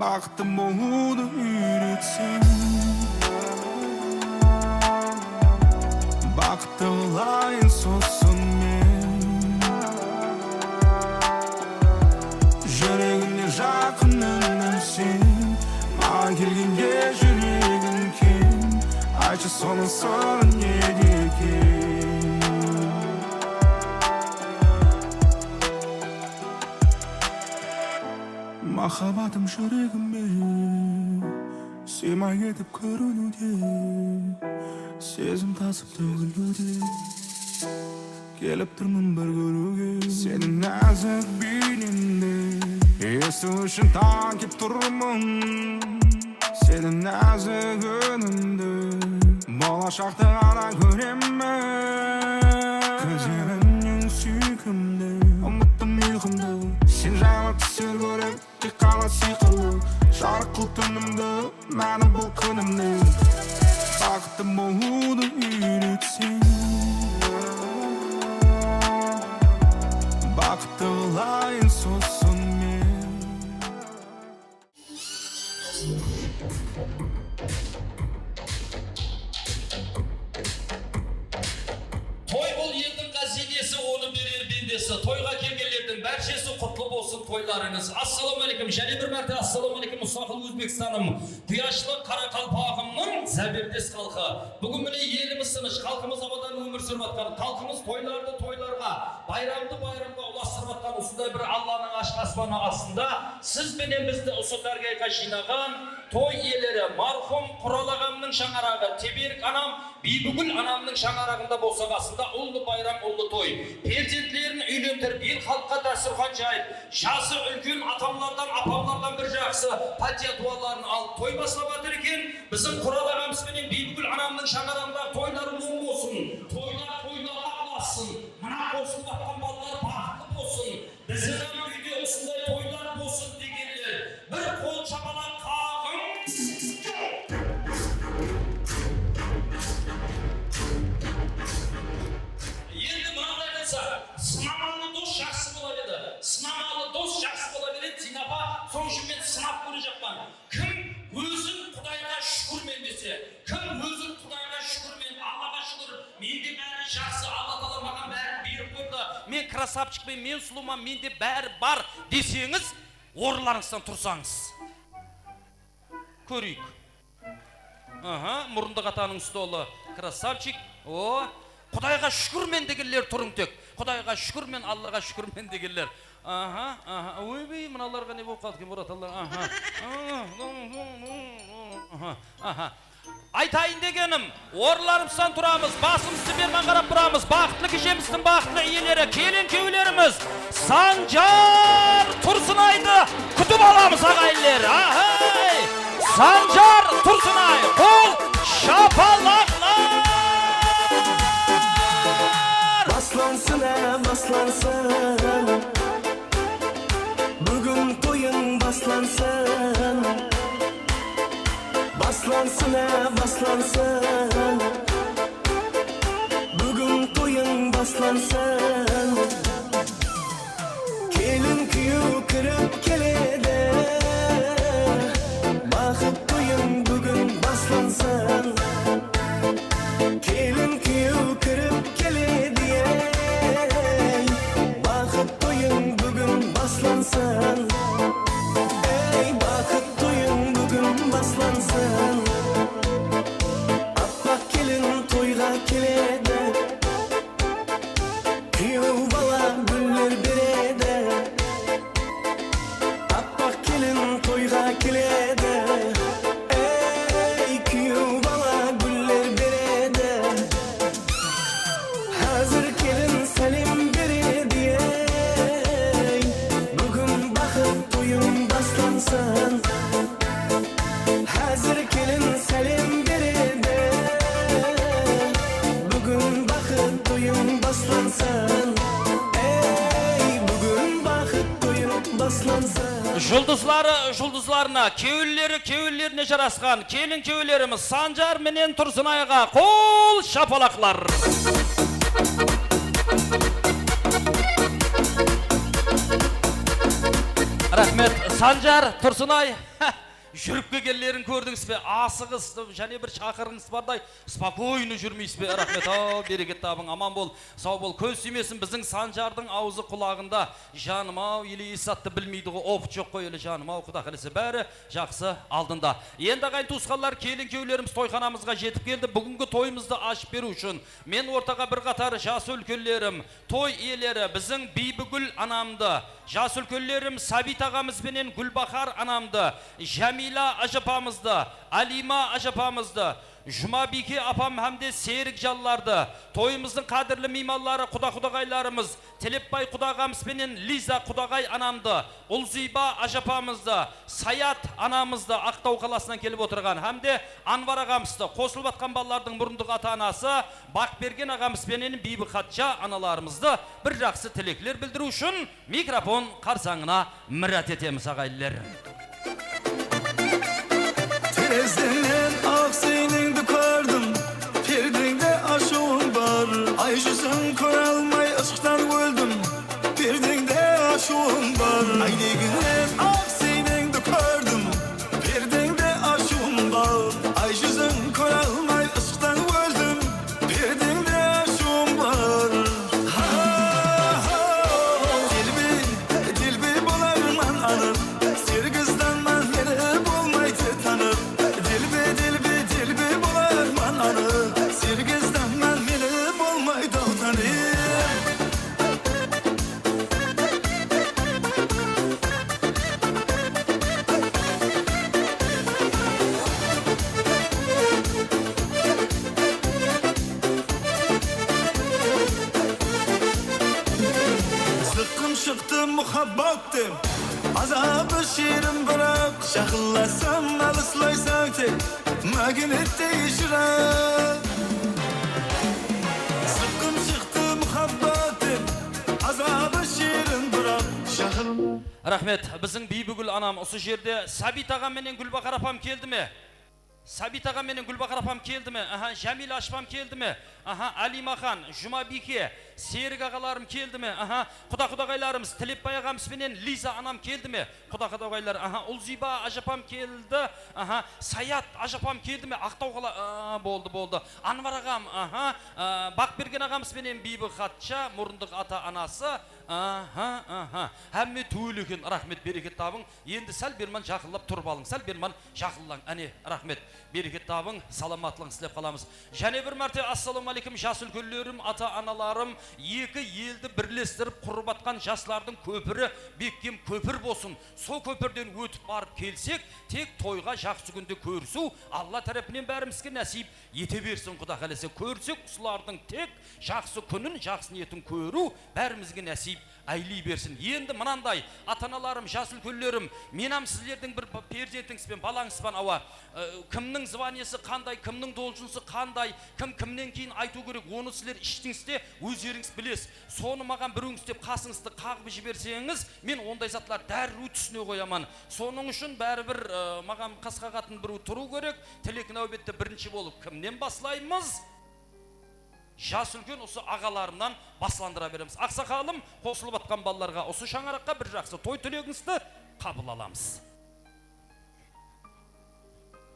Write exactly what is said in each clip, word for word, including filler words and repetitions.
Baxıttı bolıwdı úyretseń, baxıttı qılayın sosın men. Júregimde jaqınım sen, maǵan kelgende júregim keń. Aytshı, sonıń sırı nede eken? Mahabbatım júregime sıyma ketip kóriniwde, sezim tasıp tógiliwde, kelip turman bir kóriwge. Seniń názik beynińdi esitiw ushın tań kep turman. Seniń názik únińdi bolashaqta ǵana kóremen. Kózlerimnen súykimdi, umıttım uyqımdı. Sen jaylı túsler kórip, tek qala sıyqırıw. Jarıq qıl túnimdi, máni bul kúnimdi. Baxıttı bolıwdı úyretseń, baxıttı qılayın sosın men. Toy bul eldiń ǵáziynesi, onı berer bendesi. Toyǵa kelgenlerdiń bárshesi qutlı bolsın toylarıńız. Assalawma áleykum, jáne bir márte assalawma áleykum, Musaqul Ózbekstanım, quyashlı Qaraqalpaǵımnıń záberdes xalqı. Búgin mine elimiz tınısh, xalqımız abadan ómir súrip atqan, xalqımız toylardı toylarǵa, bayramdı bayramǵa ulastırıp atqan usınday bir Allanıń ashıq aspanı astında siz benen bizdi usı dárgayǵa jıynaǵan toy iyeleri, marhum Qural aǵamnıń shańaraǵı, Teberik anam, Biybigúl anamnıń shańaraǵında bosaqasında ullı bayram, ullı toy. Perzentlerin úylentirip, el xalıqqa dástúrxan jayıp, jası úlken atamlardan, apamlardan bir jaqsı pátiya duaların alıp toy baslap atır eken. Biziń Qural aǵamız benen Biybigúl anamnıń shańaraǵındaǵı toylar oń bolsın, toylar toylarǵa ulassın. Mına qosılıp atqan balalar baxıtlı bolsın. Biziń hám úyde usınday toylar bolsın degenler, bir qol shapalaq qaǵıń. Endi mınanday qılsa, sınamalı dos jaqsı bolar edi. Sınamalı dos jaqsı bola beredi, Zina apa, sonıń ushın men sınap kórejakpan. Kim ózin Qudayǵa shúkirmen dese, kim ózin Qudayǵa shúkirmen, Allaǵa shúkir, mende bári jaqsı, Alla taala maǵan bárin berip qoydı, men krasavchikpen, men sulıwman, mende bári bar deseńiz, orınlarıńızdan tursańız. Kóreyik. Aha, murındı qatanıń stolı, krasavchik. O, Qudayǵa shúkirmen degenler turıń tek. Qudayǵa shúkirmen, Allaǵa shúkirmen degenler. Aha, aha. Oybey, mınalarǵa ne bolıp qaldı eken, buratanlar? Aha. Aha, aha. Aytayın degenim, orınlarımızdan turamız, basımızdı berman qarap turamız. Baxıtlı keshemizdiń baxıtlı iyeleri, kelin-kúyewlerimiz Sanjar Tursınaydı kútip alamız, aǵayinler. Ahay! Sanjar Tursınay, qol shapalaqlar! Baslansın, á, baslansın. Búgin toyıń baslansın. Baslansın, á, baslansın. Búgin toyıń baslansın. Kelin kúyew kirip keledi. Baxıt toyıń búgin baslansın. Kelin kúyew kirip keledi, ey. Baxıt toyıń búgin baslansın. Ey, baxıt toyıń búgin baslansın. Appaq kelin toyǵa keledi. Kúyew bala gúller beredi. Appaq kelin toyǵa keledi. Ey, kúyew bala gúller beredi. Házir kelin sálem beredi, ey. Búgin baxıt toyıń baslansın. Házir kelin sálem beredi. Búgin baxıt toyıń baslansın. Ey, búgin baxıt toyıń baslansın. Juldızları juldızlarına, kewilleri kewillerine jarasqan kelin kewillerimiz Sanjar menen Tursınayǵa qol shapalaqlar. Raxmet, Sanjar Tursınay, júrip kelgenlerin kórdińiz be? Asıǵıs, jáne bir shaqırıńız barday, spokoyno júrmeysiz be? Raxmet, aw, bereket tabıń, aman bol, saw bol. Kóz tiymesin, biziń Sanjardıń awzı qulaǵında, janım-aw, ele es zattı bilmeydi ǵo, opıt joq ǵoy ele, janım-aw, Quda qálese bári jaqsı aldında. Endi aǵayin tuwısqanlar, kelin-kúyewlerimiz toyxanamızǵa jetip keldi. Búgingi toyımızdı ashıp beriw ushın men ortaǵa bir qatar jas úlkenlerim, toy iyeleri, biziń Biybigúl anamdı, jas úlkenlerim Sábit aǵamız benen Gúlbahar anamdı, Jámiyla ájapamızdı, Áliyma ájapamızdı, Jumabiyke apam hám de Serik janlardı, toyımızdıń qádirli miymanları, quda-qudaǵaylarımız, Tilepbay quda aǵamız benen Liza qudaǵay anamdı, Ulziyba ájapamızdı, Sayat anamızdı, Aqtaw qalasınan kelip otırǵan, hám de Anvar aǵamızdı, qosılıp atqan balalardıń murındıq ata-anası, Baqbergen aǵamız benen Biybixatja analarımızdı bir jaqsı tilekler bildiriw ushın mikrofon qarsańına mirát etemiz, aǵayinler. Terezeńnen aq siyneńdi kórdim, perdeńde ashıwıń bar. Ay júziń kóre almay ıshqıdan óldim, perdeńde ashıwıń bar. Áynegińnen aq siyneńdi kórdim, perdeńde ashıwıń bar. Ay júziń kóre almay ıshqıdan óldim, perdeńde ashıwıń bar. Ha, ha, ha. Delbe, delbe bolarman anıq, Sergizdanman meni bolmaydı tanıp. Delbe, delbe, delbe bolarman anıq, Sergizdanman meni bolmaydı tanıp. Zıqqım shıqtı muhabbat dep, azabı shirin biraq, jaqınlasam alıslaysań tek, magnettey shıraq. Zıqqım shıqtı muhabbat dep, azabı shirin biraq, jaqın. Raxmet, biziń Biybigúl anam usı jerde. Sábit aǵam menen Gúlbahar apam keldi me? Sábit aǵam menen Gúlbahar apam keldi me? Aha, Jámiyla ájapam keldi me? Aha, Áliymaxan, Jumabiyke, Serik aǵalarım keldi me? Aha, quda-qudaǵaylarımız, Tilepbay aǵamız benen Liza anam keldi me? Quda-qudaǵaylar, aha, Ulziyba ájapam keldi. Aha, Sayat ájapam keldi me? Aqtaw qala, aa, boldı, boldı. Anvar aǵam, aha, aa, Baqbergen aǵamız benen Biybixatja, murındıq ata-anası. Aha, aha. Hámme túwel eken, raxmet, bereket tabıń. Endi sál berman jaqınlap turıp alıń, sál berman jaqınlań. Áne, raxmet, bereket tabıń, salamatlıǵın islep qalamız. Jáne bir márte assalamu aleykum, jas úlkenlerim, ata-analarım, eki eldi birlestirip qurıp atqan jaslardıń kópiri bekkem kópir bolsın. Sol kópirden ótip barıp kelsek, tek toyǵa, jaqsı kúnde kórisiw Alla tárepinen bárimizge násiyp ete bersin, Quda qálese. Kórsek usılardıń tek jaqsı kúnin, jaqsı niyetin kóriw bárimizge násiyp áyley bersin. Endi mınanday, ata-analarım, jas úlkenlerim, men hám sizlerdiń bir ba-, perzentińizben, balańızban, awa, e, kimniń zvaniyesi qanday, kimniń doljınısı qanday, kim kimnen keyin aytıw kerek, onı sizler ishtińizde ózlerińiz bilesiz. Sonı maǵan birewińiz dep qasıńızdı qaǵıp jiberseńiz, men onday zatlar dárriw túsine qoyaman. Sonıń ushın báribir, e, maǵan qasqa qatın birew turıw kerek. Tilek náwbetti birinshi bolıp kimnen baslaymız? Jas úlken usı aǵalarımnan baslandıra beremiz. Aqsaqalım, qosılıp atqan balalarǵa usı shańaraqqa bir jaqsı toy tilegińizdi qabıl alamız.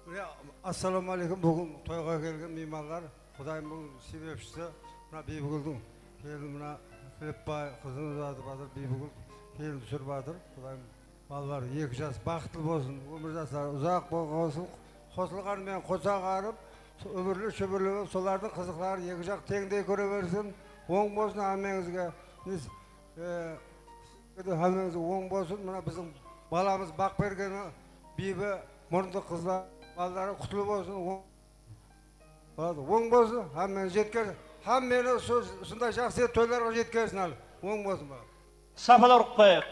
Mine, assalawma aleykum, búgin toyǵa kelgen miymanlar, Qudayım búgin sebepshisi, mına Biybigúldiń kelini, mına Tilepbay qızımız atır, Biybigúl kelin túsirip atır, Qudayım. Balalar, eki jas baxıtlı bolsın, ómir jasları uzaq bolǵan bolsın, qosılǵan menen qosa ǵarıp, úmirli-shúmirli bolıp, solardıń qızıqların eki jaq teńdey kóre bersin. Oń bolsın hámmeńizge. Biz, e, hámmeńizge oń bolsın. Mına biziń balamız Baqbergen, Biybi, murındı qızlar, balaları qutlı bolsın. Oń Boladı, oń bolsın, hámmeni jetker-, hámmeni usı, usınday jaqsı toylarǵa jetkersin, al. Oń bolsın, bala. Shapalar urıp qoyayıq.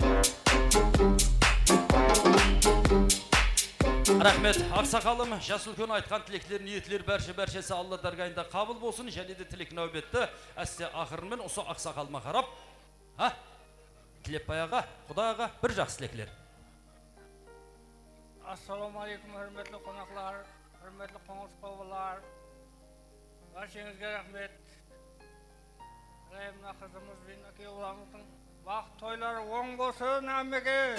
Raxmet, aqsaqalım, jas úlken aytqan tilekler, niyetler bárshe-bárshesi Alla dárgayında qabıl bolsın. Jáne de tilek náwbetti áste aqırın menen usı aqsaqalıma qarap, Ha? Tilepbay aǵa, Quda aǵa, bir jaqsı tilekler. Assalawma aleykum, húrmetli qonaqlar, húrmetli qońsı qobalar. Bársheńizge raxmet. Mına qızımız benen kúyewbalamızdıń Baxıt toyları oń bolsın, ámmege.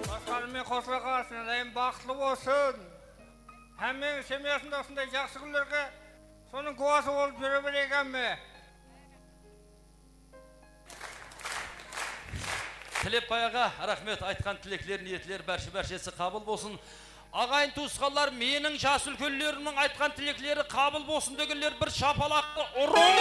Basqanımen qosıla qalsın, álayım baxıtlı bolsın. Hámmeniń semyasında usınday jaqsı kúnlerge sonıń gúwası bolıp júre bereyik, ámme. Tilepbay aǵa, raxmet, aytqan tilekler, niyetler bárshe-bárshesi qabıl bolsın. Aǵayin tuwısqanlar, meniń jas úlkenlerimniń aytqan tilekleri qabıl bolsın degenler bir shapalaqtı urıń!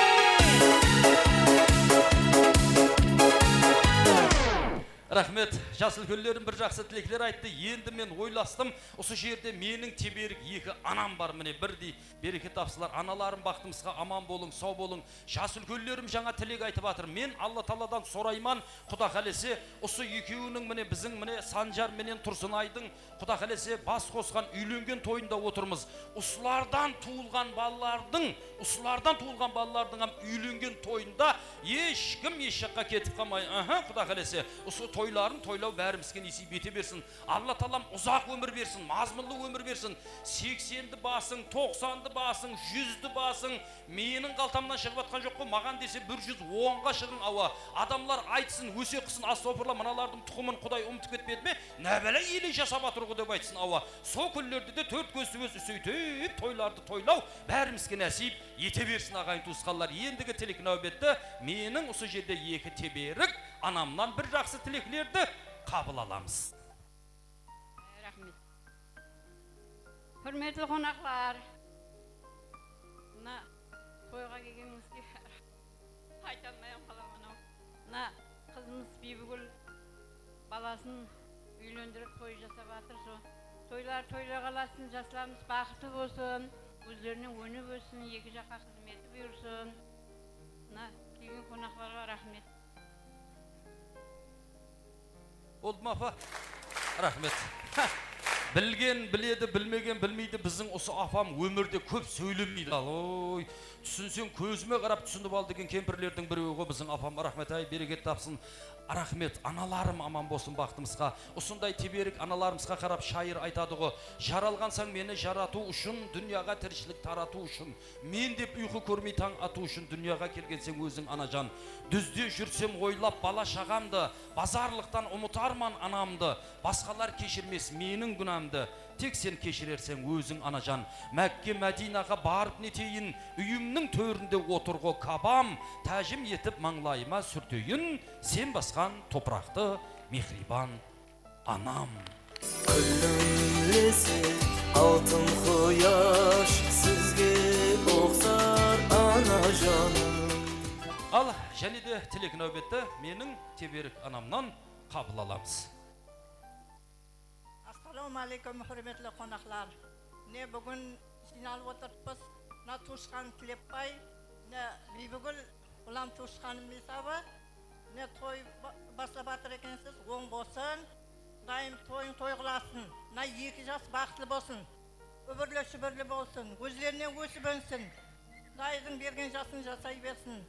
Raxmet, jas úlkenlerim bir jaqsı tilekler ayttı. Endi men oylastım, usı jerde meniń teberik eki anam bar, mine, birdey bereket tapsınlar. Analarım, baxtımızǵa aman bolıń, saw bolıń. Jas úlkenlerim jańa tilek aytıp atır. Men Alla taaladan sorayman, Quda qálese, usı ekewiniń, mine, biziń, mine, Sanjar menen Tursınaydıń, Quda qálese, bas qosqan úylengen toyında otırmız. Usılardan tuwılǵan balalardıń, usılardan tuwılǵan balalardıń hám úylengen toyında hesh kim hesh jaqqa ketip qalmay, aha, Quda qálese, usı toyların toylaw bárimizge nesiyp ete bersin. Alla taalam uzaq ómir bersin, mazmunlı ómir bersin. Seksendi basıń, toqsandı basıń, júzdi basıń, meniń qaltamnan shıǵıp atqan joq ǵo, maǵan dese bir júz onǵa shıǵıń, awa. Adamlar aytsın, óse qısın, astawfirilla, mınalardıń tuqımın Quday umıtıp ketpedi me? Nábála ele jasap atır ǵo dep aytsın, awa. Sol kúnlerde de tórt kóz túbes úseytip toylardı toylaw bárimizge násiyp ete bersin, aǵayin tuwısqanlar. Endigi tilek náwbetti meniń usı jerde eki teberik anamnan bir jaqsı tileklerdi qabıl alamız. Raxmet. Húrmetli qonaqlar, mına toyǵa kelgenińizge ayta almay-aq qalaman-aw. Mına qızımız Biybigúl balasın úylendirip toy jasap atır, sol toylar toylarǵa ulasın, jaslarımız baxıtlı bolsın, ózlerinen ónip óssin, eki jaqqa xızmeti buyırsın. Mına kelgen qonaqlarǵa raxmet. Boldı ma, apa? Raxmet. Há, bilgen biledi, bilmegen bilmeydi, biziń usı apam ómirde kóp sóylemeydi. Al, oy, túsinseń, kózime qarap túsinip al degen kempirlerdiń birewi ǵo biziń apam. Raxmet, ay, bereket tapsın. Raxmet, analarım aman bolsın baxtımızǵa. Usınday teberik analarımızǵa qarap shayır aytadı ǵo. Jaralǵansań meni jaratıw ushın, dúnyaǵa tirishilik taratıw ushın. Men dep uyqı kórmey tań atıw ushın dúnyaǵa kelgenseń óziń, anajan. Dúzde júrsem oylap bala-shaǵamdı, bazarlıqtan umıtarman anamdı. Basqalar keshirmes meniń gúnamdı, tek sen keshirerseń óziń, anajan. Mákke-Mádiynaǵa barıp neteyin, úyimniń tórinde otır ǵo Kabam. Tájim etip mańlayıma súrteyin, sen basqan topıraqtı, mehriyban anam. Kúlimlese altın quyash, sizge uqsar anajanım. Al, jáne de tilek náwbetti meniń teberik anamnan qabıl alamız. Assalawma áleykum, húrmetli qonaqlar. Mine, búgin jıynalıp otırıppız. Mına tuwısqanım Tilepbay, mine Biybigúl, bulam tuwısqanım esabı. Mine, toy ba-, baslap atır ekensiz, oń bolsın. Qudayım toyıń toy qılasın. Mına eki jas baxıtlı bolsın. Úbirli-shúbirli bolsın. Ózlerinen ósip ónsin. Qudaydıń bergen jasın jasay bersin.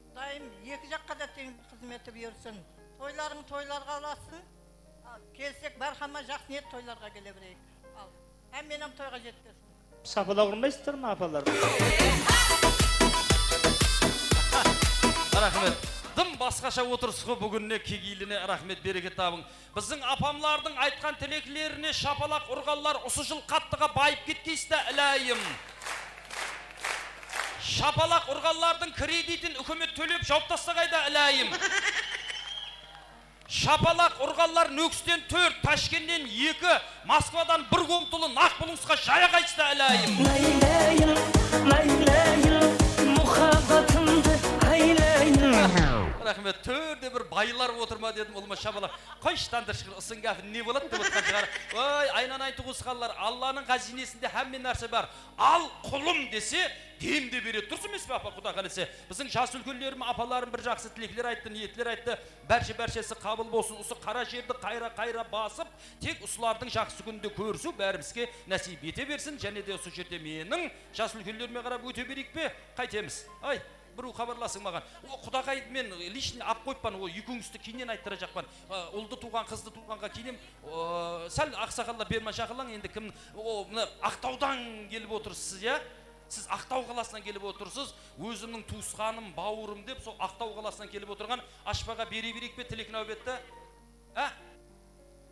Qudayım eki jaqqa da teń xızmeti buyırsın. Toylarıń toylarǵa ulasın. Al, kelsek, bárhama jaqsı niyet toylarǵa kele bereyik. Al, hámmenem toyǵa jetkersin. Shapalaq urmaysızlar ma, apalar? Raxmet. Dım basqasha otırıs ǵo búgin, ne kegiyline raxmet, bereket tabıń. Biziń apamlardıń aytqan tileklerine shapalaq urǵanlar usı jıl qattıǵa bayıp ketkeysiz dá, iláyım. Shapalaq urǵanlardıń kreditin úkimet tólep jawıp taslaǵay dá, iláyım. Shapalaq urǵanlar Nókisten tórt, Tashkennen eki, Moskvadan bir komnatalı naq buluńsıǵa jaya qaytsa, iláyım. Laylayım, laylayım, muhabbatımdı aylayım. Raxmet, tórde bir baylar otır ma dedim, ulıwma shapalaq. Qoyshı, Tandır Shıkır, usınıń gápin ne boladı dep otırǵan shıǵar. Oy, aynanayın tuwısqanlar, Allanıń ǵáziynesinde hámme nárse bar. Al, qulım dese, dem de beredi. Durıs emes pe, apa, Quda qálese? Biziń jas úlkenlerim, apalarım bir jaqsı tilekler ayttı, niyetler ayttı. Bárshe-bárshesi qabıl bolsın. Usı qara jerdi qayra-qayra basıp, tek usılardıń jaqsı kúninde kórisiw bárimizge násiyp ete bersin. Jáne de usı jerde meniń jas úlkenlerime qarap óte bereyik pe? Qáytemiz? Ay, birew xabarlasıń maǵan. O, qudaqay, men личный alıp qoyıppan, o, ekewińizdi keyninen ayttırajaqpan. A, uldı tuwǵan, qızdı tuwǵanǵa keynen, o, sál aqsaqallar berman shaqırlań, endi kim, o, mına Aqtawdan kelip otırsız, ya? Siz Aqtaw qalasınan kelip otırsız, ózimniń tuwısqanım, bawırım dep, sol Aqtaw qalasınan kelip otırǵan Ashpaǵa bere bereyik pe tilek náwbetti? Á?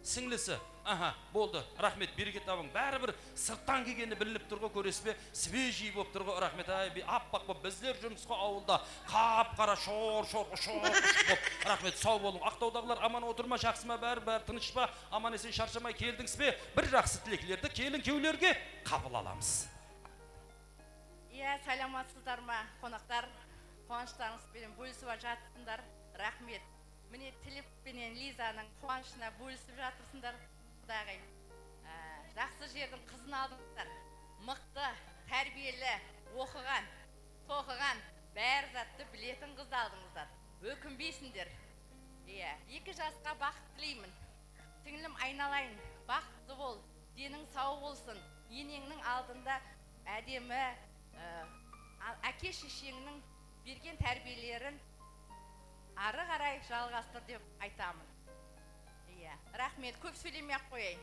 Sińlisi. Aha, boldı. Raxmet, bereket tabıń. Báribir sırttan kelgeni bilinip tur ǵo, kóresiz be? Svejiy bolıp tur ǵo, raxmet. Ay, bi-, appaq bolıp, bizler júrmiz ǵo awılda. Qap-qara, shor-shor, ushıq-ushıq bolıp. Raxmet, saw bolıń. Aqtawdaǵılar aman otır ma, jaqsı ma, bári, bári tınısh pa? Aman-esen sharshamay keldińiz be? Bir jaqsı tileklerdi kelin-kúyewlerge qabıl alamız. Iya, salamatsızlar ma, qonaqlar? Quwanıshlarıńız benen bólisip atırsızlar. Raxmet. Mine, Tilep penen Lizanıń quwanıshına bólisip jatırsızlar. Qudaǵayım, á, jaqsı jerdiń qızın aldıńızlar. Mıqtı, tárbiyeli, oqıǵan, toqıǵan, bári zattı biletin qızdı aldıńızlar. Ókinbeysińler. Iya, eki jasqa baxıt tileymen. Sińlim aynalayın, baxıtlı bol, deniń saw bolsın, eneńniń aldında ádemi, e, a-, áke-shesheńniń bergen tárbiyelerin arı qaray jalǵastır dep aytamın. Iya, raxmet, kóp sóylemey-aq qoyayın.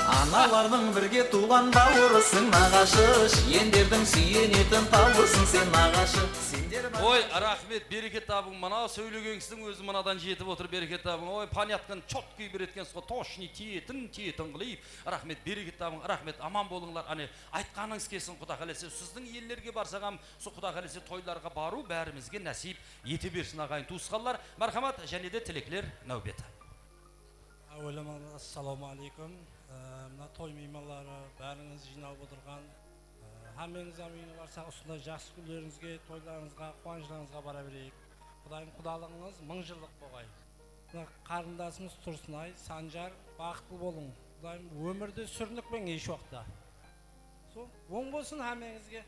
Analardıń birge tuwǵan bawırısıń naǵashı, jiyenlerdiń súyenetin tawısıń sen naǵashı. Sender bar- Oy, raxmet, bereket tabıń, mına sóylegeńizdiń ózi mınadan jetip otır, bereket tabıń. Oy, понятно, чёткий bir etkensiz ǵo, точный, tiyetin, tiyetin qılıp. Raxmet, bereket tabıń, raxmet, aman bolıńlar. Áne, aytqanıńız kelsin, Quda qálese, sizdiń ellerge barsaq hám, sol Quda qálese toylarǵa barıw bárimizge násiyp ete bersin, aǵayin tuwısqanlar. Márhamat, jáne de tilekler náwbeti. Áwelem, assalawma áleykum. Ee, mına toy miymanları, bárińiz jıynalıp otırǵan, ee, hámmeńiz hám úyine barsaq, usınday jaqsı kúnlerińizge, toylarıńızǵa, quwanıshlarıńızǵa bara bereyik. Qudayım, qudalıǵıńız mıń jıllıq bolǵay. Mına qarındasımız Tursınay, Sanjar, baxıtlı bolıń. Qudayım, ómirde súrnikpeń hesh waqıtta. Sol, oń bolsın hámmeńizge.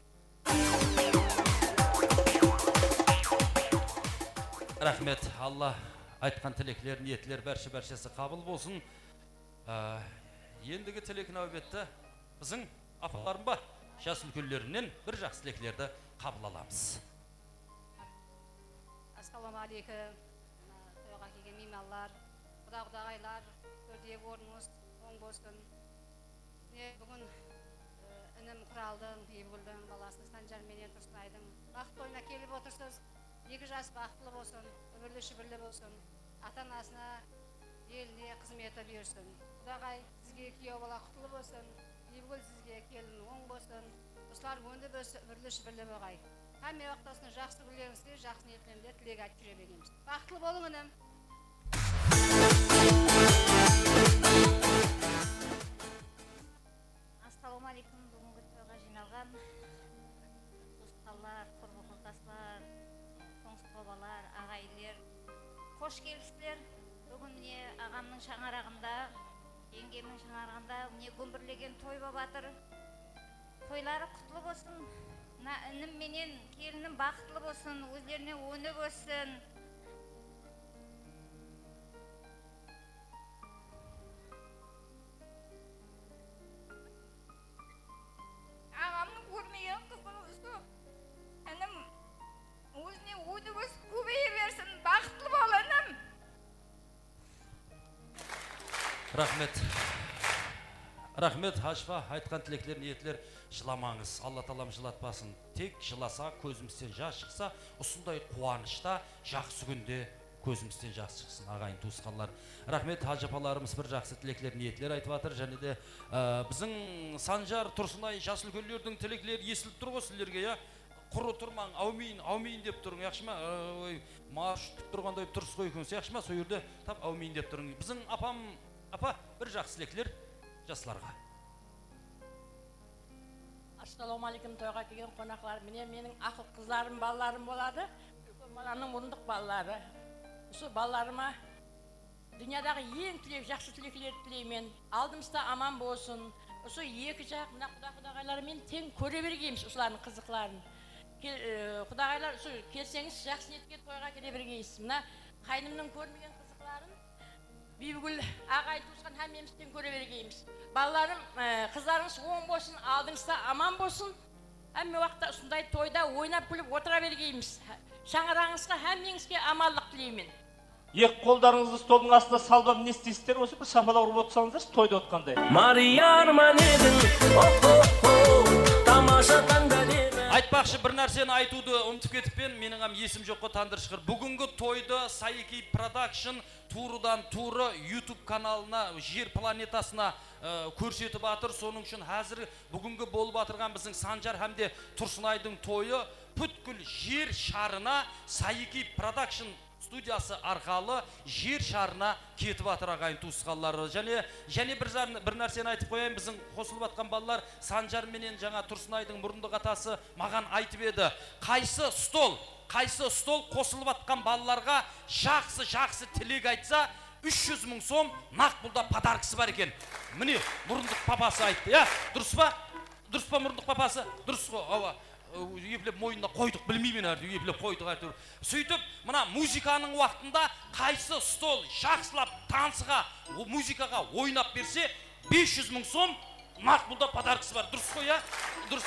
Raxmet, Alla aytqan tilekler, niyetler bárshe-bárshesi qabıl bolsın. Á, endigi tilek náwbetti biziń apalarım ba, jas úlkenlerinnen bir jaqsı tileklerdi qabıl alamız. Assalawma áleykum. Mına toyǵa kelgen miymanlar, quda-qudaǵaylar, tórdegi ornıńız oń bolsın. Mine, búgin, e, inim Quraldıń, Biybigúldiń balası Sanjar menen Tursınaydıń baxıtlı toyına kelip otırsız. Eki jas baxıtlı bolsın, úbirli-shúbirli bolsın. Ata-anasına, eline xızmeti buyırsın. Qudaǵay, sizge kúyew bala qutlı bolsın. Biybigúl, sizge kelin oń bolsın. Usılar óndip ósse, úbirli-shúbirli bolǵay. Hámme waqıtta usınday jaqsı kúnlerińizde, jaqsı niyetlerimizde tilek aytıp júre beremiz. Baxıtlı bolıń, inim. Assalawma áleykum, búgingi toyǵa jıynalǵan tuwısqanlar, qurbı-qurtaslar, qońsı-qobalar, aǵayinler. Xosh kelipsizler. Búgin mine aǵamnıń shańaraǵında, jeńgemniń shańaraǵında mine gúmbirlegen toy bolıp atır. Toyları qutlı bolsın. Mına inim menen kelinim baxıtlı bolsın, ózlerine ónip óssin. Aǵamnıń kórmegen qızı usı inim ózine ónip ósip kóbeye bersin. Baxıtlı bol, inim. Raxmet. Raxmet, Hashpa, aytqan tilekler, niyetler, jılamańız. Alla taalam jılatpasın. Tek jılasa, kózimizden jas shıqsa, usınday quwanıshta, jaqsı kúnde kózimizden jas shıqsın, aǵayin tuwısqanlar. Raxmet, hajı apalarımız bir jaqsı tilekler, niyetler aytıp atır. Jáne de, e, biziń Sanjar, Tursınay, jas úlkenlerdiń tilekleri esitilip tur ǵoy sizlerge, ya? Qurı turmań, áwmiyin, áwmiyin dep turıń, yaqshı ma? Oy, marshrutka kútip turǵanday turıs ǵoy ekensiz, yaqshı ma? Sol jerde tap áwmiyin dep turıń. Biziń apam, apa, bir jaqsı tilekler jaslarǵa. Assalawma áleykum, toyǵa kelgen qonaqlar. Mine, meniń aqıl qızlarım, balalarım boladı. Úlken balanıń murındıq balaları. Usı balalarıma dúnyadaǵı eń tilek, jaqsı tileklerdi tileymen. Aldımızda aman bolsın. Usı eki jaq, mına quda-qudaǵayları menen teń kóre bergeymiz usılardıń qızıqların. Kel-, e, qudaǵaylar, usı kelseńiz, jaqsı niyetke toyǵa kele bergeysiz. Mına qáynimniń kórmegen qızıqların Biybigúl aǵayin tuwısqan hámmemiz teń kóre bergeymiz. Balalarım, e, qızlarıńız oń bolsın, aldıńızda aman bolsın. Hámme waqıtta usınday toyda oynap kúlip otıra bergeymiz. Shańaraǵıńızǵa hámmeńizge amanlıq tileymen. Eki qollarıńızdı stoldıń astına salıp, ne isteysizler, osı bir shapalaq urıp otsańızlar, toyda otqanday. Mariya arman ediń, oh, oh, oh, tamam. Aytpaqshı, bir nárseni aytıwdı umıtıp ketippen, meniń hám esim joqqa tandır shıqır. Búgingi toydı Sayki Production tuwrıdan-tuwrı YouTube kanalına, jer planetasına, e, kórsetip atır. Sonıń ushın házir búgingi bolıp atırǵan biziń Sanjar hám de Tursınaydıń toyı pútkil jer sharına Sayki Production studiyası arqalı jer sharına ketip atır, aǵayin tuwısqanları. Jáne, jáne bir zar-, bir nárseni aytıp qoyayın, biziń qosılıp atqan balalar Sanjar menen jańa Tursınaydıń murındıq atası maǵan aytıp edi. Qaysı stol, qaysı stol qosılıp atqan balalarǵa jaqsı, jaqsı tilek aytsa, úsh júz mıń som naq pulda podarkası bar eken. Mine, murındıq papası ayttı, ya, durıs pa? Durıs pa, murındıq papası? Durıs ǵo, awa. Eplep moynına qoydıq, bilmeymen, ártewir eplep qoydıq, ártewir. Sóytip, mına muzıkanıń waqtında qaysı stol jaqsılap tansıǵa, o, muzıkaǵa oynap berse, bes júz mıń som naq pulda podarkası bar. Durıs ǵoy, ya? Durıs.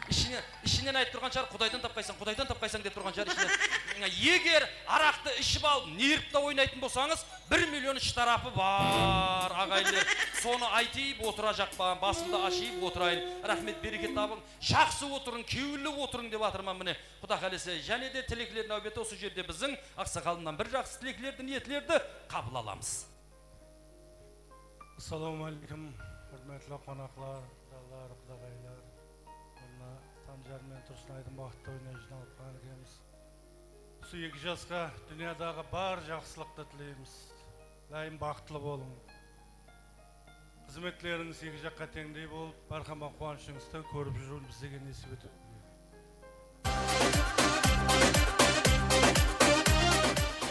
Ishinen, ishinen aytıp turǵan shıǵar, Qudaydan tapqaysań, Qudaydan tapqaysań dep turǵan shıǵar ishinen. Eger araqtı iship alıp, nervta oynaytın bolsańız, bir million ish tarapı bar, aǵayinler. Sonı aytıp otırajaqpan, basımdı ashıp otırayın. Raxmet, bereket tabıń. Jaqsı otırıń, kewilli otırıń dep atırman, mine. Quda qálese, jáne de tilekler náwbeti usı jerde biziń aqsaqalımnan bir jaqsı tileklerdi, niyetlerdi qabıl alamız. Assalawma áleykum, húrmetli qonaqlar, qudalar, qudaǵaylar. Mına Sanjar menen Tursınaydıń baxıtlı toyına jıynalıp qalǵan ekenbiz. Usı eki jasqa dúnyadaǵı bar jaqsılıqtı tileymiz. Dayım baxıtlı bolıń. Xızmetlerińiz eki jaqqa teńdey bolıp, bárhama quwanıshıńızdı kórip júriwin bizlerge nesip etip.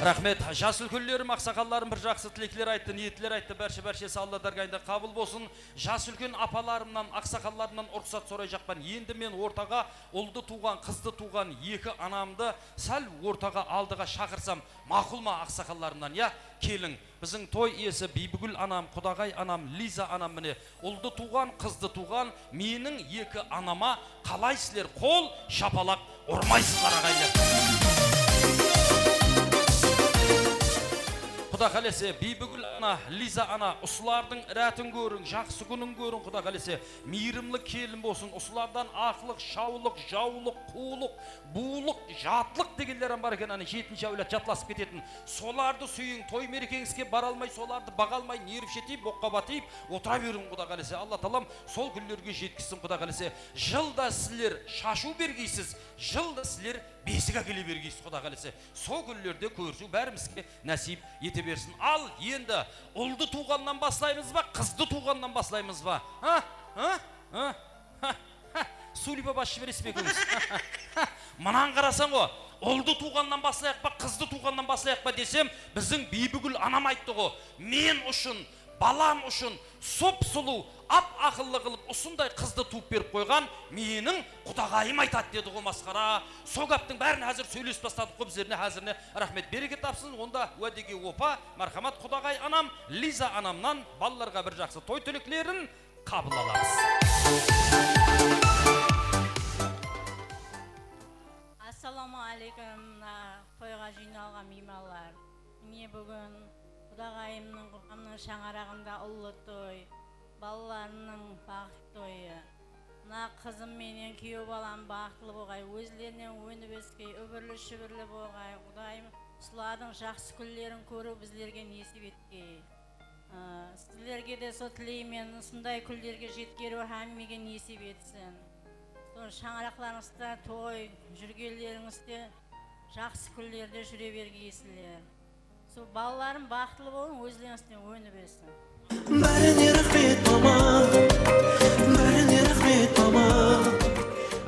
Raxmet. Jas úlkenlerim, aqsaqallarım bir jaqsı tilekler ayttı, niyetler ayttı. Bárshe-bárshesi Alla dárgayında qabıl bolsın. Jas úlken apalarımnan, aqsaqallarımnan ruxsat sorayjaqpan. Endi men ortaǵa uldı tuwǵan, qızdı tuwǵan eki anamdı sál ortaǵa, aldıǵa shaqırsam, maqul ma, aqsaqallarımnan, ya? Keliń, biziń toy iyesi Biybigúl anam, qudaǵay anam, Liza anam, mine, uldı tuwǵan, qızdı tuwǵan meniń eki anama qalaysızlar, qol shapalaq urmaysızlar, aǵayinler? Quda qálese, Biybigúl ana, Liza ana, usılardıń rátin kóriń, jaqsı kúnin kóriń, Quda qálese. Miyrimli kelin bolsın, usılardan aqlıq, shawlıq, jawlıq, quwlıq, buwlıq, jatlıq degenler hám bar eken, áne, jetinshi áwlad jatlasıp ketetin. Solardı súyiń, toy merekeńizge bara almay, solardı baǵa almay, nerv shetiyip, oqqa batıyıp otıra beriń, Quda qálese. Alla taalam sol kúnlerge jetkizsin, Quda qálese. Jılda sizler shashıw bergeysiz, jılda sizler besik ákele bergeysiz, Quda qálese. Sol kúnlerde kórisiw bárimizge násiyp ete bersin. Al, endi uldı tuwǵannan baslaymız ba, qızdı tuwǵannan baslaymız ba? Ha? Ha? Ha? Ha? Ha? Suliba bas jiberesiz be ekewimiz? Mınan qarasań ǵo, uldı tuwǵannan baslayıq pa, qızdı tuwǵannan baslayıq pa desem, biziń Biybigúl anam ayttı ǵo, men ushın, balam ushın sup-sulıw, ap-aqıllı qılıp usınday qızdı tuwıp berip qoyǵan meniń qudaǵayım aytadı, dedi ǵo, masqara. Sol gáptiń bárin házir sóylesip tasladıq ǵo, bizlerine házirine raxmet, bereket tapsın. Onda wádege opa, márhamat, qudaǵay anam, Liza anamnan balalarǵa bir jaqsı toy tileklerin qabıl alamız. Assalawma áleykum, mına toyǵa jıynalǵan miymanlar. Mine, búgin qudaǵayımnıń, qudaǵamnıń shańaraǵında ullı toy, balalarımnıń baxıtlı toyı. Mına qızım menen kúyew balam baxıtlı bolǵay, ózlerinen ónip óskey, úbirli-shúbirli bolǵay. Qudayım, usılardıń jaqsı kúnlerin kóriw bizlerge nesip etkey. Aa, sizlerge de sol tileymen, usınday kúnlerge jetkeriw hámmege nesip etsin. Sol shańaraqlarıńızda toy, júrgenlerińizde jaqsı kúnlerde júre bergeysizler. Sol balalarım baxıtlı bolıń, ózlerińizden ónip ósin. Bárine raxmet, mama. Bárine raxmet, mama.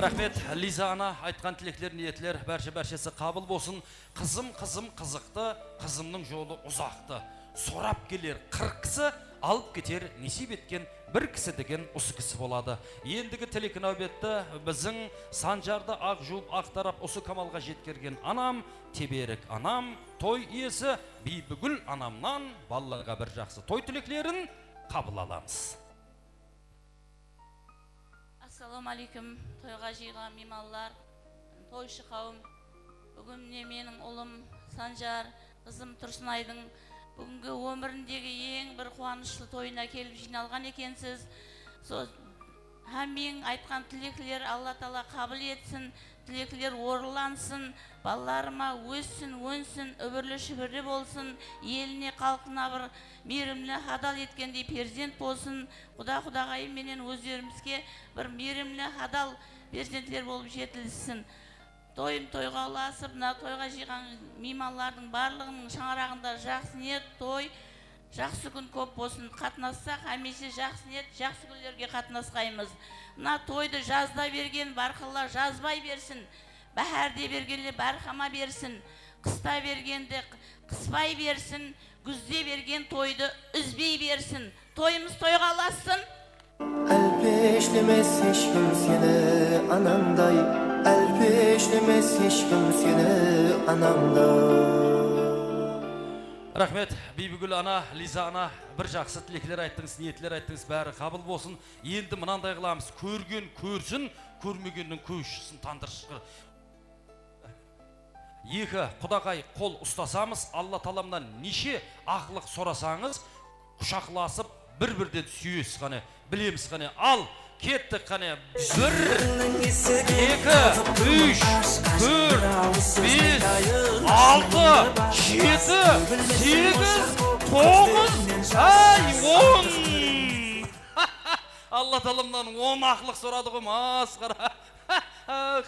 Raxmet, Liza ana, aytqan tilekler, niyetler bárshe-bárshesi qabıl bolsın. Qızım, qızım, qızıqtı, qızımnıń jolı uzaqtı. Sorap keler qırq kisi, alıp keter nesiyp etken bir kisi degen usı kisi boladı. Endigi tilek náwbetti biziń Sanjardı aq juwıp, aq tarap usı kamalǵa jetkergen anam, teberik anam, toy iyesi Biybigúl anamnan balalarǵa bir jaqsı toy tileklerin qabıl alamız. Assalawma áleykum, toyǵa jıyılǵan miymanlar, toyshı qawım. Búgin mine meniń ulım Sanjar, qızım Tursınaydıń búgingi ómirindegi eń bir quwanıshlı toyına kelip jıynalǵan ekensiz. Sol Hámmeniń aytqan tilekleri Alla taala qabıl etsin, tilekler orınlansın, balalarıma óssin, ónsin, úbirli-shúbirli bolsın, eline, xalqına bir miyrimli, hadal etkendey perzent bolsın. Quda, qudaǵayım menen ózlerimizge bir miyrimli, hadal perzentler bolıp jetilissin. Toyım toyǵa ulasıp, mına toyǵa jıyǵan miymanlardıń barlıǵınıń shańaraǵında jaqsı niyet, toy, jaqsı kún kóp bolsın. Qatnassaq, hámiyshe jaqsı niyet, jaqsı kúnlerge qatnasqaymız. Mına toydı jazda bergen bárhalla jazbay bersin. Báhárde bergenle bárhama bersin. Qısta bergende qıspay bersin. Gúzde bergen toydı úzbey bersin. Toyımız toyǵa ulassın. Álpeshlemes hesh kim seni anańday, álpeshlemes hesh kim seni anańday. Raxmet, Biybigúl ana, Liza ana, bir jaqsı tilekler ayttıńız, niyetler ayttıńız, bári qabıl bolsın. Endi mınanday qılamız, kórgen kórsin, kórmegenniń kózi shıqsın, tandır shıqır. Eki qudaǵay qol ustasamız, Alla taalamnan neshe aqlıq sorasańız, qushaqlasıp, bir-birden súyesiz qáne, bilemiz qáne. Al, kettik qáne. Bir, eki, úsh, tórt, bes, altı, jeti, segiz, toǵız, áy, on. Alla taalamnan on aqlıq soradı ǵoy, masqara.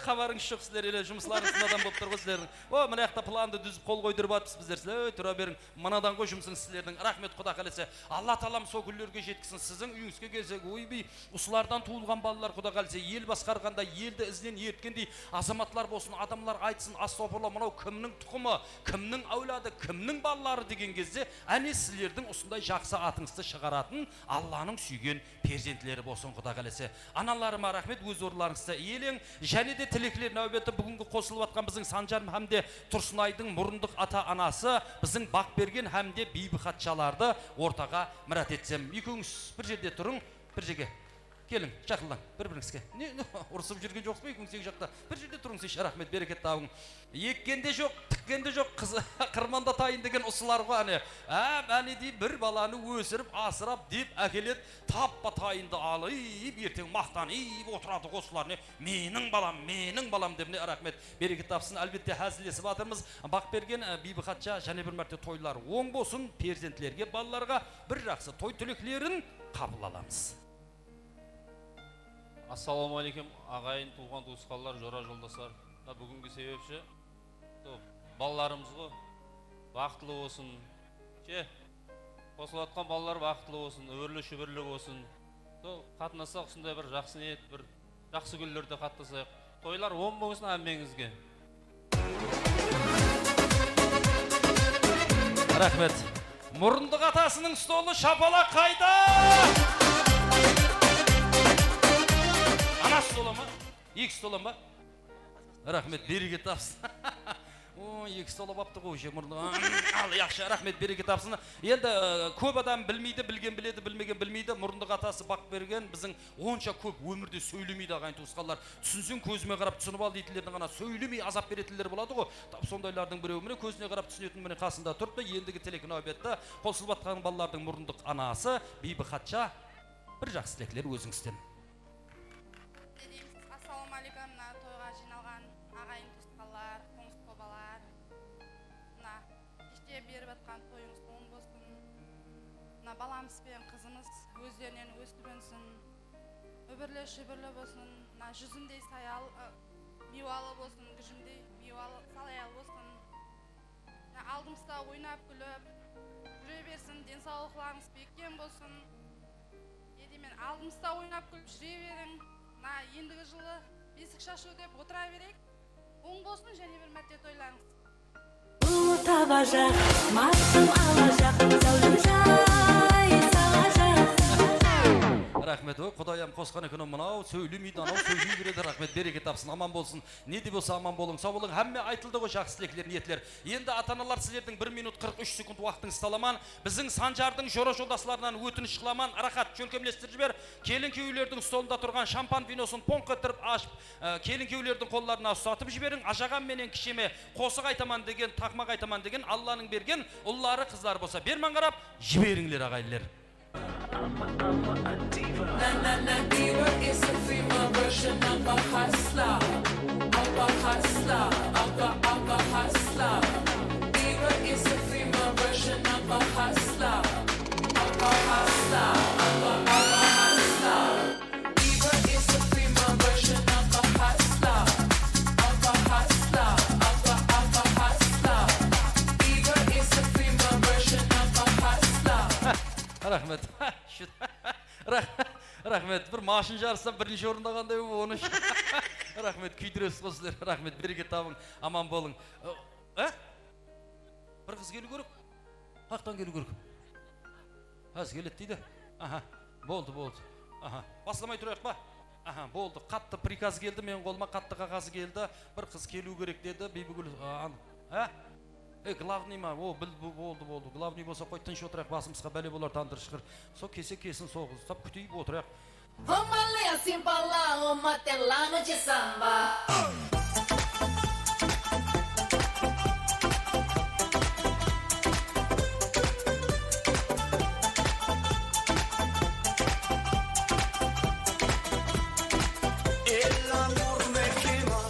Xabarıńız joq sizler, ele jumıslarıńız nadan bolıp tur ǵoy sizlerdiń. O, mına jaqta plandı dúzip qol qoydırıp atırmız bizler, sizler, ey, tura beriń. Mınadan ǵoy jumısıńız sizlerdiń. Raxmet, Quda qálese. Alla taalam sol kúnlerge jetkisin. Siziń úyińizge kelsek, oybiy, usılardan tuwılǵan balalar, Quda qálese, el basqarǵanda, eldi izinen ertkendey azamatlar bolsın, adamlar aytsın, astawfuralla, mınaw kimniń tuqımı, kimniń áwladı, kimniń balaları degen gezde, áne, sizlerdiń usınday jaqsı atıńızdı shıǵaratın Allanıń súygen perzentleri bolsın, Quda qálese. Analarıma raxmet, óz orınlarıńızdı iyeleń. Jáne de tilekler náwbeti búgingi qosılıp atqan biziń Sanjar hám de Tursınaydıń murındıq ata-anası, biziń Baqbergen hám de Biybiqatshalardı ortaǵa mirát etsem. Ekewińiz bir jerde turıń, bir jerge keliń, jaqınlań bir-birińizge. Ne, ne, urısıp júrgen joqsız ba ekewińiz eki jaqta? Bir jerde turıń, siz raxmet, bereket tabıń. Ekkende joq, tikkende joq, qız, qırmanda tayın degen usılar ǵoy, áne. Á, áne dey, bir balanı ósirip, asırap, dep ákeledi, tappa tayındı alıp, erteń maqtanıp otıradı ǵoy usılar, ne, meniń balam, meniń balam dep, ne, raxmet, bereket tapsın. Álbette, házillesip atırmız. Baqbergen, e, Biybiqatsha, jáne bir márte toylar oń bolsın, perzentlerge, balalarǵa bir jaqsı toy tileklerin qabıl alamız. Assalawma áleykum, aǵayin, tuwǵan-tuwısqanlar, jora-joldaslar. Mına búgingi sebepshi, sol balalarımız ǵoy, baxıtlı bolsın. She, qosılıp atqan balalar baxıtlı bolsın, úmirli-shúbirli bolsın. Sol qatnassaq, usınday bir jaqsı niyet, bir jaqsı kúnlerde qatnasayıq. Toylar oń bolsın hámmeńizge. Raxmet. Murındıq atasınıń stolı, shapalaq qayda? Ana stolı ma? Eki stolı ma? Raxmet, bereket tapsın. O, eki stol alıp aptı ǵoy, уже murındı. Al, yaqshı, raxmet, bereket tapsın. Endi, e, kóp adam bilmeydi, bilgen biledi, bilmegen bilmeydi. Murındıq atası Baqbergen biziń onsha kóp ómirde sóylemeydi, aǵayin tuwısqanlar. Túsinseń, kózime qarap túsinip al deytinlerdiń ǵana, sóylemey azap beretinler boladı ǵoy. Tap sondaylardıń birewi. Mine, kózine qarap túsinetin, mine, qasında turıptı. Endigi tilek náwbetti qosılıp atqan balalardıń murındıq anası Biybiqatsha, bir jaqsı tilekler ózińizden. Assalawma áleykum, mına toyǵa jıynalǵan aǵayin tuwısqanlar, qońsı-qobalar. Mına keshte berip atqan toyıńız oń bolsın. Mına balamız benen qızımız ózlerinen ósip ónsin. Úmirli-shúbirli bolsın. Mına júzimdey sayalı, ı, miywalı bolsın, gújimdey miywalı, sayalı bolsın. Mına aldımızda oynap kúlip júre bersin, densawlıqlarıńız bekkem bolsın. Ne deymen, aldımızda oynap kúlip júre beriń. Mına endigi jılı besik shashıw dep otıra bereyik. Oń bolsın, jáne bir márte toylarıńız. Ulı tabajaq, mastım alajaq, záwlimjay salajaq. Raxmet, oy, Qudayım qosqan eken, o, mınaw sóylemeydi, anaw sóyley beredi. Raxmet, bereket tapsın, aman bolsın. Ne de bolsa aman bolıń, saw bolıń. Hámme aytıldı ǵoy, jaqsı tilekler, niyetler. Endi ata-analar, sizlerdiń bir minut qırq úsh sekund waqtıńızdı alaman. Biziń Sanjardıń jora-joldaslarınan ótinish qılaman, Raxat, shólkemlestirip jiber. Kelin-kúyewlerdiń stolında turǵan shampan vinosın ponq ettirip ashıp, e, kelin-kúyewlerdiń qollarına ustatıp jiberiń. Ajaǵam menen kisheme qosıq aytaman degen, taqmaq aytaman degen, Allanıń bergen ulları, qızları bolsa berman qarap jiberińler, aǵayinler. Nana Diva is a female version of a hustler, of a hustler, of a, of a hustler. Diva is a female version of a hustler, of a hustler, of a, of a hustler. Diva is a female version of a hustler, of a hustler, of a, of a hustler. Diva is a female version of a hustler. Raxmet. Rax-, raxmet. Bir mashın jarısta birinshi orında qanday bolıp, onısh. Raxmet, kúydiresiz ǵoy sizler. Raxmet, bereket tabıń, aman bolıń. E? Bir qız keliw kerek. Qaqtan keliw kerek? Házir keledi deydi. Aha, boldı, boldı. Aha, baslamay turayıq pa? Aha, boldı. Qattı prikaz keldi, meniń qolıma qattı qaǵazı keldi. Bir qız keliw kerek dedi, Biybigúl, a, an-, há? E, glavnıy ma? O, bil, bu, boldı, boldı. Glavnıy bolsa qoy, tınısh otırayıq, basımızǵa bále bolar, tandır shıqır. Sol kese kesin, sol qız ustap kúteyik, otırayıq. Vamos ali, assim pra lá, uma telana de samba. El amor me quema,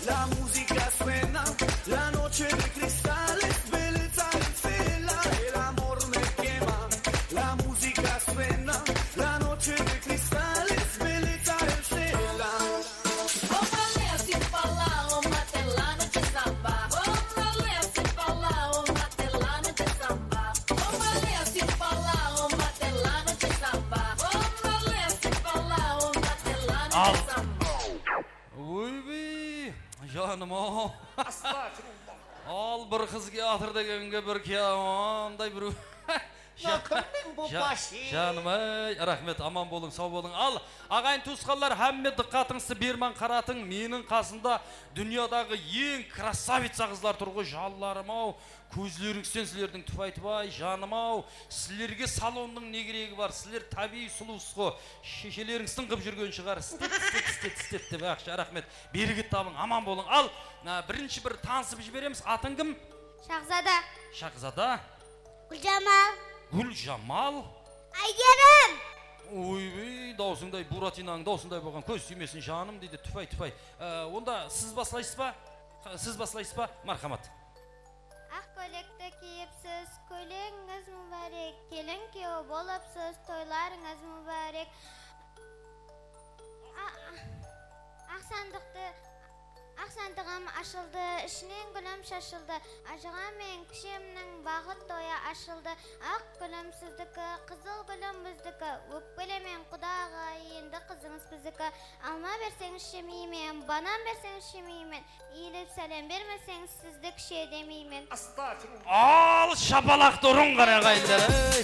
la música suena, la noche de cristales, belleza del cielo. El amor me quema, la música suena, la noche de cristales, belleza del cielo. Vamos ali, assim pra lá, uma telana de samba. Vamos ali, assim pra lá, uma telana de samba. Vamos ali, assim pra lá, uma telana de samba. Vamos ali, assim pra lá, uma telana de samba. Oybey, janım-aw. Astagfirullah. Al, bir qız kiyatır degenge bir kiyamanday bir. Mına kim men, bu basshi? Janım-ay, raxmet, aman bolıń, saw bolıń. Al, aǵayin tuwısqanlar, hámme dıqqatıńızdı berman qaratıń. Meniń qasımda dúnyadaǵı eń krasavitsa qızlar tur ǵoy, janlarım-aw. Kózlerińizden sizlerdiń tupay-tupay, janım-aw. Sizlerge salonnıń ne keregi bar? Sizler tábiyiy sulıwsız ǵo. Sheshelerińizdiń qıp júrgen shıǵar. Istet, istet, istet, istet dep, yaqshı, raxmet. Bereket tabıń, aman bolıń. Al, a, birinshi bir tanısıp jiberemiz. Atıń kim? Shaxzada. Shaxzada. Gúljamal. Gúljamal. Aygerim. Oybey, dawısıńday, Buratinańıń dawısınday bolǵan, kóz tiymesin janım, deydi, tupay, tupay. E, onda siz baslaysız ba? Siz baslaysız ba? Marhamat. Aq kóylekti kiyipsiz, kóylegińiz múbárek, kelin kúyew bolıpsız, toylarıńız múbárek. A-, a-, aq sandıqtı, aq sandıǵım ashıldı, ishinen gúlim shashıldı. Ajaǵam menen kúshemniń baxıt toyı ashıldı. Aq gúlim sizdiki, qızıl gúlim bizdiki. Ókpelemen qudaǵa, endi qızıńız bizdiki. Alma berseńiz jemeymen, banan berseńiz jemeymen. Iyilip sálem bermeseńiz, sizdi kishi demeymen. Astagfirullah. Al, shapalaqtı urıń, qaraǵayınlar, ey!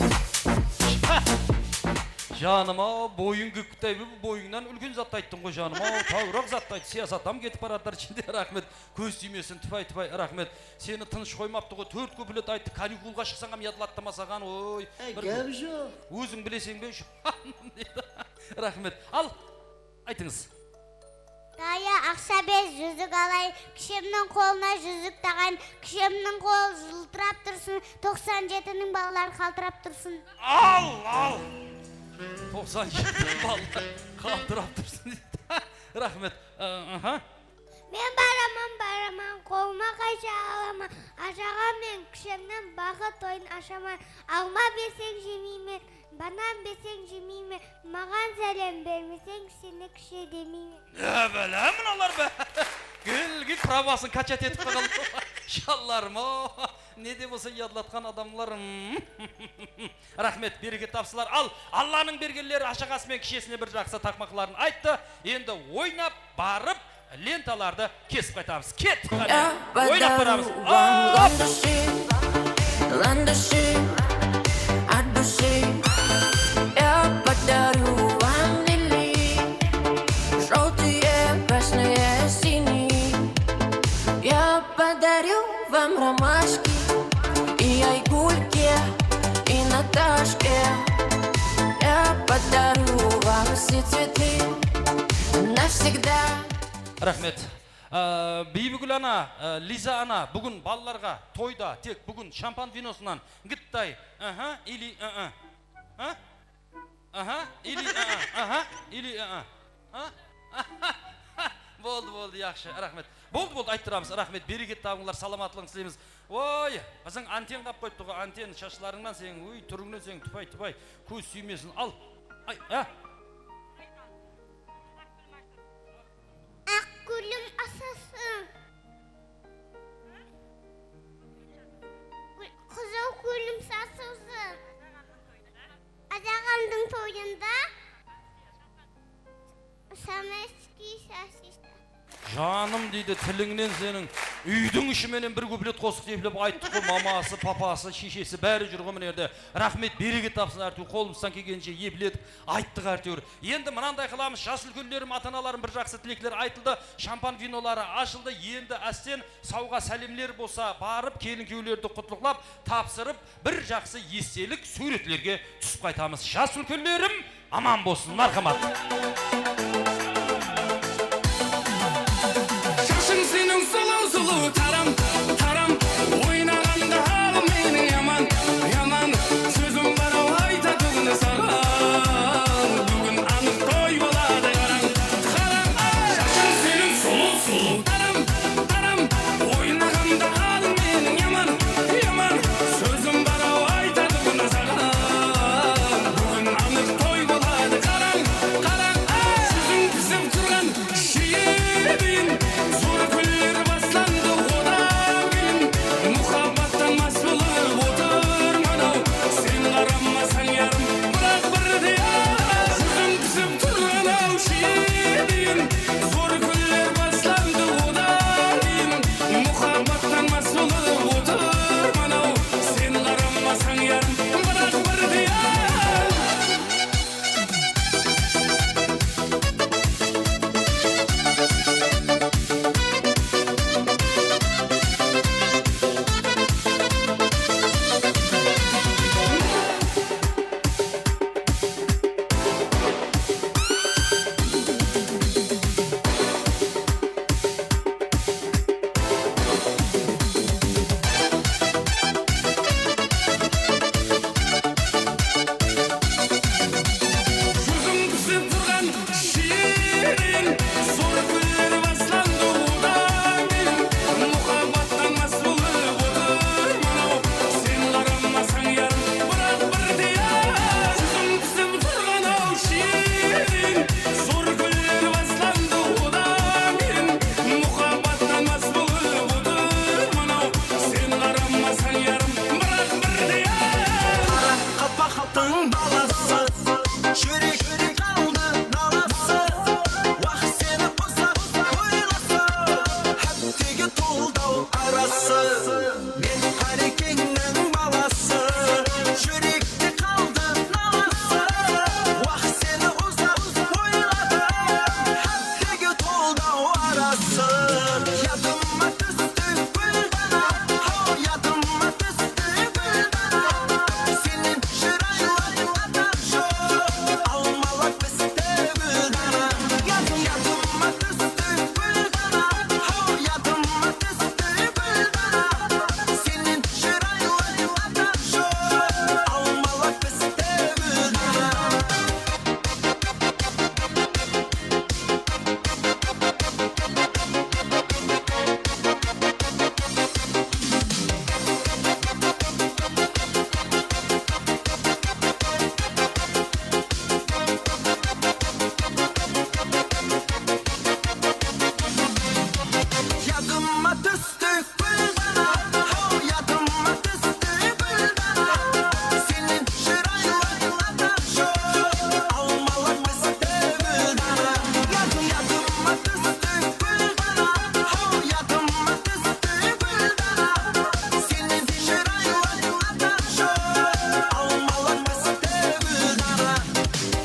Janım-aw, boyıń kúkkitay, bul boyıńnan úlken zattı ayttıń ǵoy, janım-aw. Tawıraq zattı ayttı, siyasat tam ketip baratır ishinde, raxmet. Kóz tiymesin, tupay-tupay, raxmet. Seni tınısh qoymaptı ǵoy, tórt kuplet ayttı, kanikulǵa shıqsań hám yadlattı ma saǵan, oy. Ey, bir gáp joq. Óziń bileseń be, janım, deydi. Raxmet. Al, aytıńız. Dayı, aqsha ber, júzik alayın. Kishemniń qolına júzik taǵayın. Kishemniń qolı jıltırap tursın, toqsan jetiniń balaları qaltırap tursın. Al, al! Toqsan jetiniń balaları qaltırap tursın, deydi. Raxmet. Aha. Men baraman, baraman, qolıma qaysha alaman. Ajaǵam menen kúshemniń baxıt toyın ashaman. Alma berseń jemeymen, banan berseń jemeymen, maǵan sálem bermeseń, seni kishi demeymen. Ne bala mınalar be? Gel, gel, pravasın kachat etip qalǵan. Janlarım-aw, ne de bolsa yadlatqan adamlar. Raxmet, bereket tapsınlar. Al, Allanıń bergenleri ashaqası menen kishesine bir jaqsı taqmaqların ayttı. Endi oynap barıp, lentalardı kesip qaytamız. Kettik, qáne. Oynap baramız. Ландыши, ландыши, от души. Я подарю вам лилии, жёлтые, красные, синие. Я подарю вам ромашки и Айгульке, и Наташке. Я подарю вам все цветы навсегда. Raxmet. Á, Biybigúl ana, á, Liza ana, búgin balalarǵa toyda tek búgin shampan vinosınan gıttay, aha, ili, ı-ı. Ha? Aha, ili, aha, aha, ili, aha. Ha? Boldı, boldı, yaqshı, raxmet. Boldı, boldı, ayttıramız, raxmet, bereket tabıńlar, salamatlıǵıńdı tileymiz. Oy, qızıń anten qap qoyıptı ǵo, anten, shashlarıńnan seniń, uy, túrińnen seniń, tupay, tupay, kóz súymesin, al. Ay, ha? Aq gúlim asılsın. Qızıl gúlim sasılsın. Adaǵamdıń toyında sovetskiy sosischa. Janım deydi, tilińnen seniń. Úydiń ishi menen bir kuplet qosıq eplep ayttıq ǵo, maması, papası, sheshesi, bári júr ǵo mına jerde. Raxmet, bereket tapsın, ártiw, qolımızdan kelgeninshe epledik, ayttıq, ártiwir. Endi mınanday qılamız, jas úlkenlerim, ata-analarım, bir jaqsı tilekler aytıldı, shampan vinoları ashıldı, endi ásten sawǵa sálemler bolsa, barıp kelin-kúyewlerdi qutlıqlap, tapsırıp, bir jaqsı estelik súwretlerge túsip qaytamız. Jas úlkenlerim, aman bolsın, marhamat. Shashıń seniń sulıw-sulıw, taram, taram, oynaǵanda hal meniń yaman, yaman. Sózim bar-aw aytatuǵın saǵan, búgin anıq toy boladı, qarań, qarań. Shashıń seniń sulıw-sulıw, taram, taram, oynaǵanda hal meniń yaman, yaman. Sózim bar-aw aytatuǵın saǵan, búgin anıq toy boladı, qarań, qarań. Júziń pisip turǵan Shiyediyin, zor kúnler baslandı odan keyin. Muhabbattan más bolıp otırman-aw, sen qaramasań, yarım, biraq birde-aq. Júzim pisip turǵan-aw, shiyediyin, zor kúnler baslandı odan keyin. Muhabbattan más bolıp otırman-aw, sen qaramasań, yarım, biraq birde-aq. Júziń pisip turǵan shiyediyin, zor kúnler baslandı odan keyin. Muhabbattan más bolıp otırman-aw, sen qaramasań, yarım, biraq birde-aq. Júziń pisip turǵan-aw, shiyediyin, zor kúnler baslandı odan keyin. Muhabbattan más bolıp otırman-aw, sen qaramasań, yarım, biraq birde-aq. Qalpaqaldıń balası, júrekte qaldı nalası. Wah, seni uzaq oylasa, háptege toldı-aw arası. Men Qarekeńniń balası, júrekte qaldı nalası. Wah, seni uzaq oyladım, háptege toldı-aw arası. Yadıma tústi gúldana, haw, yadıma tústi gúldana. Senen shıraylı adam joq, almalak piste gúldana. Yad-, yadıma tústi gúldana, haw, yadıma tústi gúldana. Senen shıraylı adam joq, almalak piste gúldana. Yadıma tústi gúldana, haw, yadıma tústi gúldana. Senen shıraylı adam joq, almalak piste gúldana. Yad-, yadıma tústi gúldana, haw, yadıma tústi gúldana. Senen shıraylı adam joq, almalak piste gúldana.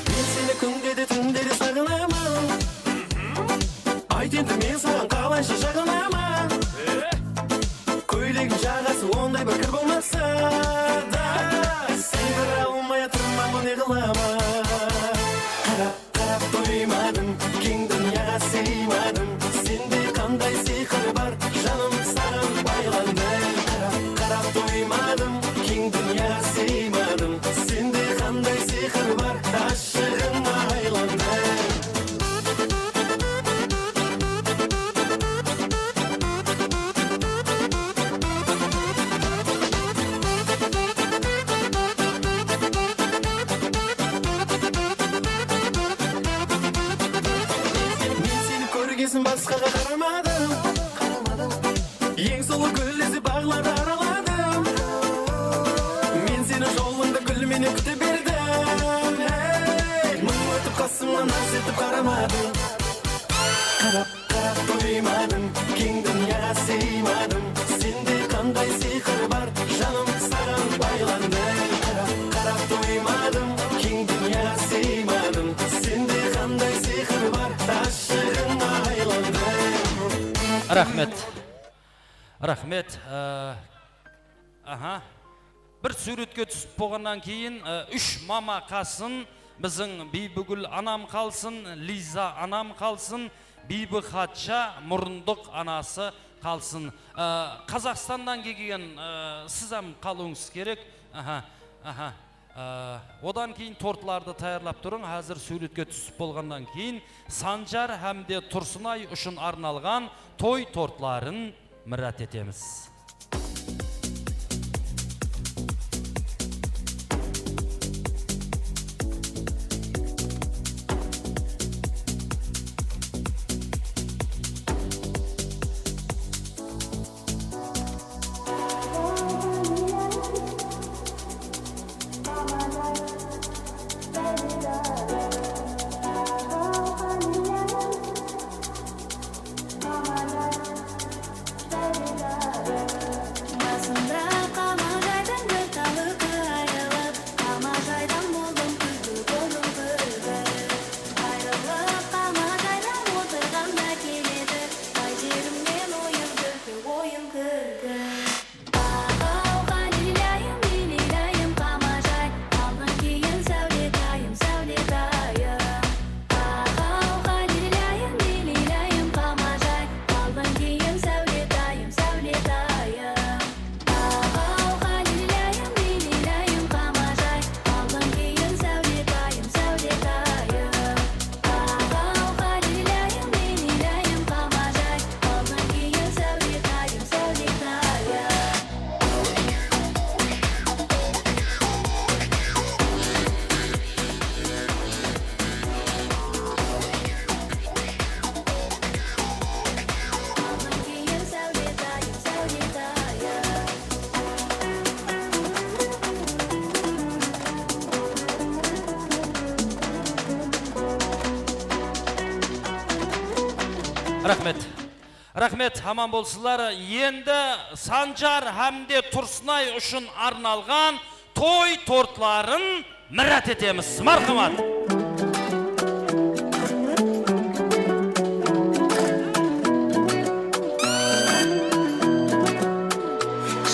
Men seni kúnde de, túnde de saǵınaman. Ayt endi, men saǵan qalayshı jaǵınaman? Kóylegim jaǵası onday bir kir bolmasa da, sıydıra almay atırman, bul ne qılaman? Qarap, qarap toymadım, keń dúnyaǵa sıymadım. Sende qanday sıyqır bar, janım saǵan baylandı. Qarap, qarap toymadım, keń dúnyaǵa sıymadım. Sende qanday sıyqır bar, ash Qaramadım, qaramadım. Eń sulıw gúllisi baǵlardı araladım. Men seni jolıńda gúl menen kúte berdim. Hey! Mıń ótip qasımnan naz etip qaramadıń. Qarap, qarap toymadım, keń dúnyaǵa sıymadım. Sende qanday sıyqır bar, janım saǵan baylandı. Qarap, qarap toymadım, keń dúnyaǵa sıymadım. Sende qanday sıyqır bar, ashıǵıńa aylandım. Raxmet. Raxmet. Ee, aha. Bir súwretke túsip bolǵannan keyin, e, úsh mama qalsın, biziń Biybigúl anam qalsın, Liza anam qalsın, Biybi Xatsha murındıq anası qalsın. E, Qazaqstannan kelgen, e, siz hám qalıwıńız kerek. Aha, aha. E, odan keyin tortlardı tayarlap turıń. Házir súwretke túsip bolǵannan keyin Sanjar hám de Tursınay ushın arnalǵan toy tortların mirát etemiz. Basında qamajaydıń bir talıqı ayırılıp, qamajaydan boldım kúlki, boldım kúlki. Ayırılıp qamajaydan otırǵanda keledi, qay jerimnen oyın kúlki, oyın kúlki. Aqaw, qálilayım, liliylayım, qamajay, aldıń keyin sáwletayım, sáwletayım. Aqaw, qálilayım, liliylayım, qamajay, aldıń keyin sáwletayım, sáwletayım. Aqaw, qálilayım, liliylayım, qamajay, aldıń keyin sáwletayım, sáwletayım. Aqaw, qálilayım, liliylayım, qamajay, aldıń keyin sáwletayım, sáwletayım. Raxmet. Raxmet, aman bolsınlar. Endi Sanjar hám de Tursınay ushın arnalǵan toy tortların mirát etemiz. Marhamat.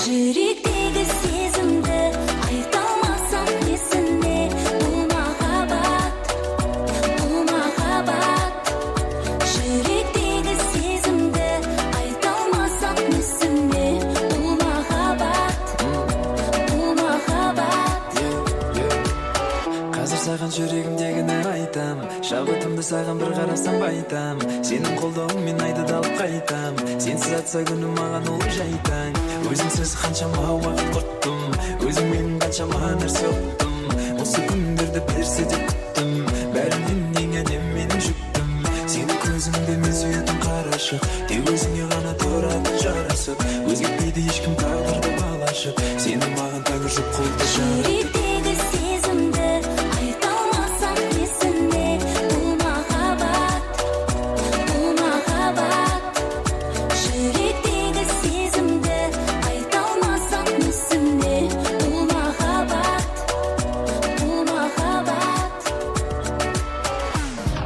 Júrektegi sezimdi ayta almasam nesine, bul maxabbat, bul maxabbat. Júrektegi sezimdi ayta almasam nesine, bul maxabbat, bul maxabbat. Házir saǵan júregimdegini aytam. Shabatımdı saǵan bir qarasam baytam. Seniń qoldawıń men aydı da alıp qaytam. Sensiz atsa kúnim maǵan ol jaytań. Ózińsiz qansha waqıt qurttım. Ózińmen qansha nárse utdım. Usı kúnlerdi berse dep kúttim. Bárinen eń ádem meniń júptim. Seniń kózińde men súyetin qarashıq. Tek ózińe ǵana turadı jarasıp. Ózgertpeydi hesh kim táǵdirdi balashıq. Seni maǵan Táńir jup qıldı jaratıp. Júrektegi sezimdi ayta almasam nesine, bul maxabbat, bul maxabbat. Júrektegi sezimdi ayta almasam nesine, bul maxabbat, bul maxabbat.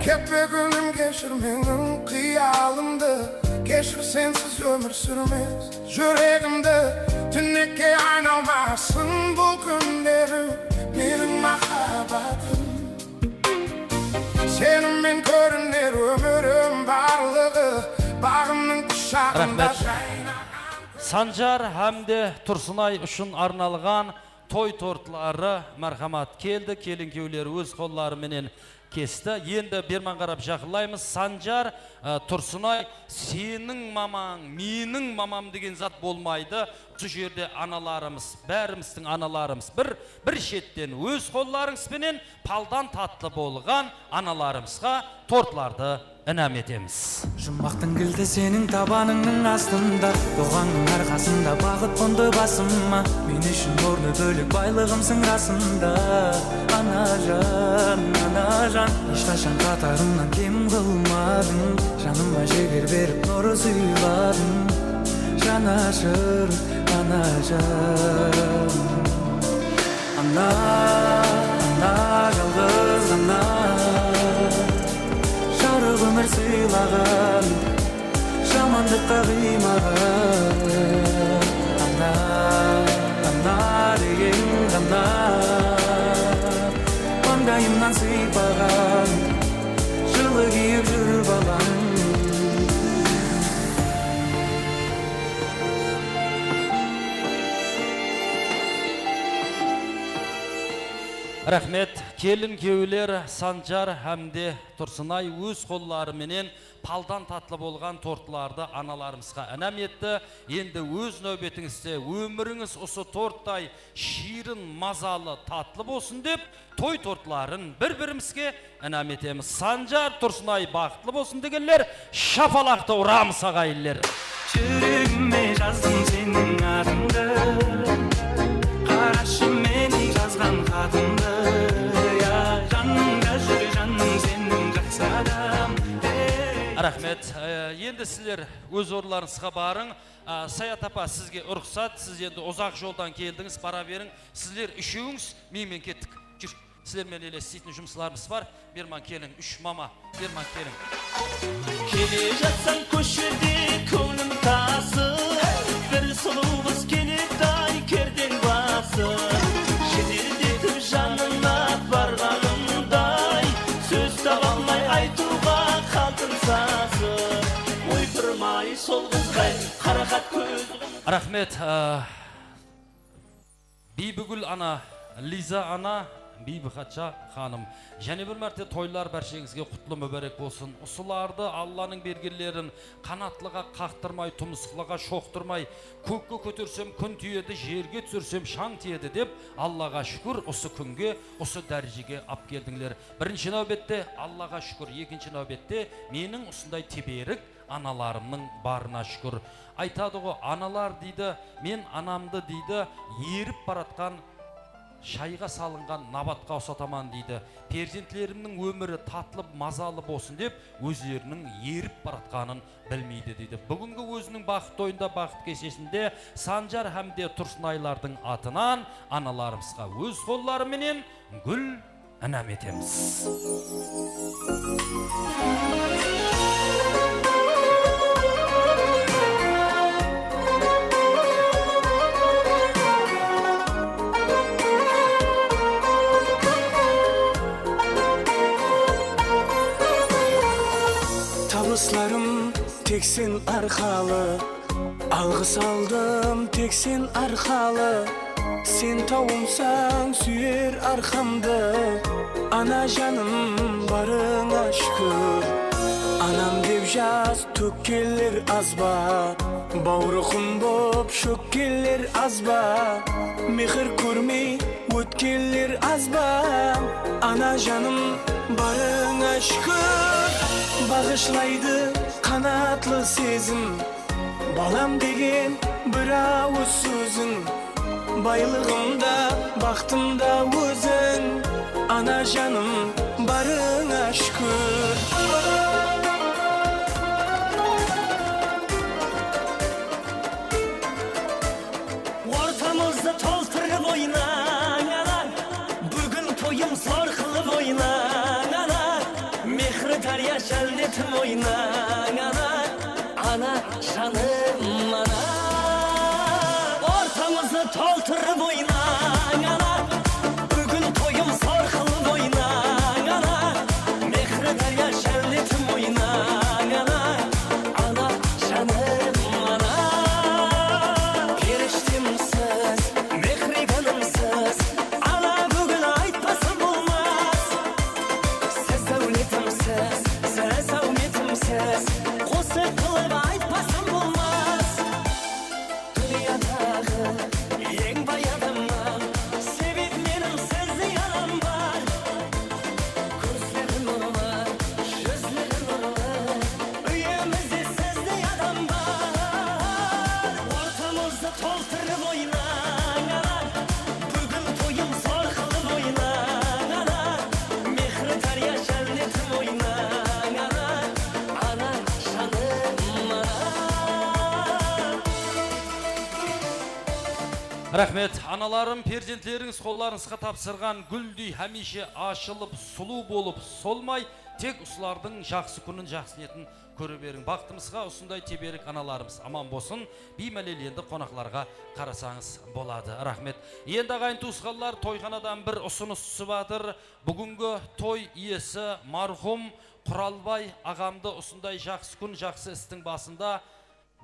Ketpe kúnim, keshir meniń qıyalımdı, keshir, sensiz ómir súrmes. Júregimdi túnekke ayналmasın bul kúnlerim, meniń maxabbatım. Senimen kóriner ómirim barlıǵı, baǵımnıń qushaǵında jaynaǵan. Sanjar hám de Tursınay ushın arnalǵan toy tortları, marhamat, keldi. Kelinkewler óz qolları menen kesti. Endi berman qarap jaqınlaymız. Sanjar, e, Tursınay, seniń mamań, meniń mamam degen zat bolmaydı. Usı jerde analarımız, bárimizdiń analarımız bir, bir shetten óz qollarıńız benen paldan tatlı bolǵan analarımızǵa tortlardı inam etemiz. Jummaqtıń gilti seniń tabanıńnıń astında, doǵańnıń arqasında, baxıt qondı basıma. Men ushın ornı bólek baylıǵımsıń rasında. Anajan, anajan, hesh qashan qatarıńnan kem qılmadıń. Janıma jeger berip, nur sıyladıń, janashır anajan. Ana, ana, jalǵız ana, jarıq ómir sıylaǵan, jamanlıqqa qıymaǵan. Ana, ana degen ana, mańdayımnan sıypaǵan, jılı kúyip júr balam. Raxmet. Kelin kúyewler Sanjar hám de Tursınay óz qolları menen paldan tatlı bolǵan tortlardı analarımızǵa inam etti. Endi óz náwbetińizde ómirińiz usı torttay shiyrin, mazalı, tatlı bolsın dep, toy tortların bir-birimizge inam etemiz. Sanjar, Tursınay baxıtlı bolsın degenler, shapalaqtı uramız, aǵayinler. Júregime jazdım seniń atıńdı, qarashı meniń jazǵan xatımdı. Ya, janımda júr janım seniń jaqsı adam. Ey. Raxmet. E, endi sizler óz orınlarıńızǵa barıń. A, Sayat apa, sizge ruxsat, siz endi uzaq joldan keldińiz, bara beriń. Sizler úshewińiz miymen kettik. Júr, sizler menen ele isleytin jumıslarımız bar. Berman keliń, úsh mama, berman keliń. Kele jatsań kóshede kóńlim tasıp, bir sulıw qız keledi-ay kerden basıp. Jedildetip janına barǵanımday, sóz taba almay aytıwǵa qaltım sasıp. Oypırmay sol qızǵay, qaraxat kóz. Raxmet, a, Biybigúl ana, Liza ana, Biybixansha xanım. Jáne bir márte toylar bársheńizge qutlı múbárek bolsın. Usılardı, Allanıń bergenlerin qanatlıǵa qaqtırmay, tumsıqlıǵa shoqtırmay, kókke kótersem kún tiyedi, jerge túsirsem shań tiyedi dep, Allaǵa shúkir, usı kúnge, usı dárejege ap keldińler. Birinshi náwbette Allaǵa shúkir, ekinshi náwbette meniń usınday teberik analarımnıń barına shúkir. Aytadı ǵo, analar deydi, men anamdı deydi, erip baratqan shayǵa salınǵan nabatqa usataman deydi. Perzentlerimniń ómiri tatlı, mazalı bolsın dep, ózleriniń erip baratqanın bilmeydi deydi. Búgingi óziniń baxıt toyında, baxıt keshesinde Sanjar hám de Tursınaylardıń atınan analarımızǵa óz qolları menen gúl inam etemiz. Tabıslarım tek sen arqalı, alǵıs aldım tek sen arqalı. Sen tawımsań súyer arqamdı, ana janım, barıńa shúkir. Anam dep jas tókkenler az ba? Bawrıqım bop shókkenler az ba? Mehir kórmey ótkenler az ba? Ana janım, barıńa shúkir. Baǵıshlaydı qanatlı sezim, balam degen bir awız sóziń. Baylıǵım da, baxtım da óziń, ana janım, barıńa shúkir. Ortamızdı toltırıp oynań, ana. Búgin toyım zor qılıp oynań, ana. Mehri dárya jálletip oynań, ana. Ana janım, ana. Ortamızdı toltırıp oynań, ana. Búgin toyım zor qılıp oynań, ana. Mehri dárya jálletip oynań, ana. Ana janım, ana. Perishtemsiz, mehribanımsız, ana, búgin aytpasam bolmas. Siz dáwletimsiz, siz áwmetimsiz, qosıq qılıp aytpasam bolmas. Dúnyadaǵı eń bay adamman, Raxmet, analarım, perzentlerińiz qollarıńızǵa tapsırǵan gúldey hámiyshe ashılıp, sulıw bolıp solmay, tek usılardıń jaqsı kúnin, jaqsı niyetin kóre beriń. Baxtımızǵa usınday teberik analarımız aman bolsın. Biymálel endi qonaqlarǵa qarasańız boladı. Raxmet. Endi, aǵayin tuwısqanlar, toyxanadan bir usınıs túsip atır. Búgingi toy iyesi marhum Quralbay aǵamdı usınday jaqsı kún, jaqsı istiń basında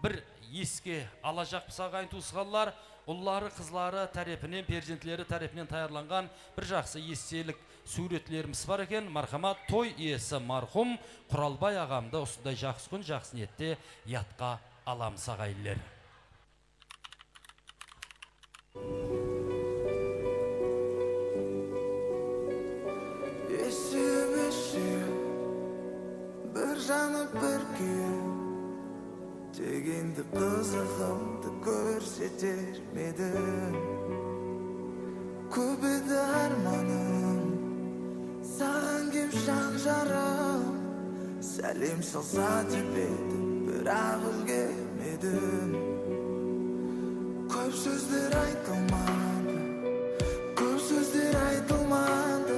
bir eske alajaqpız, aǵayin tuwısqanlar. Ulları, qızları tárepinen, perzentleri tárepinen tayarlanǵan bir jaqsı estelik súwretlerimiz bar eken. Marhamat, toy iyesi marhum Quralbay aǵamdı usınday jaqsı kún, jaqsı niyette yadqa alamız, aǵayinler. Esime bir janıp bir kúyip, tek endi qızıǵımdı kórseter medim. Kóp edi ármanım, saǵan kep jan jarım, sálem salsa dep edim, biraq úlgermedim. Kóp sózler aytılmadı, kóp sózler aytılmadı.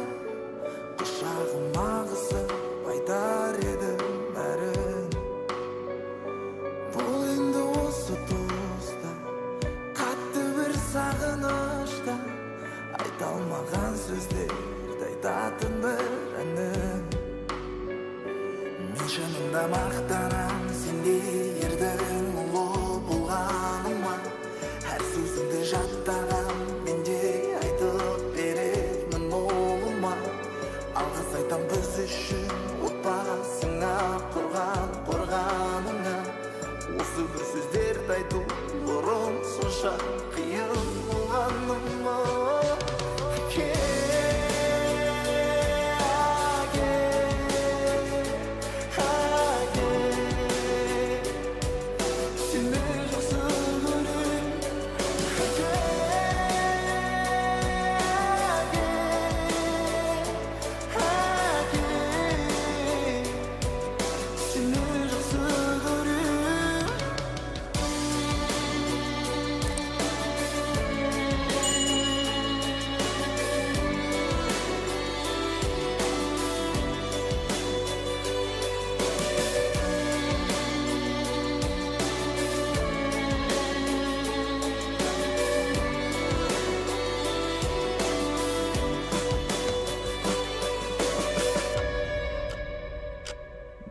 Qushaǵıma qısıp aytar edim bárin. Bul endi usı tusta, qattı bir saǵınıshta, aytalmaǵan sózlerdi aytatın bir inim. Men shınımda maqtanam sendey erdiń ulı bolǵanıma. Hár sózińdi jadtaǵan mendey aytıp beremen molıwma. Alǵıs aytam biz ushın otpasıńa, qorǵan qorǵanıńa. Usı bir sózlerdi aytıw burın sonsha qıyın bolǵanıma. Áke, áke, áke. Seni jaqsı kórem. Áke, áke, áke. Seni jaqsı kórem.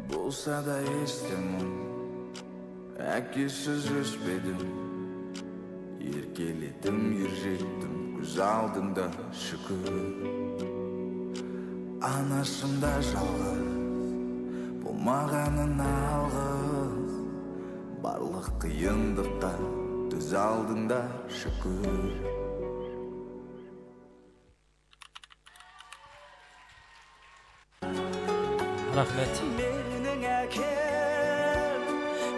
Bolsa da esitemen, ákesiz óspedim. Erkeledim, erjettim, kóz aldıńda shúkir. Anashım da jalǵız, bolmaǵanına alǵıs. Barlıq qıyındıqqa kóz aldıńda shúkir. Raxmet. Meniń ákem.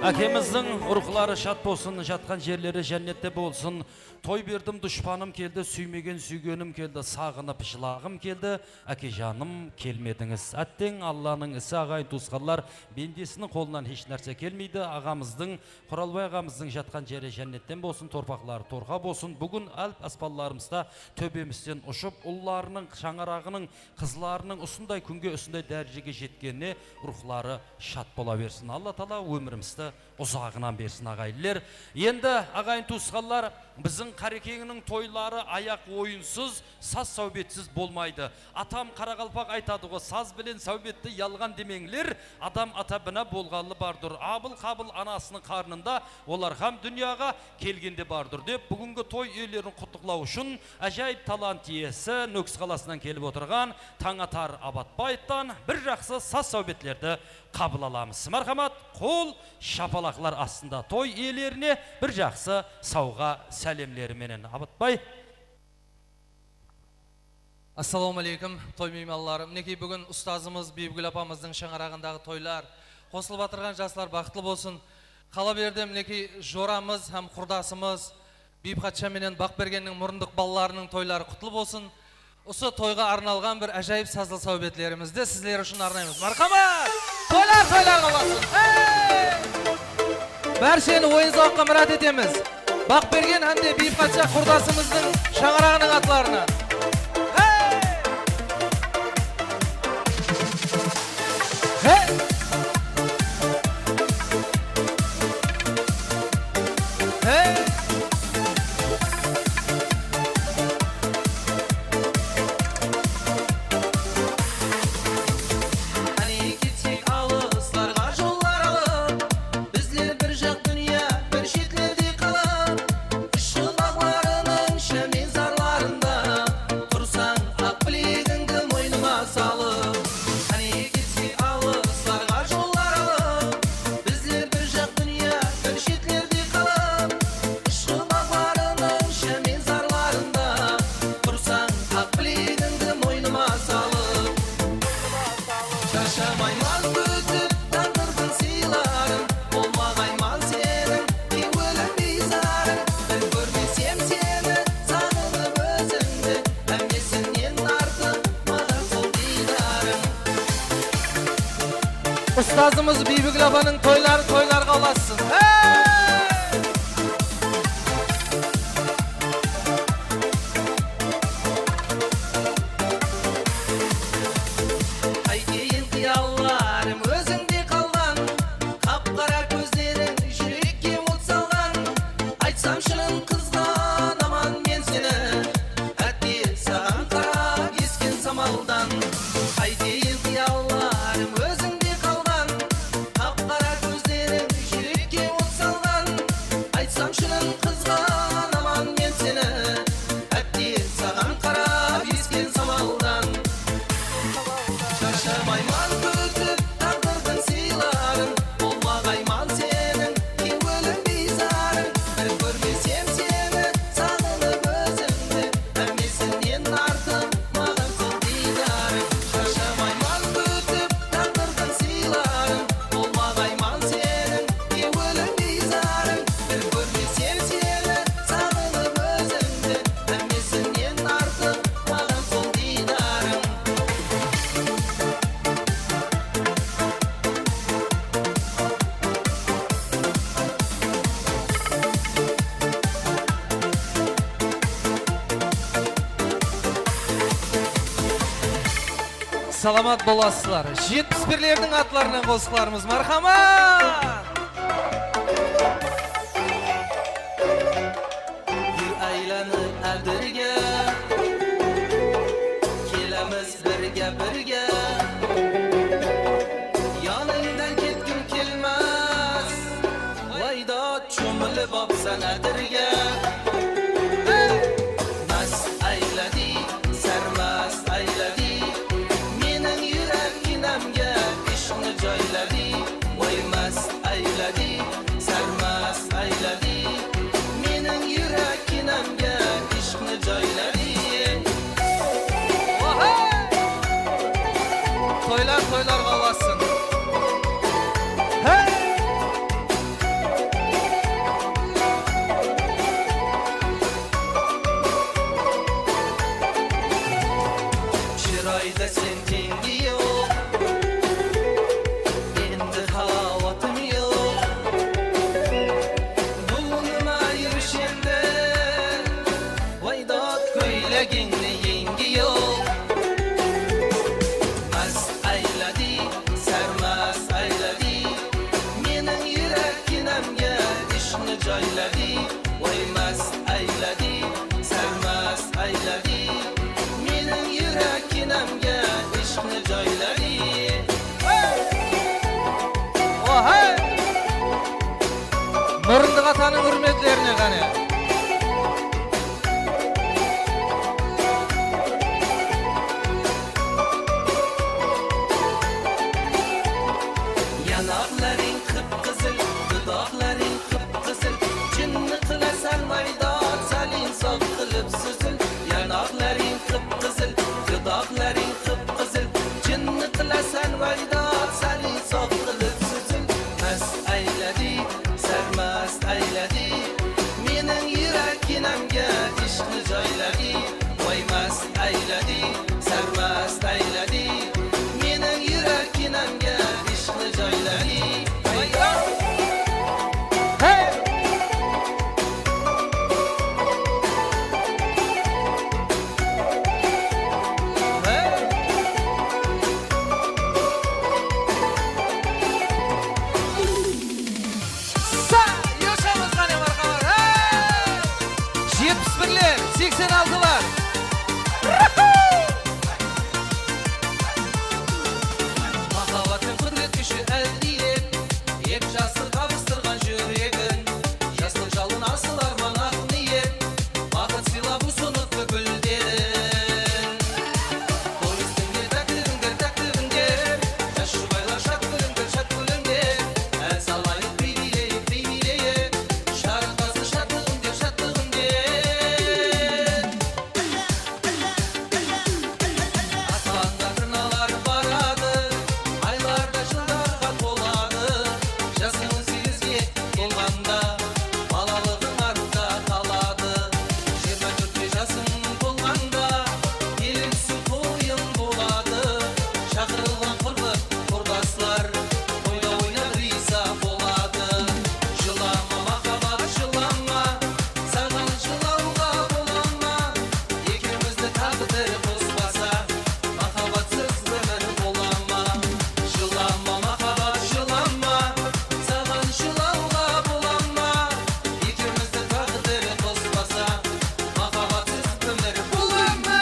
Ákemizdiń ruwxları shad bolsın, jatqan jerleri jánnette bolsın. Toy berdim, dushpanım keldi, súymegen súygenim keldi, saǵınıp jılaǵım keldi, ákejanım kelmedińiz. Átteń, Allanıń isi, aǵayin tuwısqanlar, bendesiniń qolınan hesh nárse kelmeydi. Aǵamızdıń Quralbay aǵamızdıń jatqan jeri jánnetten bolsın, torpaqları torqa bolsın. Búgin alp aspanlarımızda tóbemizden ushıp, ullarınıń shańaraǵınıń, qızlarınıń usınday kúnge, usınday dárejege jetkenine ruwxları shad bola bersin. Alla taala ómirimizdi uzaǵınan bersin, aǵayinler. Endi, aǵayin tuwısqanlar, biziń Qarekeńniń toyları ayaq oyınsız, saz-sáwbetsiz bolmaydı. Atam qaraqalpaq aytadı ǵo, saz benen sáwbetti yalǵan demeńler, adam ata bina bolǵanlı bardur. Abıl-qabıl anasınıń qarnında, olar hám dúnyaǵa kelgende bardur, dep, búgingi toy iyelerin qutlıqlaw ushın ájayıp talant iyesi, Nókis qalasınan kelip otırǵan Tańatar Abatbaevtan bir jaqsı saz-sáwbetlerdi qabıl alamız. Marhamat, qol shapalaqlar astında toy iyelerine bir jaqsı sawǵa sálemleri menen. Abatbay. Assalawma áleykum, toy miymanları. Minekey, búgin ustazımız Biybigúl apamızdıń shańaraǵındaǵı toylar. Qosılıp atırǵan jaslar baxıtlı bolsın. Qala berdi, minekey, joramız hám qurdasımız Biypatshah menen Baqbergenniń murındıq balalarınıń toyları qutlı bolsın. Usı toyǵa arnalǵan bir ájayıp sazlı sáwbetlerimizdi sizler ushın arnaymız. Marhamat! Toylar toylarǵa ulasın! Hey! Bársheni oyın-zawıqqa mirát etemiz. Baqbergen hám de Biypatsha qurdasımızdıń shańaraǵınıń atlarınan. Hey! Hey! Hey! Qáne ketsek alıslarǵa jollar alıp, bizler bir jaq dúnya, bir shetlerde qalıp, ushqın baǵlarınıń shámen zarlarında, tursań aq bilegińdi moynıma salıp. Qáne ketsek alıslarǵa jollar alıp, bizler bir jaq dúnya, bir shetlerde qalıp, ushqın baǵlarınıń shámen zarlarında, tursań aq bilegińdi moynıma salıp. Sharshamayman kútip táǵdirdiń sıyların, bolmaǵayman seniń kewiliń bizarıń. Bir kórmesem seni, saǵınıp ózimdi, hámmesinen artıq maǵan sol diydarıń. Ustazımız Biybigúl apanıń toyları toylarǵa ulasın. Hey! Qáyteyin qıyallarım ózińde qalǵan, qap-qara kózleriń júrekke ot salǵan. Aytsam shının qızǵanaman men seni, hátte saǵan qarap esken samaldan. Qáyteyin qıyallarım ózińde qalǵan, qap-qara kózleriń júrekke ot salǵan. Aytsam shının qızǵanaman men seni, hátte saǵan qarap esken samaldan. Sharshamayman kútip táǵdirdiń sıyların, bolmaǵayman seniń kewiliń bizarıń. Bir kórmesem seni, saǵınıp ózimdi, hámmesinen artıq maǵan sol diydarıń. Sharshamayman kútip táǵdirdiń sıyların, bolmaǵayman seniń kewiliń bizarıń. Bir kórmesem seni, saǵınıp ózimdi, hámmesinen artıq maǵan sol diydarıń. Salamat bolasızlar. Jetpis birlerdiń atlarınan qosıqlarımız. Marhamat! Yúr aylanıp ádirge, kelemiz birge-birge. Yanıńdan ketkim kelmes, Waydat, shomılıp apsan ádirge. Mast ayladi, sármast ayladi, meniń yúrek kinamga ishqni joyladi. Oy, mast ayladi, sármast ayladi, meniń yúrek kinamga ishqni joyladi. Toylar toylarǵa ulasın. Hey! Shırayda sen teńi yoq, endi halawatım yoq. Buwınıma yúrshi endi, Waydat, kóylegińniń engi yoq. Mast ayladi, sármast ayladi, meniń yúrek kinamga ishqni joyladi. Oy, mast ayladi, sármast ayladi, meniń yúrek kinamga ishqni joyladi. Ohay! Murındıq atanıń húrmetlerine qáne. Yanaqlarıń qıp-qızıl, dudaqlarıń qıp-qızıl, jinni qılasan Waydat, sálin soq qılıp súzil. Yanaqlarıń qıp-qızıl, dudaqlarıń qıp-qızıl, jinni qılasan Waydat, sálin soq qılıp súzil. Mast ayladi, sármast ayladi, meniń aldılar. Mahabbattıń qudretkeshi áldeyler, eki jastı qabıstırǵan júregin, jastıq jalın asıl arman aq niyet, baxıt sıyla bu sınıqtı gúlderin. Toy ústinde táktigińder, táktigińder, jas jubaylar shad kúlińder, shad kúlińder, án salayıq, biy biyleyik, biy biyleyik, sharıqlasın shadlıǵıń der, shadlıǵıń der. Asmanda tırnalar baradı, aylarda jıllarǵa toladı, jasıń on segizge tolǵanda, balalıǵıń artta qaladı. Jigirma tórtte jasıń tolǵanda, elliwsiń toyıń boladı, shaqırılǵan qurlı qurdaslar toyda oynap riyza boladı. Jılama, mahabbat, jılama, saǵan jılawǵa bola ma? Ekewimizdi táǵdir qospasa, mahabbatsız ómir bola ma? Jılama, mahabbat, jılama, saǵan jılawǵa bola ma? Ekewimizdi táǵdir qospasa, mahabbatsız ómir bola ma?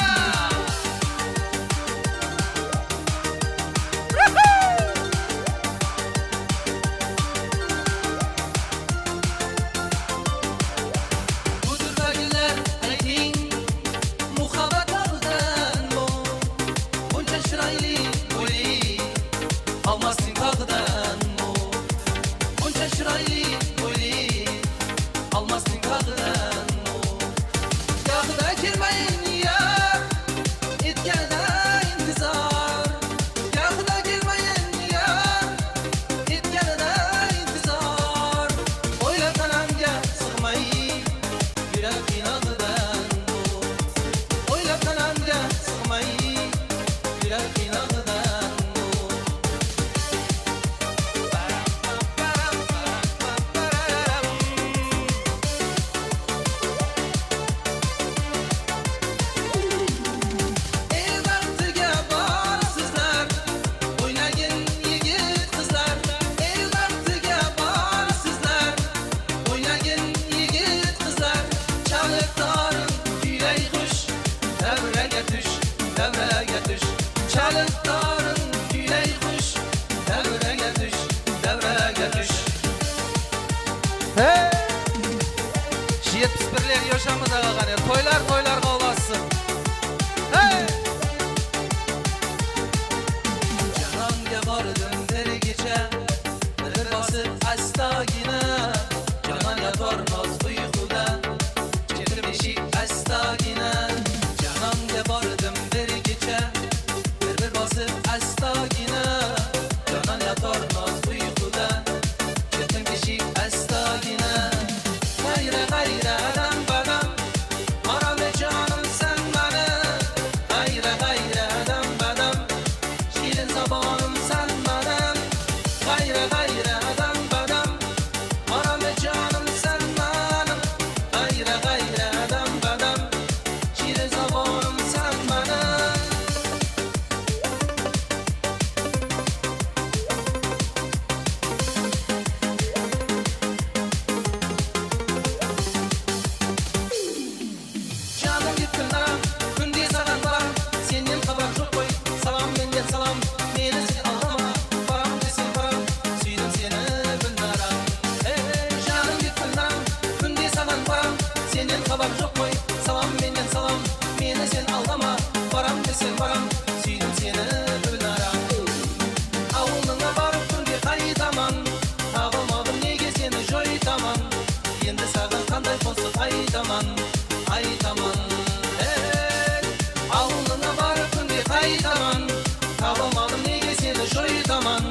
Bútirdagiler aytıń, muhabbat taǵıdan mol, onsha shıraylı óyli, almastıń taǵıdan mol, onsha shıraylı óyli, almastıń taǵıdan mol. Yaqında kelmayin yar, etkende intizar. Yaqında kelmayin yar, etkende intizar. Oylatqanımda sıǵmay, júrek qıynaǵıdan bul. Oylatqanımda sıǵmay, júrek qıynaǵıdan bul. El baxtıǵa barıpsızlar, oynagın yigit qızlar. El baxtıǵa barıpsızlar, oynagın yigit qızlar. Shalıqtarıń kúyley xush, dáwraga túsh, dáwraga túsh. Shalıqtarıń kúyley xush, dáwraga túsh, dáwraga túsh. Hey! Jetpis birler, yoshamız aǵa, qáne, toylar toylarǵa ulassın. Hey! Jananga bordim bir kecha, bir basıp astagina, janan yatarmaz uyquda, jetim beshik astagina. Jananga bordim bir kecha, bir-bir basıp astagina, janan yatarmaz uyquda, jetim beshik astagina. Qayra-qayra, adam-badam, aram janım sen meni. Qayra-qayra, adam-badam, shirin zabanım sen meni. Qayra-qayra, adam-badam, aram janım sen meni. Qayra-qayra, adam-badam, shirin zabanım sen meni. Janım dep tınlam, kúnde saǵan baram, sennen xabar joq qoy, salam mennen salam, meni sen aldama, baram desem baram, súydim seni, Gúlnaram. Ey, janım dep tınlam, kúnde saǵan baram, sennen xabar joq qoy, salam mennen salam, meni sen aldama, baram desem baram, súydim seni, Gúlnaram. Awılıńa barıp kúnde qaytaman, taba almadım nege seni joytaman, endi saǵan qanday qosıq aytaman, aytaman. Ey, awılıńa barıp kúnde qaytaman, taba almadım nege seni joytaman,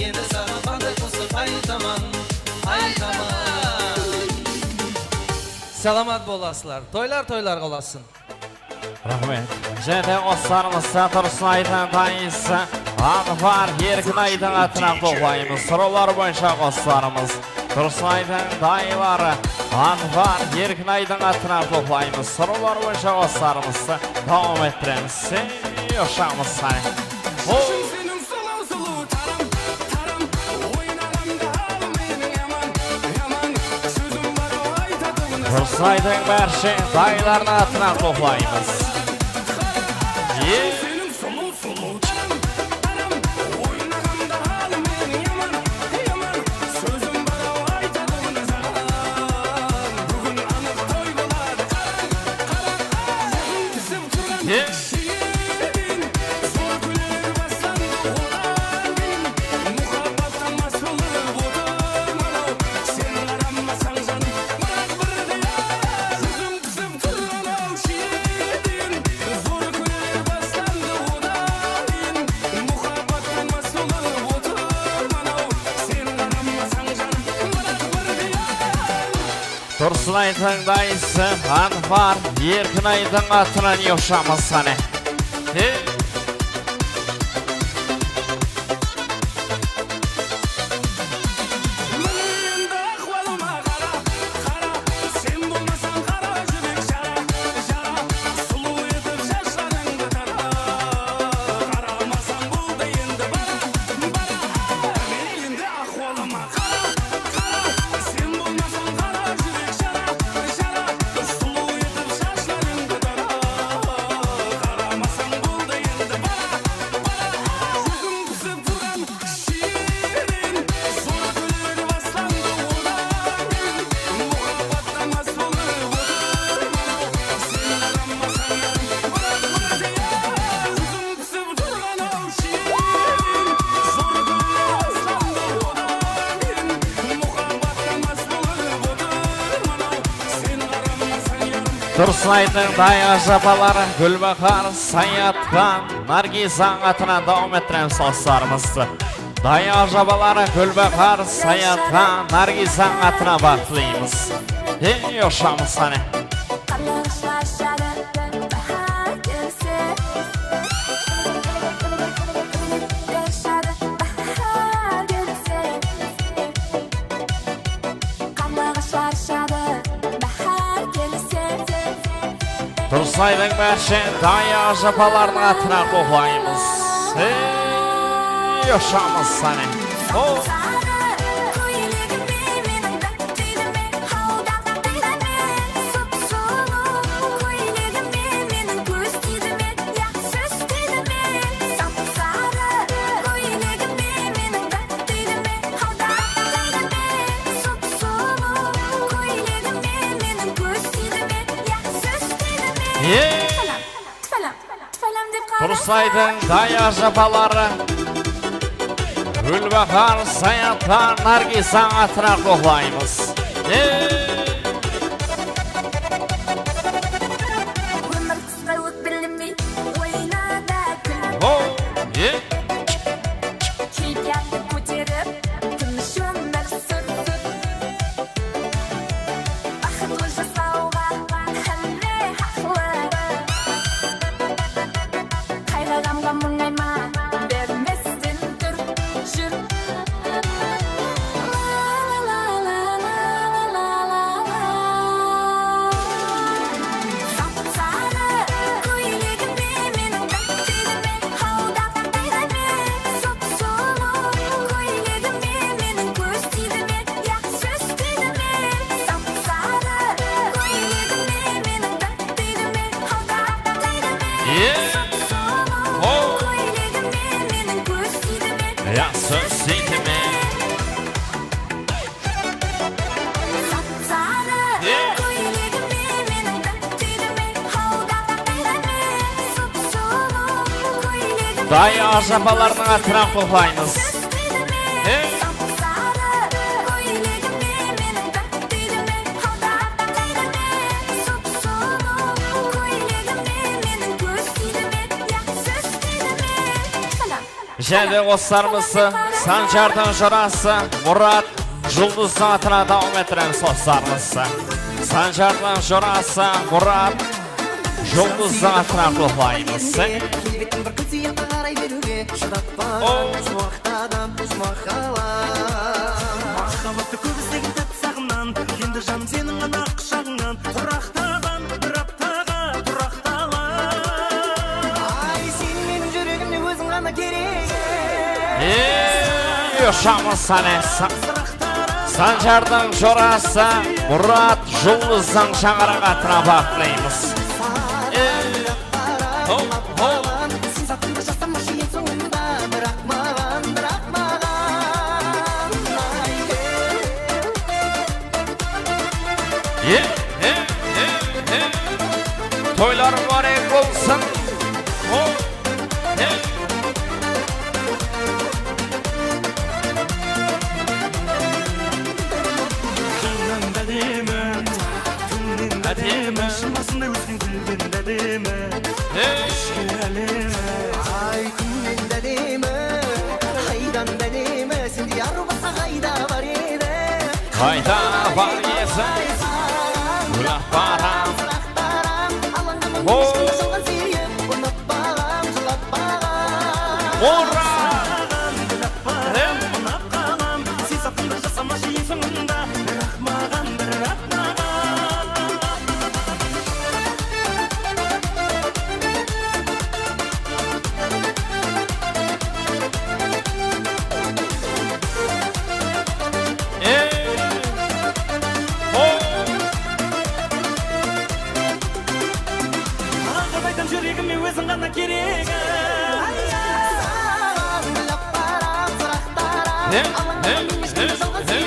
endi saǵan qanday qosıq aytaman, aytaman. Salamat bolasızlar. Toylar toylarǵa ulasın. Raxmet. Jáne de qosıqlarımızdı Tursın Aydın dayısı Anvar Erkin Aydın atına toplaymız. Sorawlar boyınsha qosıqlarımız Tursın Aydın dayıları Anvar Erkin Aydın atına toplaymız. Sorawlar boyınsha qosıqlarımızdı dawam ettiremiz. Sen yoshaqmız sani. Seniń sulıw-sulıw taram, taram, oynaǵanda al meniń yaman, yaman, sózim bar aytatuǵın. Tursaydın bárshe dayılardıń atınan qutlıqlaymız. Tursınaydıń dayısı Anvar Erkinaydıń atınan yoshamasań. He? Tursınaydıń dayı-ajapaları Gúlbahar, Sayatxan, Nargizań atınan dawam ettiremiz dostlarımızdı. Dayı-ajapaları Gúlbahar, Sayatxan, Nargizań atınan baxıtlıymız. Ey, yoshamasań. Tursınaydıń bárshe dayı-ajapalardıń atınan qutlıqlaymız. Ey, yoshamasań. O. Ey! Tursınaydıń dayı-ajapaları Gúlbahar, Sayatxan, Nargizań atınan qutlıqlaymız. Ey! Ómir qısqa, ókpeleme, oyna da kúl. Ho! Ey! Keypiyattı kóterip, tınısh ómir súr. Baxıtlı jasawǵa hámme haqlı. Qayǵı-ǵamǵa muńayma, bermesten tur, júr. Sap-sarı kóylegime, meniń báktegime, haldap tegeme, sup-sulıw kóylegime, meniń kóz tiydime, yaq sóz tiydime, sap-sarı kóylegime, meniń báktegime, haldap tegeme, sup-sulıw kóylegime, meniń kóz tiydime, yaq sóz tiydime. Dayı-ajapalardıń atınan qutlıqlaymız. He? Jáne dostlarımız, Sanjardıń jorası Murat Juldızdıń atınan dawam ettiremiz, dostlarımız. Sanjardıń jorası Murat Juldızdıń atınan qutlıqlaymız. Kelbetin bir kúl sıyaqlı qaray beriwge shıdap barıp, juwaqtadan juwaq ala. Mahabbatti kóp izlegin tát saǵımnan, endi janım seniń ǵana qushaǵıńnan. Turaqtadan bir aptaǵa turaqtala. Ay, sen meniń júregimde óziń ǵana kerek. Ey, yoshamasań, Sa-, Sanjardıń jorası Murat Juldızdıń shańaraǵı atına baǵıtlaymız. Ey, ho, ho. Ye, he, he, he. Toylar múbárek bolsın. Ho, he. Jıńnan da ádemi, túnnen de ádemi, shıń basında ósken gúlden de ádemi. Hey! Ishki álemi. Ay, kúnnen de ádemi, aydan da ádemi, sendey arıw basqa qayda bar edi? Qayda bar edi? Gúl apparam. Ho! Ura! Sen satıńda jasamasha eń sońında, biraq maǵan, biraq maǵan. Ey! Ho! Maǵan qırpaytan júregime óziń ǵana keregi. Saǵan gúl apparam, sıraqtaram. He? He? He? He?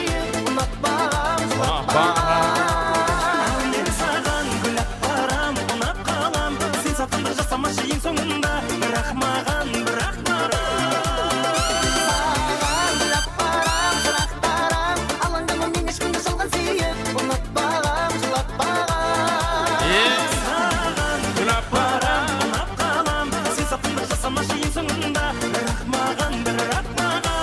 Unatpaǵan, unatpaǵan. Al men saǵan gúl apparam, unap qalam. Sen satıńda jasamasha eń sońında, biraq maǵan, biraq maǵan. Saǵan gúl apparam, sıraqtaram. Alańdama men eshkimdi jalǵan súyip, unatpaǵan, jılappaǵan. Saǵan gúl apparam, unap qalam. Sen satıńda jasamasha eń sońında, biraq maǵan, biraq maǵan.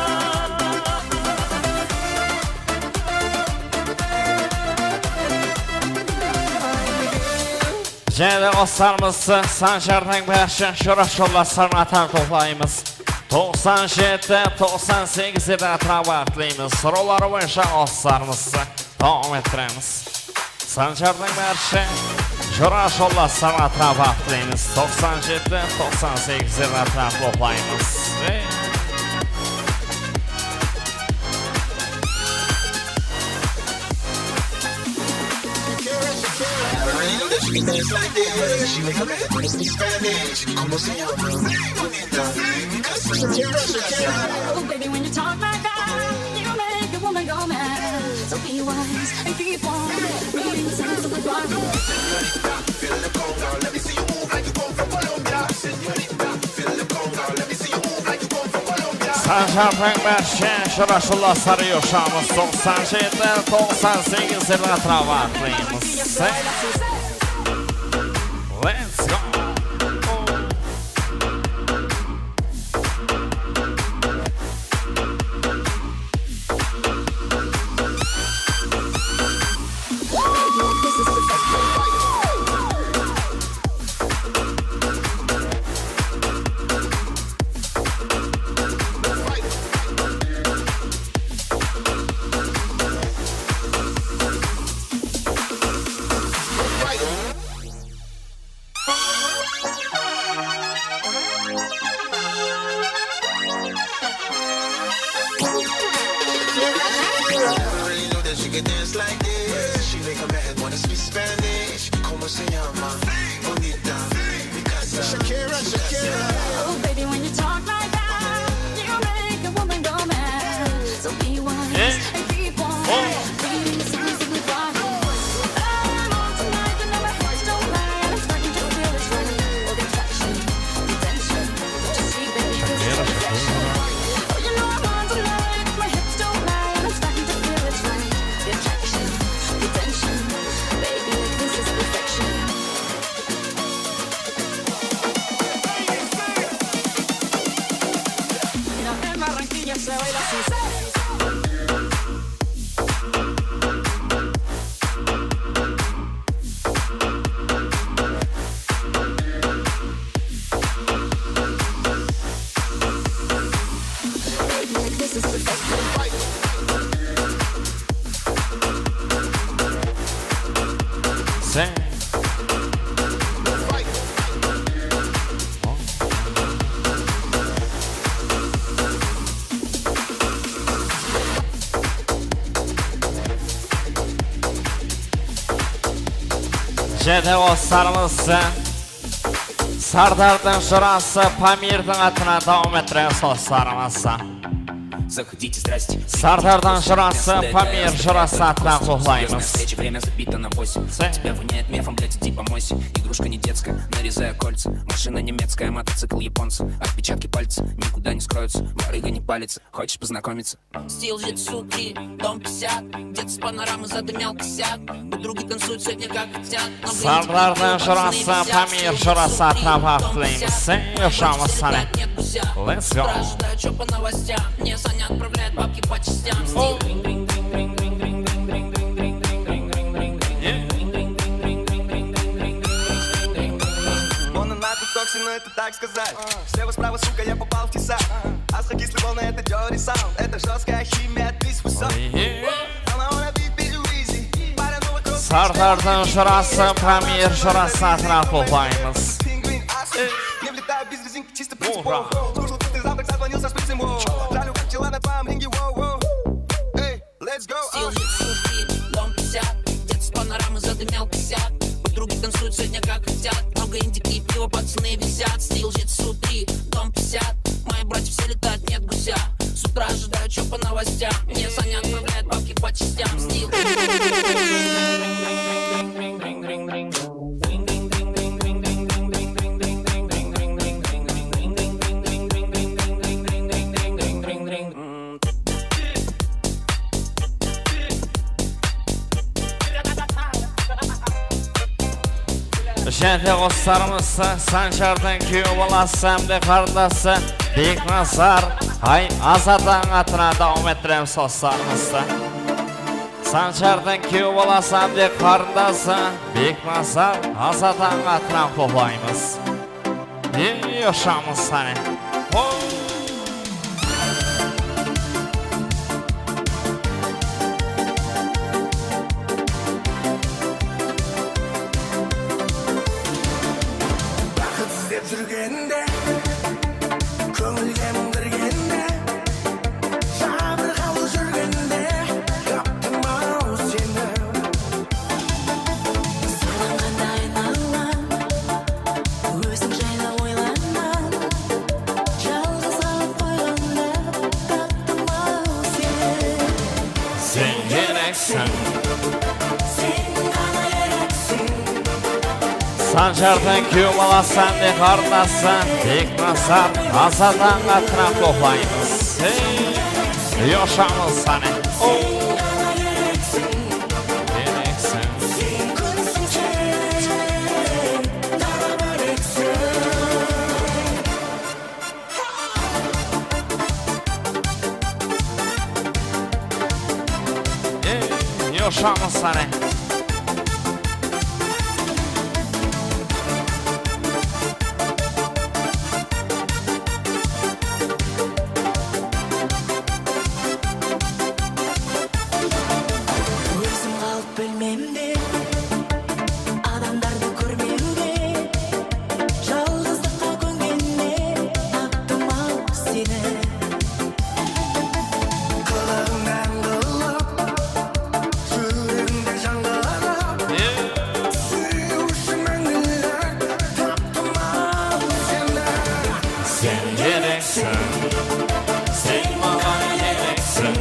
Jáne de qoslarımızdı Sanjardıń bárshi joras jollaslarına tartıp toplaymız. Toqsan jeti, toqsan segiz dep atırap baǵıtlaymız. Sorawları boyınsha qoslarımızdı dawam ettiremiz. Sanjardıń bárshi joras jollaslarına tarap baǵıtlaymız. Toqsan jeti, toqsan segiz dep atırap toplaymız. Ey! Oh, baby, when you talk like that, you make a woman go mad. So be wise and keep on being sensible. Sanjardıń bárshi joras jollasları joramız toqsan jeti, toqsan segiz dep atırap baǵıtlaymız. Let's go! Really know that she can dance like this. She make a man wanna speak Spanish. Como se llama? Bonita. Shakira, Shakira. Oh, baby, when you talk like that, you make a woman go mad. So be wise and keep on being sensible. I'm on tonight, you know my hips don't lie, and I'm starting to feel it's right. Oh, the attraction, the tension, just see, baby, this is perfection. Oh, you know I'm on tonight, my hips don't lie, and I'm starting to feel it's right. The attraction, the tension, baby, this is perfection. Mira, en Barranquilla se baila así. Sen. Jede dostlarımız, Sardardıń jırası Pamirdiń atına dawam ettiremiz dostlarımız. Sardardıń jırası Pamir jırası atına qullaymız. Тебя воняет мефом, блядь, иди помойся. Игрушка не детская, нарезая кольца. Машина немецкая, мотоцикл японца. Отпечатки пальцев никуда не скроются. Барыга не палится, хочешь познакомиться? Стил жетпіс три, дом пятьдесят. Где-то с панорамы задымел косяк. Подруги танцуют сегодня как хотят. Sardardıń jırası Pamir jırası atına baǵıtlaymız. Sen joqshamız, Sane. Let's go. Ожидаю, чё по новостям. Мне Саня отправляет бабки по частям. Стил. Wanna not be toxic, но это так сказать. Слева справа, сука, я попал в тесак. Асхо кислый волна, это Dirty South. Это жёсткая химия, ты свой сок. Ой, е. I'ma wanna be busy, wheezy. Паря новый кросс. Sardardıń jırası Pamir jırası atına qullaymız. Penguin, ас. Не влетаю без резинки, чисто принцип. Ура. Слушал, ты завтрак, созвонился с принцем, воу. Жалю, как дела на твоём ринге, воу, воу. Эй. Let's go. Стил жетпіс три, дом пятьдесят. Где-то с панорамы задымел косяк. Подруги танцуют сегодня как хотят. Много индики и пива, пацаны висят. Стил жетпіс три, дом пятьдесят. Мои братья все летают, нет гуся. С утра ожидаю, чё по новостям. Мне Саня отправляет бабки по частям. Стил. Jáne dostlarımız, Sanjardıń kúyew balası hám de qarındası Beknazar, ay, Azat aǵanıń atına dawam ettiremiz dostlarımızdı. Sanjardıń kúyew balası hám de qarındası Beknazar, Azat aǵanıń atına qullaymız. Ey, joqshamız, Sane. Ho! Baxıt izlep júrgende, kóńilge mıń kirgende, jabırǵalı júrgende, taptım-aw seni. Sırlanǵanda aynalar, óziń jaylı oylayman. Jalǵız qalıp qoyǵanda, taptım-aw seni. Sen gereksiń. Sen ǵana gereksiń. Sanjardıń kúyew balası hám de qarındası Beknazar, Azat aǵanıń atına qullaymız. Ey, joqshamız, Sane. O. Ey, joqshamız, Sane. Ózim qalıp bilmem de, adamdardı kórmewge, jalǵızlıqqa kóngende, taptım-aw seni. Qılıǵıńnan qılıp, júregińde jańǵırıp, súyiwshi máńgilik, taptım-aw seni. Sen gereksiń, sen maǵan gereksiń.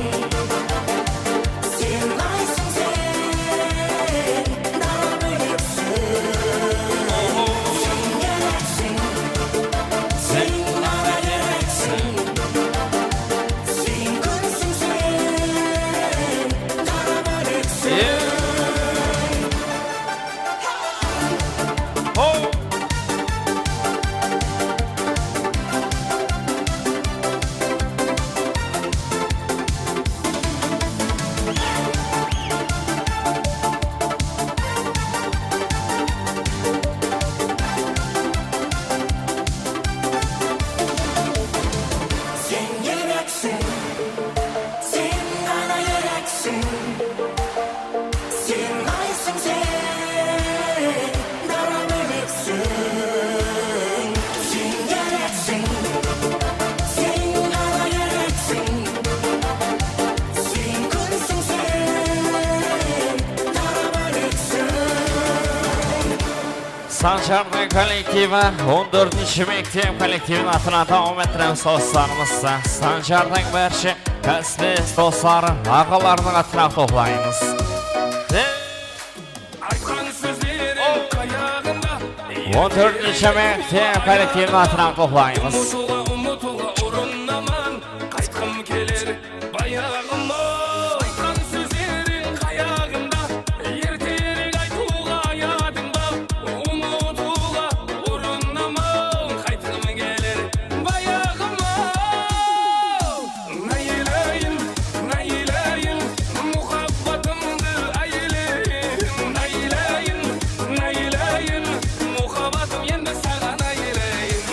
Sen layıqsıń, sen. Sanjardıń kollektivi, on tórtinshi mektep kollektiviniń atınan dawam ettiremiz, doslarımız. Sanjardıń bárshe kásiples dosları, aǵalarınıń atınan qutlıq qılaymız. Aytqan sózleriń qayaǵında. On tórtinshi mektep kollektiviniń atınan qutlıq qılaymız. Umıtıwǵa, umıtıwǵa urınaman, qaytqım keler. Bayaǵım-aw, aytqan sózleriń qayaǵında, erterek aytıwǵa yadıńda, umıtıwǵa urınaman, qaytqım keler, bayaǵım-aw. Naylayin, naylayin, muhabbatımdı aylayin, naylayin, naylayin, muhabbatım endi saǵan aylayin.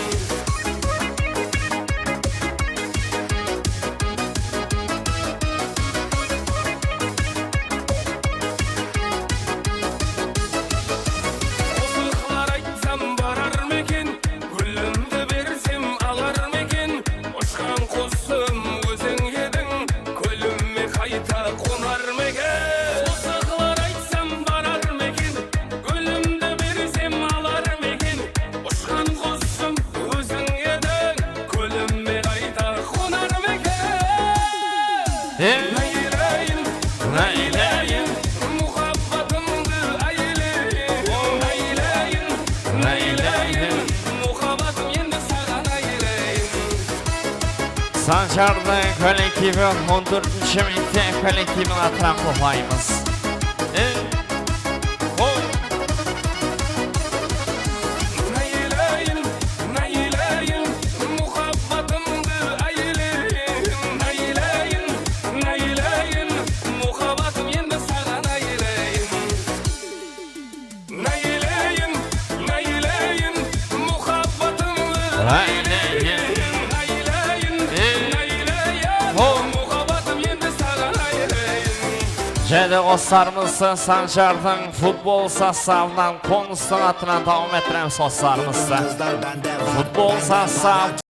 Qosıqlar aytsam barar ma eken, gúlimdi bersem alar ma eken, ushqan qusım óziń ediń, kówlime qayta qonar ma eken? Qosıqlar aytsam barar ma eken, gúlimdi bersem alar ma eken, ushqan qusım óziń ediń, kówlime qayta qonar ma eken? Naylayin, naylayin, muhabbatımdı aylayin, naylayin, naylayin, muhabbatım endi saǵan aylayin. Sanjardıń kollektivi, on tórtinshi mektep kollektiviniń atınan qutlıq qılaymız. Ey, ho! Naylayin, naylayin, muhabbatımdı aylayin, naylayin, naylayin, muhabbatım endi saǵan aylayin. Naylayin, naylayin, muhabbatımdı aylayin, naylayin, naylayin, muhabbatım endi saǵan aylayin. Jáne doslarımız, Sanjardıń futbol sostavınan qonıstıń atınan dawam ettiremiz, doslarımız. Futbol sostavı.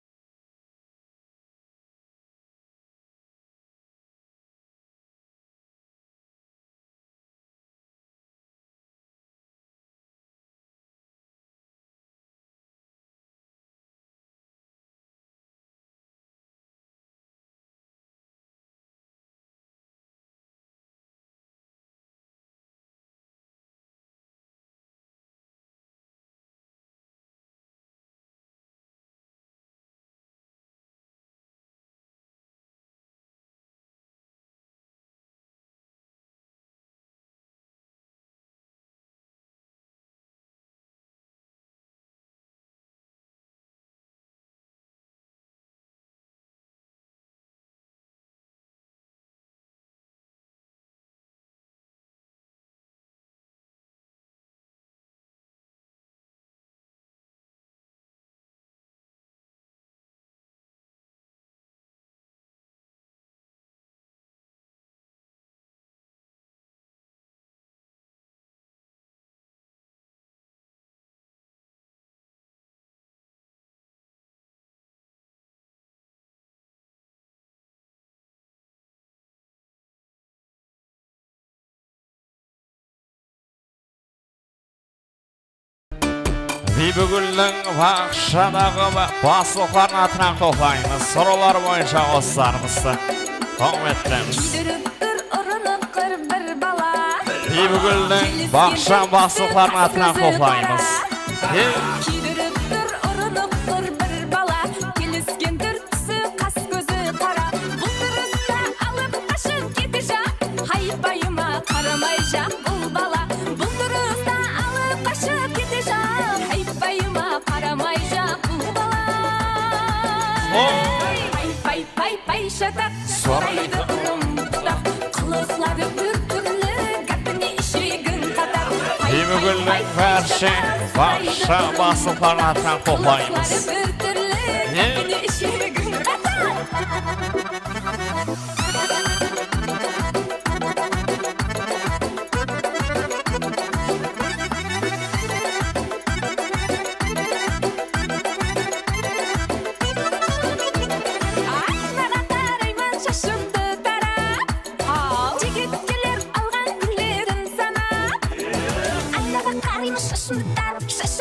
Biybigúldiń baqshadaǵı ba-, baslıqlarınıń atınan qutlıq qılaymız. Sorawlar boyınsha qosıqlarımızdı dawam ettiremiz. Kiydirip tur urınıp qır bir bala. Biybigúldiń baqsha baslıqlarınıń atınan qutlıq qılaymız. Kiydirip tur urınıp qır bir bala. Kelisken túr túsi, qas kózi qara. Bul turısta alıp qashıp kete ja. Haypayıma qaramay ja bul bala. Bul turısta alıp qashıp kete ja. Haypayıma qaramay ja bul bala. Haypay, pay, pay, shataq, soraydı urım butaq. Qılıqları bir túrli, gápine ishegin qataq. Biybigúldiń bárshe baqsha baslıqlarınıń atınan qutlıq qılaymız. Qılıqları bir túrli, gápine ishegin qataq. Aynaǵa qarayman, shashımdı tarap. Al. Jigit keler alǵan gúllerin sanap. Aynaǵa qarayman, shashımdı tarap, shashımdı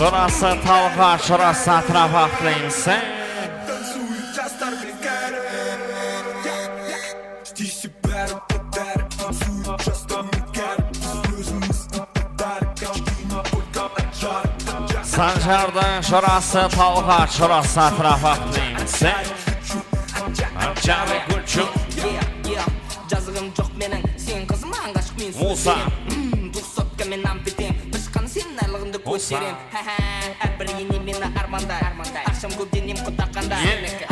Jurası Talǵat, jurası Átirap, aqlaymız. Sanjardıń jurası Talǵat, jurası Átirap, aqlaymız. Jazıǵım joq meniń sen qızıma, ǵashıq men Musa. Dúr sopka men amfetem, bıshqan sen narlıǵımdı kóterem. Há-há, hár bir ene meni armanda. Aqsham kóp denem qutaqqanda.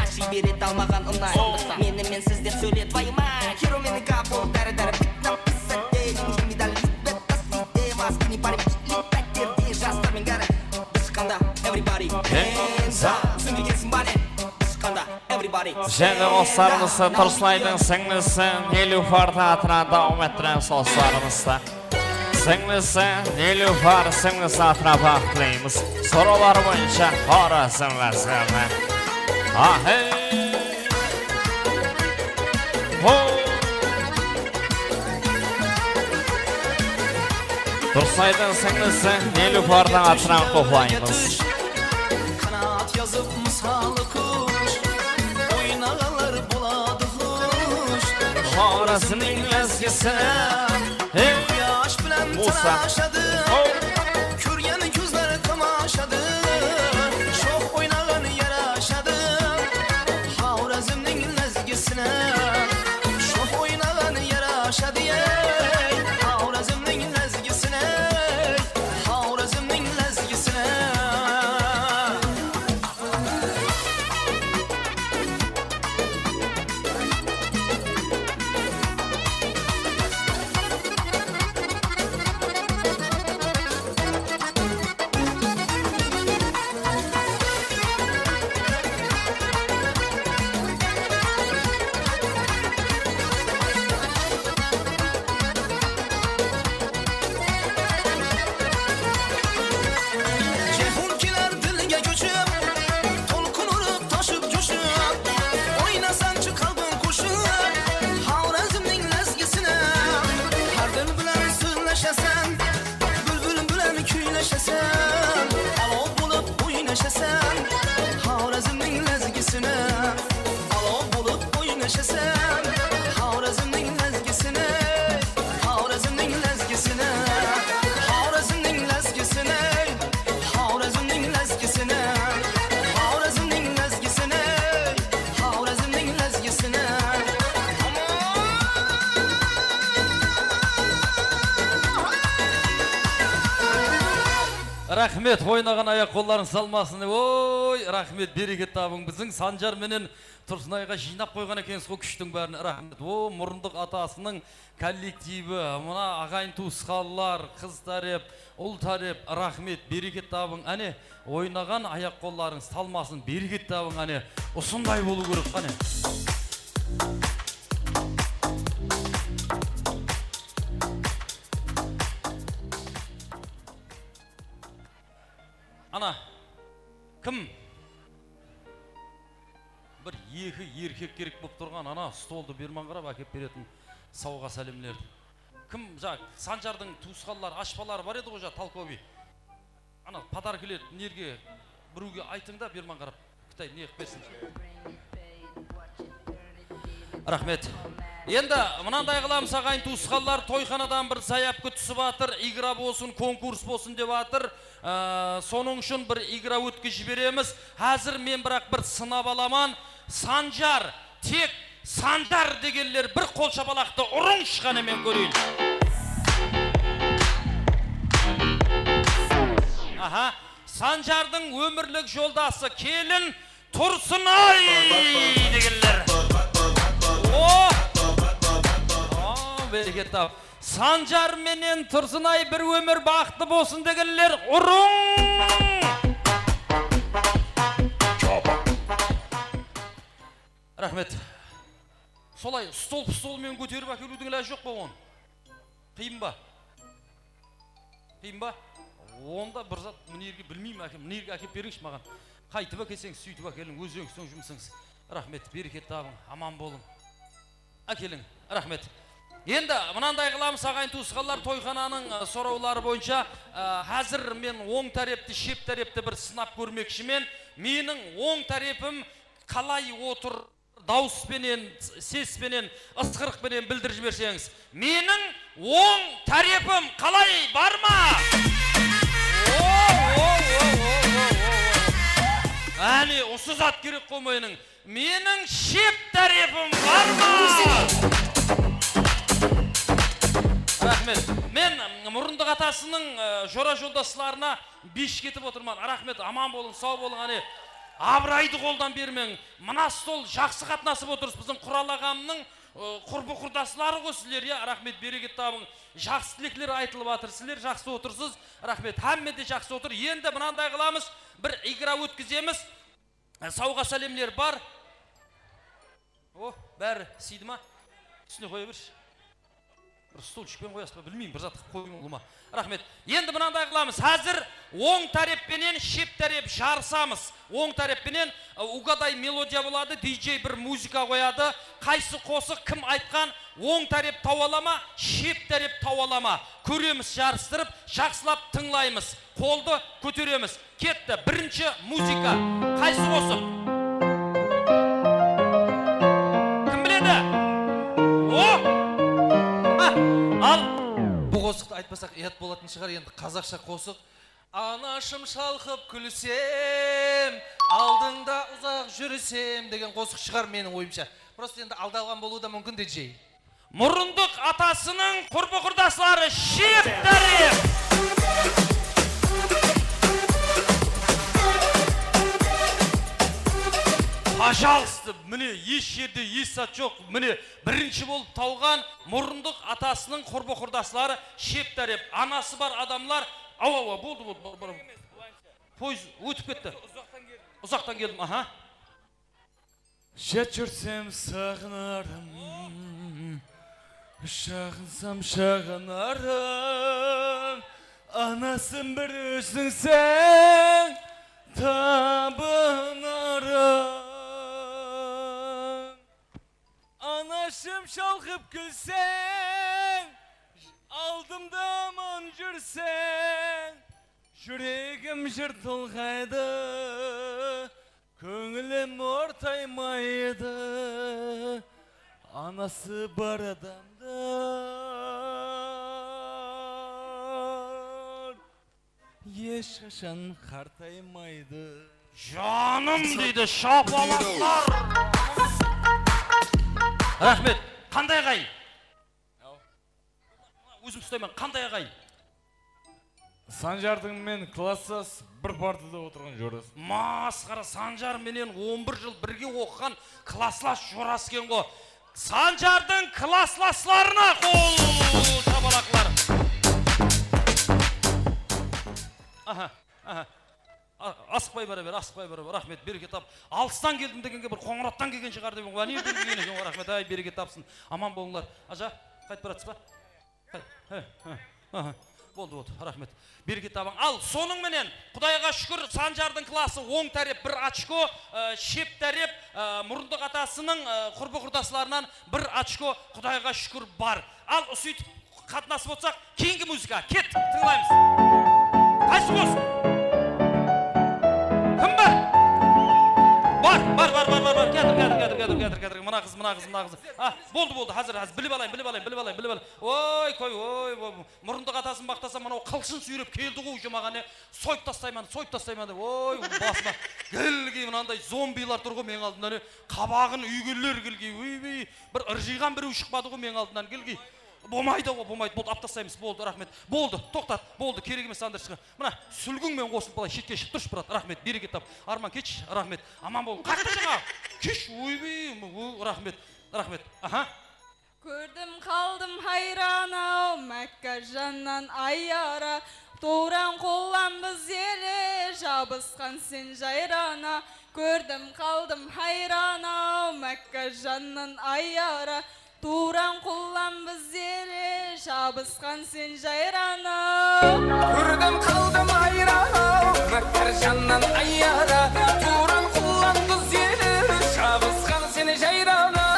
Ashıy beredi almaǵan unay. Meni men sizden sóylet bayıma. Hero meni gapol dári-dári. Pitna pisat deydi. Medal litbet tasdiydi. Maskini parim pitlik páterde. Jaslar men gári. Bıshqanda everybody hands up. Túsinbegenseń ba ne? Bıshqanda everybody. Jáne doslarımızdı Tursınaydıń sińlisi Nilufar atına dawam ettiremiz doslarımızdı. Sińlisi Nilufar, sińlisi Átirap, aqlaymız. Sorawlar boyınsha Xorazm lázgisi. Ahey! Ho! Tursınaydıń sińlisi Nilufardıń atınan qutlıqlaymız. Qanat yazıp mısalı qush, oynaǵanlar boladı xush. Xorazmniń lázgisi. Hey! Quyash bilan tarashadı, kórgen kózler tamashadı. Shox oynaǵan yarashadı, Xorazmniń lázgisine. Shox oynaǵan yarashadı, ey, Xorazmniń lázgisine, Xorazmniń lázgisine. Cehunkiler dilge kóship, tolqın urıp, toshıp, joshıp, oynasańshı qálbiń qushıp, Xorazmniń lázgisine. Hár dil bilan sózlesheseń, búlbil bilan kuylesheseń, alov bolıp oynashaseń, Xorazmniń lázgisine. Alov bolıp oynashaseń, Xorazmniń lázgisine, Xorazmniń lázgisine, Xorazmniń lázgisine, Xorazmniń lázgisine, Xorazmniń lázgisine, Xorazmniń lázgisine. Raxmet, oynaǵan ayaq-qollarıńız talmasın. Oy, raxmet, bereket tabıń. Biziń Sanjar menen Tursınayǵa jıynap qoyǵan ekensiz ǵo kúshtiń bárin. Raxmet. O, murındıq atasınıń kollektivi, mına aǵayin tuwısqanlar, qız tárep, ul tárep, raxmet, bereket tabıń. Áne, oynaǵan ayaq-qollarıńız talmasın, bereket tabıń, áne. Usınday bolıw kerek, qáne. Ana, kim? Bir eki erkek kerek bolıp turǵan, ana, stoldı berman qarap ákep beretin sawǵa sálemlerdi. Kim, ja, Sanjardıń tuwısqanları, ashpaları bar edi ǵoy, ja, Talkobiy. Ana, podarkiler nerge, birewge aytıń da, berman qarap, kitay ne qıp bersin. Raxmet. Endi mınanday qılamız, aǵayin tuwısqanlar, toyxanadan bir zayavka túsip atır, igra bolsın, konkurs bolsın dep atır. Á, sonıń ushın bir igra ótkizip jiberemiz. Házir men biraq bir sınap alaman. Sanjar, tek Sanjar degenler bir qol shapalaqtı urıńshı qáne, men kóreyin. Aha, Sanjardıń ómirlik joldası kelin Tursınay degenler. O! O, bereket tap. Sanjar menen Tursınay bir ómir baxıtlı bolsın degenler, urıń! Raxmet. Solay stol-stol menen kóterip ákeliwdiń ilajı joq pa onı? Qıyın ba? Qıyın ba? Onda bir zat mına jerge bilmeymen, áke, mına jerge ákep berińshi maǵan. Qaytıp ákelseń, súytip ákeliń, ózińiz soń jumısıńız. Raxmet, bereket tabıń, aman bolıń. Ákeliń, raxmet. Endi mınanday qılamız, aǵayin tuwısqanlar, toyxananıń, ı, sorawları boyınsha, ı, házir men oń tárepti, shep tárepti bir sınap kórmekshimen. Meniń oń tárepim qalay otır? Dawıs penen, ses penen, ısqırıq penen bildirip jiberseńiz. Meniń oń tárepim qalay, bar ma? O, o, o. Áne, usı zat kerek ǵo meniń. Meniń shep tárepim bar ma? Raxmet. Men, ım, murındıq atasınıń, ı, jora joldaslarına besh ketip otırman. Raxmet, aman bolıń, saw bolıń, áne. Abıraydı qoldan bermeń. Mına stol jaqsı qatnasıp otırsız. Biziń Qural aǵamnıń, ı, qurbi-qurdasları ǵo sizler, ya. Raxmet, bereket tabıń. Jaqsı tilekler aytılıp atır. Sizler jaqsı otırsız. Raxmet, hámme de jaqsı otır. Endi mınanday qılamız, bir igra ótkizemiz. Sawǵa sálemler bar. O, bári sıydı ma? Ústine qoya bershi. Bir stulchik penen qoyasız ba? Bilmeymen, bir zat qılıp qoyıń ulıwma. Raxmet. Endi mınanday qılamız. Házir oń tárep penen shep tárep jarısamız. Oń tárep penen, ı, Ugaday melodiya boladı, D J bir muzıka qoyadı. Qaysı qosıq kim aytqan, oń tárep tawa ala ma, shep tárep tawa ala ma? Kóremiz, jarıstırıp, jaqsılap tıńlaymız. Qoldı kóteremiz. Ketti. Birinshi muzıka. Qaysı qosıq? Kim biledi? O! Ha, al. Bul qosıqtı aytpasaq, uyat bolatın shıǵar, endi qazaqsha qosıq. Anashım shalqıp kúlsem, aldıńda uzaq júrsem degen qosıq shıǵar, meniń oyımsha. Prosta endi aldalǵan bolıwı da múmkin, D J. Murındıq atasınıń qurbi-qurdasları, shep tárep! Pajalstı, mine, hesh jerde hesh zat joq. Mine, birinshi bolıp tawǵan murındıq atasınıń qurbi-qurdasları, shep tárep. Anası bar adamlar. Awa, awa, boldı, boldı, bar, bar. Poyezd ótip ketti. Uzaqtan keldim. Uzaqtan keldim, aha. Jat júrsem saǵınarım, jaǵınsam jaǵınarım, anasım bir ózińseń, tabınarım. Anashım shalqıp kúlseń, aldımda aman júrseń, júregim jır tolǵaydı. Kóńlim ortaymaydı, anası bar adamlar hesh qashan qartaymaydı. Janım deydi, shapalaqlar. Raxmet. Qanday aǵayin? Ózim ustayman, qanday aǵayin? Sanjardıń men klasslас, bir partada otırǵan jordas. Masqara, Sanjar menen on bir jıl birge oqıǵan klasslас jordas eken ǵo. Sanjardıń klasslaslarına qol shapalaqlar. Aha, aha. A-, asıqpay bara ber, asıqpay bara ber. Raxmet, bereket tap. Alıstan keldim degenge bir Qońırattan kelgen shıǵar dep, áne, kelgen eken, raxmet, ay, bereket tapsın. Aman bolıńlar. Aja, qaytıp baratsız ba? Qayt, he, he, aha. Boldı, boldı, raxmet. Bereket tabıń. Al, sonıń menen, Qudayǵa shúkir, Sanjardıń klası oń tárep bir ochko, e, shep tárep, e, murındıq atasınıń, e, qurbi-qurdaslarınan bir ochko, Qudayǵa shúkir, bar. Al, usıytıp qatnasıp otsaq, keyingi muzıka. Ket, tıńlaymız. Qaysı qosıq? Kim bar? Bar, bar, bar, bar, bar, bar. Kiyatır, kiyatır, kiyatır, kiyatır, kiyatır, kiyatır. Mına qız, mına qız, mına qız. A, boldı, boldı. Házir, házir bilip alayın, bilip alayın, bilip alayın, bilip alayın. Oy, qoy, oy, oy. Murındıq atasın maqtasa, mınaw qılshın súyrep keldi ǵo, уже maǵan, e, soyıp tastayman, soyıp tastayman dep. Oy, basıma. Gilgey mınanday zombilar tur ǵo meniń aldımda, e. Qabaǵın úygenler gilgey. Oybey. Bir ırjıyǵan birew shıqpadı ǵo meniń aldımnan, gilgey. Bolmaydı, o, bolmaydı. Boldı, alıp taslaymız. Boldı, raxmet. Boldı, toqtat. Boldı, kerek emes, Sanjar shıǵar. Mına, súlgiń menen qosılıp, bılay shetke shıǵıp turshı, brat. Raxmet, bereket tap. Arman, ketshi, raxmet. Aman bol. Qattı jańa. Kesh, oybey, o, raxmet. Raxmet. Aha. Kórdim qaldım hayran-aw, Mákkajannan ayara. Tuwrań qullan biz ele, jabısqan sen jayrana. Kórdim qaldım hayran-aw, Mákkajannan ayara. Tuwrań qullan biz ele, jabısqan sen jayrana. Kórdim qaldım hayran-aw, Mákkajannan ayara. Tuwrań qullan biz ele, jabısqan sen jayrana.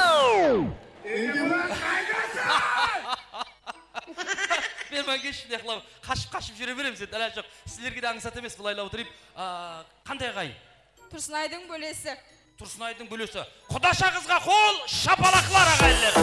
Endi mına qaydasın? Manga shunday qılıp qashıp-qashıp júre beremiz endi, ilaj joq. Sizlerge de ańsat emes, bılayla otırayıq. A, qanday aǵayin? Tursınaydıń bólesi. Tursınaydıń bólesi. Qudasha qızǵa qol, shapalaqlar, aǵayinler.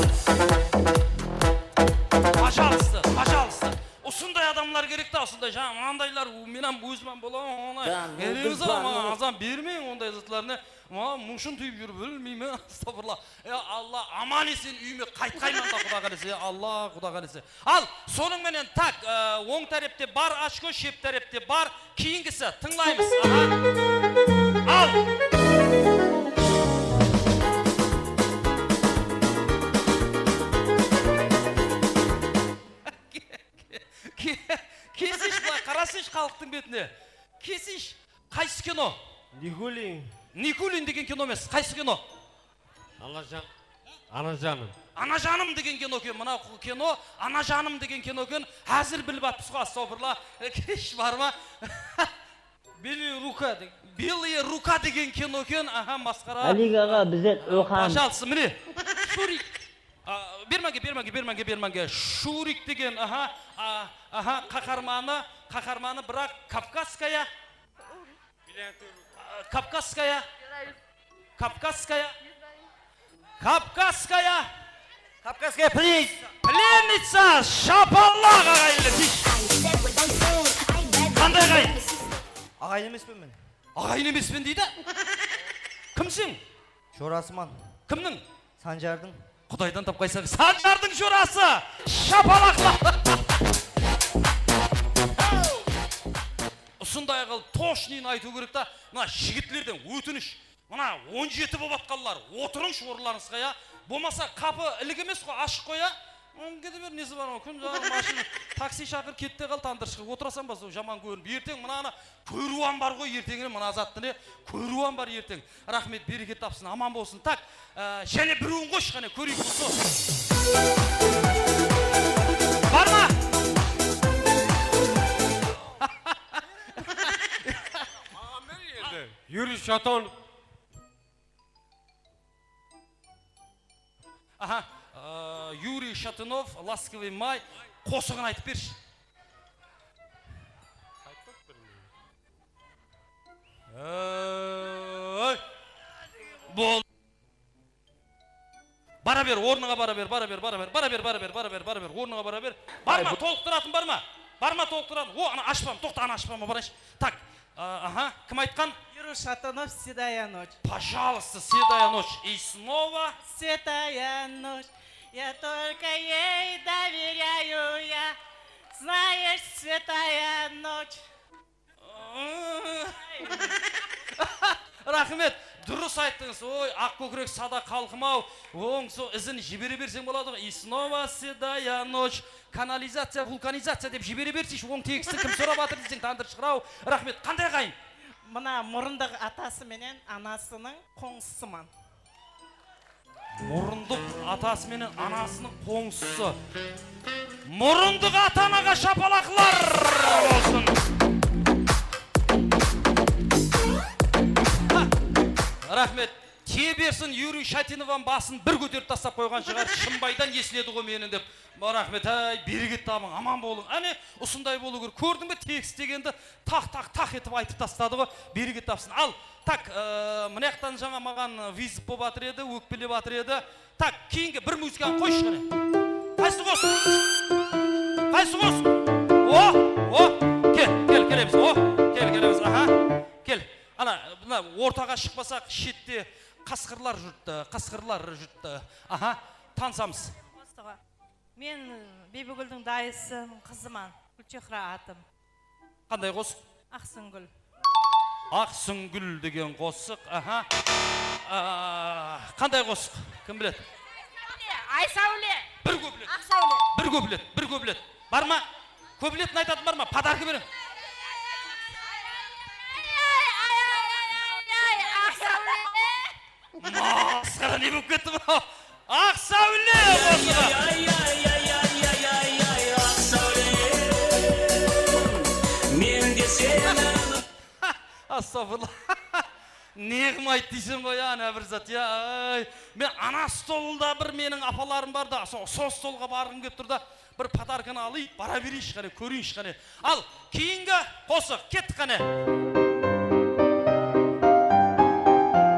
Pajalıstı, pajalıstı. Usınday adamlar kerek ta, usınday, jańa mınandaylar, men hám ózim hám bolaman, onay. Keremiz-aw, maǵan azan bermeń onday zatlarına. Ma, mushın túyip júrip bilmeymen, astagfirullah. Ya Alla, aman-esen úyime qaytqayman da, Quda qálese, ya Alla, Quda qálese. Al, sonıń menen, tak, e, oń tárepte bar ochko, shep tárepte bar. Keyingisi, tıńlaymız. Aha. Al. Ke-, ke-, ke-, kesish, bılay qarasaysh xalıqtıń betine. Kesish. Qaysı kino? Nikulin. Nikulin degen kino emes. Qaysı kino? Anajan, anajanım. Anajanım degen kino eken. Mına kino Anajanım degen kino eken. Házir bilip atpız ǵo, astagfirullah. Kesh bar ma? Белая рука degen. Белая рука degen kino eken. Aha, masqara. Álig aǵa, bizler oqamız. Pajalıssı, mine. Shurik. A, bermenge, bermenge, bermenge, bermenge. Shurik degen, aha, a, aha, qaharmanı, qaharmanı, biraq Kavkazskaya. Kavkazskaya. Kavkazskaya. Kavkazskaya. Kavkazskaya plennica. Plennica, shapalaq, aǵayinler. Qanday aǵayin? Aǵayin emespen men. Aǵayin emespen deydi. Kimseń? Jorasıman. Kimniń? Sanjardıń. Qudaydan tapqaysań, Sanjardıń jorası! Shapalaqlar! Usınday qılıp, toshniyin aytıw kerek ta. Mına jigitlerden ótinish. Mına on jeti bolıp atqanlar, otırıńshı orınlarıńızǵa, ya. Bolmasa qapı ilik emes ǵoy, ashıq ǵoy, ya. Kete ber, nesi bar ǵoy, kún jaǵı mashina, taksi shaqır, ket te qal, tandır shıǵıp otırasań ba, sol jaman kórinip. Erteń mınanı kóriw hám bar ǵoy, erteńine mına zattı ne, kóriw hám bar erteń. Raxmet, bereket tapsın, aman bolsın. Tak, e, jáne birewin qoyshı, qáne, kóreyik usı. Bar ma? Maǵan ber endi. Yuriy Shatonov. Aha, e, Yuriy Shatonov, Laskovıy may qosıǵın aytıp bershi. Ey! Bol. Bara ber, ornıńa bara ber, bara ber, bara ber, bara ber, bara ber, bara ber, bara ber, ornıńa bara ber. Bar ma, tolıqtıratın bar ma? Bar ma tolıqtıratın? O, ana ashpam, toqta, ana ashpam, barayınshı. Tak, a, aha, kim aytqan? Юрий Шатунов, «Седая ночь». Пожалуйста, «Седая ночь». И снова. Седая ночь, я только ей доверяю я. Знаешь, седая ночь. Raxmet, durıs ayttıńız. Oy, aq kókirek sada xalqım-aw. Oń, sol izin jibere berseń boladı ǵoy. И снова седая ночь. Kanalizaciya, vulkanizaciya dep jibere berseyshi. Oń tegisti kim sorap atır deseń, tandır shıǵır-aw. Raxmet, qanday aǵayin? Mına murındıq atası menen anasınıń qońsısıman. Murındıq atası menen anasınıń qońsısı. Murındıq ata-anaǵa shapalaqlar bolsın. Ha, raxmet. Tiye bersin, Yuriy Shatinovanıń basın bir kóterip taslap qoyǵan shıǵar, Shımbaydan esiledi ǵoy meni dep. Raxmet, áy, bereket tabıń, aman bolıń. Áne, usınday bolıw kerek. Kórdiń be, tekst degendi taq, taq, taq etip aytıp tasladı ǵoy. Bereket tapsın. Al, tak, e, mına jaqtan jańa maǵan vizit bolıp atır edi, ókpelep atır edi. Tak, keyingi bir muzıkanı qoyshı qáne. Qaysı qosıq? Qaysı qosıq? O, o, kel, kel, kelemiz. O, kel, kelemiz. Aha, kel. Ana, mına ortaǵa shıqpasaq, shette qasqırlar jurttı, qasqırlar jurttı. Aha, tanısamız. Qosıǵı. Men Biybigúldiń dayısınıń qızıman, Gúlchehra atım. Qanday qosıq? Aqsúngil. Aqsúngil degen qosıq, aha. A, qanday qosıq? Kim biledi? Aysáwle. Bir kuplet. Aqsáwle. Bir kuplet, bir kuplet. Bar ma? Kupletin aytatın bar ma? Podarka berem. Aqsáwle. Masqara ne bolıp ketti mınaw? Aqsáwle qosıǵı. Ay, ay, ay, ay, ay, ay, ay, ay, Aqsáwlem, men de seni. Astagfirullah. Ne qılmaydı deyseń ǵoy, ana bir zat, ya. Ay, men ana stolda bir meniń apalarım bar da, so-, sol stolǵa barǵım kelip tur da. Bir podarkanı alayın, bara bereyinshi qáne, kóreyinshi qáne. Al, keyingi qosıq, kettik qáne.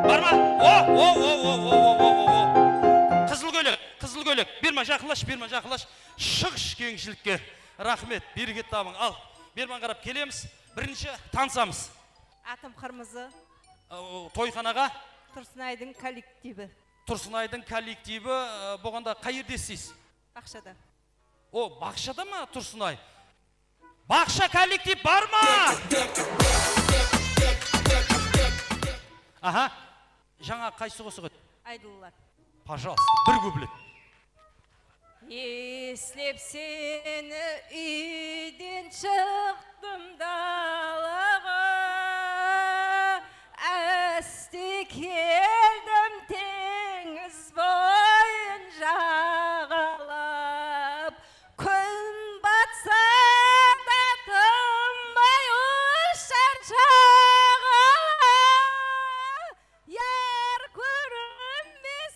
Bar ma? O, o, o. Qızıl kóylek, qızıl kóylek. Berman, jaqınlash, berman, jaqınlash. Shıǵısh keńshilikke. Raxmet, bereket tabıń. Al, berman qarap kelemiz. Birinshi tanısamız. Atım Qırmızı. O, toyxanaǵa? Tursınaydıń kollektivi. Tursınaydıń kollektivi, e, bolǵanda qay jerde isleysiz? Baqshada. O, baqshada ma, Tursınay? Baqsha kollektiv bar ma? Aha. Jańa qaysı qosıq edi? Aydınlar. Пожалуйста, bir kuplet. Eslep seni úyden shıqtım dalaǵa, áste keldim teńiz boyın jaǵalap. Kún batsa da tınbay ushar shaǵala, yar kórinbes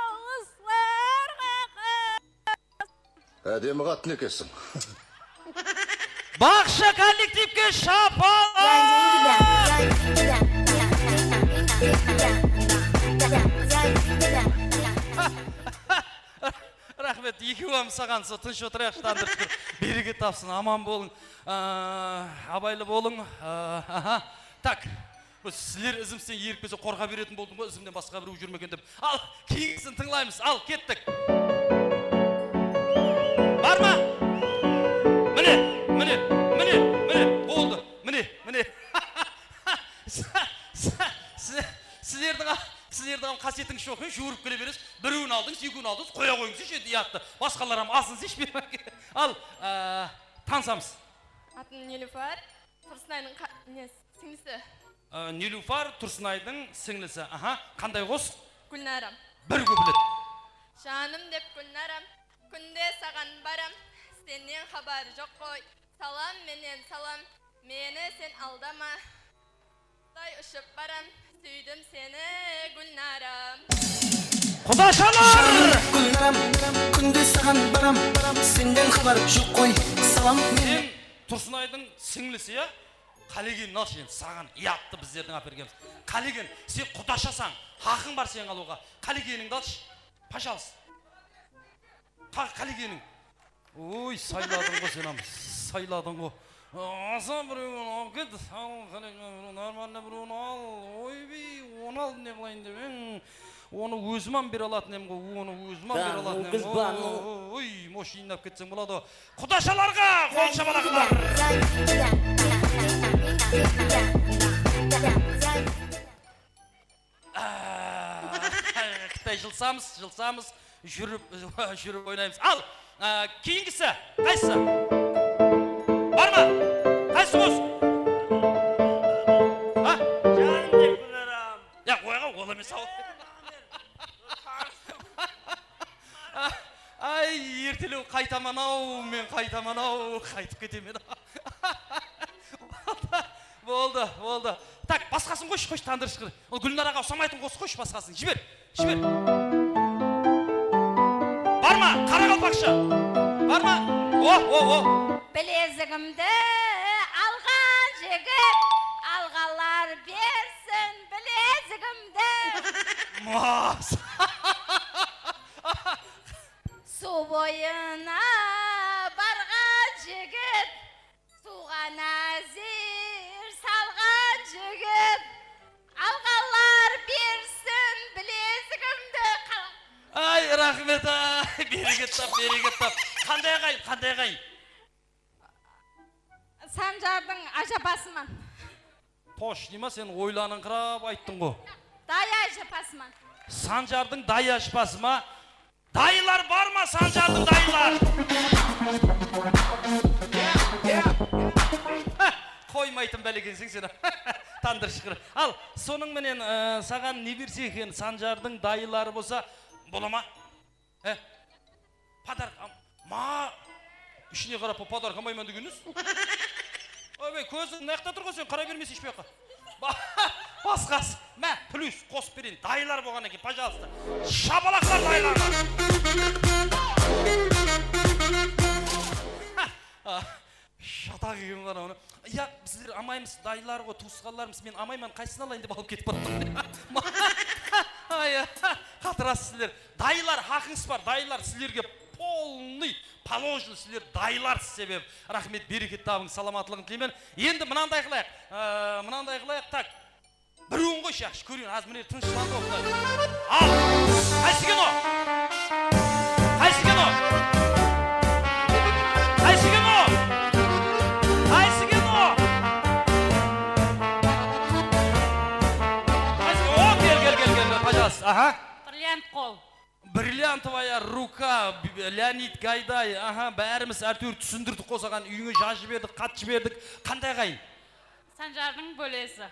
awızlarǵa qas. Ádemi qatın ekenseń. Baqsha kollektivke shapalaq! Raxmet, ekewam saǵan, sol tınısh otırayıqshı, tandır shúkir. Bereket tapsın, aman bolıń. Aa, abaylı bolıń. Aa, aha. Tak. Bu sizler izimizden erip kelse qorqa beretin boldım ǵoy, izimden basqa birew júr me eken dep. Al, keyingisin tıńlaymız. Al, kettik. Bar ma? Mine, mine, mine, mine, boldı. Mine, mine. Siz-, siz-, sizlerdiń, sizlerdiń hám qásiyetińiz joq eken, juwırıp kele beresiz. Birewin aldıńız, ekewin aldıńız, qoya qoyıńız, endi uyattı. Basqalar hám alsın, ish bermege. Al, aa, tanısamız. Atım Nilufar, Tursınaydıń qa-, nesi, sińlisi. Aa, Nilufar, Tursınaydıń sińlisi. Aha, qanday qosıq? Gúlnaram. Bir kuplet. Janım dep Gúlnaram, kúnde saǵan baram, sennen xabar joq qoy. Salam menen salam, meni sen aldama. Qusday ushıp baram, súydim seni, Gúlnaram. Qudashalar! Janım dep Gúlnaram, kúnde saǵan baram, sennen xabar joq qoy. Salam menen. Sen Tursınaydıń sińlisi, ya? Qálegenin alshı endi, saǵan uyattı bizlerdiń ápergenimiz. Qálegen, sen qudashasań, haqıń bar seniń alıwǵa. Qálegenińdi alshı. Пожалуйста. Qa-, qálegeniń. Oy, sayladıń ǵo sen hám, sayladıń ǵo. Asa birewin alıp ket, al, qálegen, birew, нормальный birewin al. Oybey, onı al, ne qılayın dep eń. Onı ózim hám bere alatın em ǵo, onı ózim hám bere alatın em ǵo. Oy, mosh iynap ketseń boladı. Qudashalarǵa qol shabalaqlar. Aa, kitay jılsamız, jılsamız, júrip, júrip oynaymız. Al, aa, keyingisi, qaysısı? Bar ma? Qaysısı qosıq? Ha? Janım dep Gúlnaram. Ya, qoyǵa, ol emes-aw. Ay, ertelew qaytaman-aw, men qaytaman-aw, qaytıp ketemen-aw. Boldı, boldı. Tak, basqasın qoyshı, qoyshı, tandır shıqır. Ol Gúlnaraǵa usamaytın qosıq qoyshı, basqasın. Jiber, jiber. Bar ma, qaraqalpaqsha? Bar ma? Oh, oh, oh. Bilezigimdi alǵan jigit, alǵanlar bersin bilezigimdi. Mas. Suw boyına barǵan jigit, suwǵa názir salǵan jigit, alǵanlar bersin bilezigimdi. Qal- Ay, raxmet, ay, bereket tap, bereket tap. Qanday aǵayin, qanday aǵayin? Sanjardıń ájapasıman. Toshniy ma, sen oylanıńqırap ayttıń ǵo. Dayı ájapasıman. Sanjardıń dayı ájapası ma? Dayılar bar ma, Sanjardıń dayılar? Qoymaytın bálekenseń sen. Tandır shıqır. Al, sonıń menen, ı, saǵan ne berse eken, Sanjardıń dayıları bolsa, bola ma? He? Podarka, am-, ma-, ishine qarap, podarka almayman degeniz? Oybay, kóziń mınayaqta tur ǵoy sen, qaray bermeseyshi buyaqqa. Ba-, basqası. Má, plyus qosıp bereyin. Dayılar bolǵannan keyin, пожалуйста. Shabalaqlar dayılarǵa. Shataq eken ǵo anaw. Ya, bizler almaymız, dayılar ǵo, tuwısqanlarmız, men almayman, qaysısın alayın dep alıp ketip baratırman. Ay, qatırasız sizler. Dayılar, haqıńız bar, dayılar, sizlerge polnıy, положено, sizler dayılarsız sebebi. Raxmet, bereket tabıń, salamatlıǵın tileymen. Endi mınanday qılayıq, aa, mınanday qılayıq, tak. Birewin qoyshı, yaqshı kóreyin, házir mine tınıshlandı oqtay. Al! Qaysı eken o? Qaysı eken o? Qaysı eken o? Qaysı eken o? Qaysı eken o? Kel, kel, kel, kel, kel, пожалуйста, aha. Бриллиант qol. Бриллиантовая рука, Leonid Gayday, aha, bárimiz ártewir túsindirdik qo saǵan, úyińe jaz jiberdik, xat jiberdik. Qanday aqayın? Sanjardıń bólesi.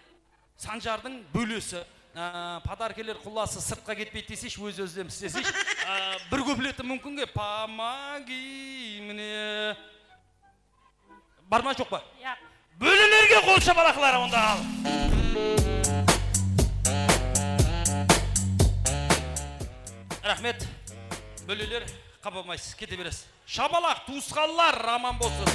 Sanjardıń bólesi. Á, podarkalar qullası sırtqa ketpeydi deseyshi, óz-ózden isleseyshi. Á, bir kupleti múmkin ke, помоги мне. Bar ma, joq pa? Yaq. Bólelerge qol shapalaqlar onda al. Raxmet. Bóleler, qapa almaysız, kete beresiz. Shapalaq, tuwısqanlar, aman bolsın.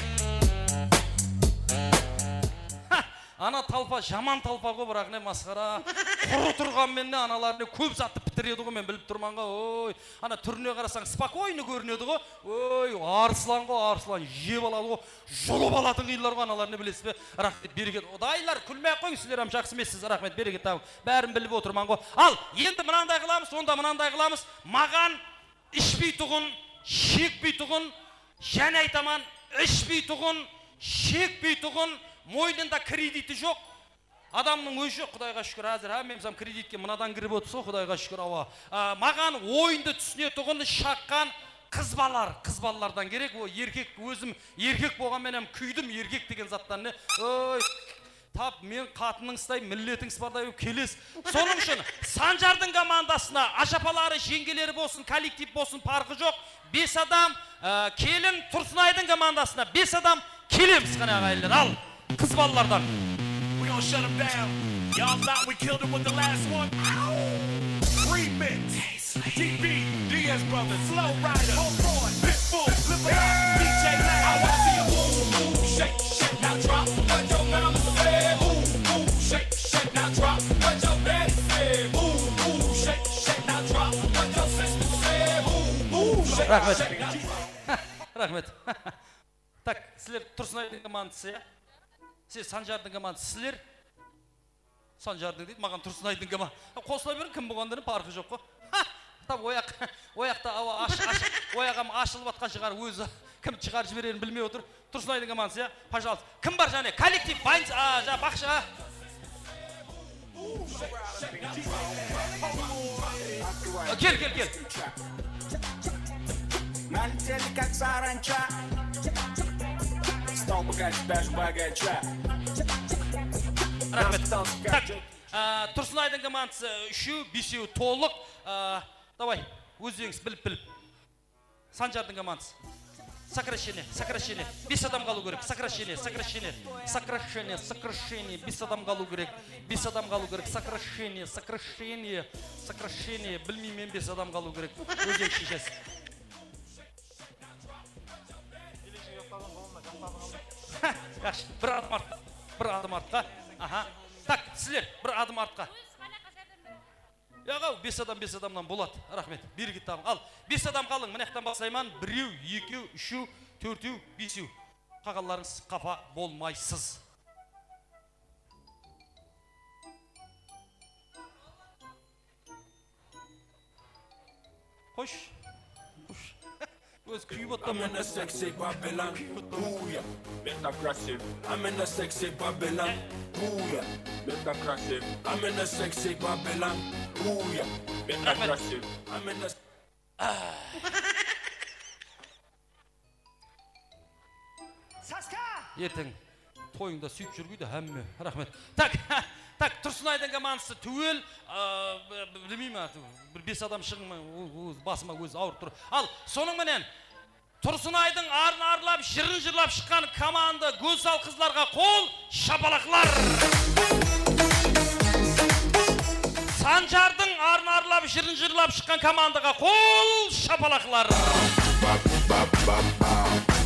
Ha, ana talpa, jaman talpa ǵo, biraq ne masqara. Qurı turǵan menen analarına kóp zattı pitiredi ǵo, men bilip turman ǵo, oy. Ana túrine qarasań, спокойно kórinedi ǵo. Oy, arıslan ǵo, arıslan, jep aladı ǵo, julıp alatın qıyınlar ǵo, analarına bilesiz be? Raxmet, bereket. Dayılar, kúlmey-aq qoyıń, sizler hám jaqsı emessiz, raxmet, bereket tabıń. Bárin bilip otırman ǵo. Al, endi mınanday qılamız, onda mınanday qılamız. Maǵan ishpeytuǵın, shekpeytuǵın, jáne aytaman, ishpeytuǵın, shekpeytuǵın, moynında krediti joq. Adamnıń ózi joq, Qudayǵa shúkir, házir hámmemiz hám kreditke mınadan kirip otırsız ǵo, Qudayǵa shúkir, awa. A, maǵan oyındı túsinetuǵın, shaqqan qız balalar, qız balalardan kerek, o erkek, ózim erkek bolǵan menen kúydim, erkek degen zattan ne? Oy, tap men qatınıńızday, milletińiz barday bolıp kelesiz. Sonıń ushın Sanjardıń komandasına, ashapaları, jeńgeleri bolsın, kollektiv bolsın, parqı joq. Bes adam, e, kelin Tursınaydıń komandasına bes adam kelemiz, qáne, aǵayinler, al, qız balalardan. We gonna shut 'em down. Y'all thought we killed 'em with the last one? Remix. D B, Diaz Brothers, Flow Rider, Homeboy, Pitbull, Flip It Up, D J Lang. I wanna see you move, move, shake, shake, now drop. What your mama say, move, move, shake, shake, now drop. What your daddy say, move, move, shake, shake, now drop. What your sister say, move, move, shake, shake, now drop. Raxmet. Tak, sizler Tursınaydıń komandası, ya? Sizler Sanjardıń komandası, sizler? Sanjardıń deydi, maǵan Tursınaydıń koman-, qosıla beriń, kim bolǵanında ne parqı joq ǵo. Ha! Tap oyaq, oyaqta awa ash, ash, oyaq hám ashılıp atqan shıǵar, ózi kim shıǵarıp jibererin bilmey otır. Tursınaydıń komandası, ya? Пожалуйста. Kim bar jáne? Kollektiv, banc, a, ja, baqsha. Kel, kel, kel. Налетели, как саранча. Стал богаче, даже богача. Raxmet. Tak, a, Tursınaydıń komandası úshew, besew tolıq. A, davay, ózlerińiz bilip, bilip. Sanjardıń komandası. Сокращение, сокращение. Bes adam qalıw kerek. Сокращение, сокращение. Сокращение, сокращение. Bes adam qalıw kerek. Bes adam qalıw kerek. Сокращение, сокращение. Сокращение. Bilmeymen, bes adam qalıw kerek. Ózińiz sheshesiz. Yaqshı, bir adım artqa. Bir adım artqa. Aha. Tak, sizler, bir adım artqa. Yaǵaw, bes adam, bes adamnan boladı. Raxmet, bereket tabıń. Al, bes adam qalıń, mına jaqtan baslayman. Birew, ekew, úshew, tórtew, besew. Qalǵanlarıńız qapa bolmaysız. Qoysh, qoysh. Ózi kúyip otırman. I'm in a sexy Babylon. Ooh, yeah. Men так красив. I'm in a sexy Babylon. Ooh, yeah. Men так красив. I'm in a sexy Babylon. Ooh, yeah. Men так красив. I'm in a... Saska! Erteń toyıńda sóytip júrgiydi hámme. Raxmet. Tak, tak, Tursınaydıń komandası túwel, a, b-, b-, bilmeymen artıq. Bir bes adam shıǵıń, o-, o-, basıma ózi awırıp tur. Al, sonıń menen Tursınaydıń arın arlap, jırın jırlap shıqqan komanda gózzal qızlarǵa qol shapalaqlar. Sanjardıń arın arlap, jırın jırlap shıqqan komandaǵa qol shapalaqlar.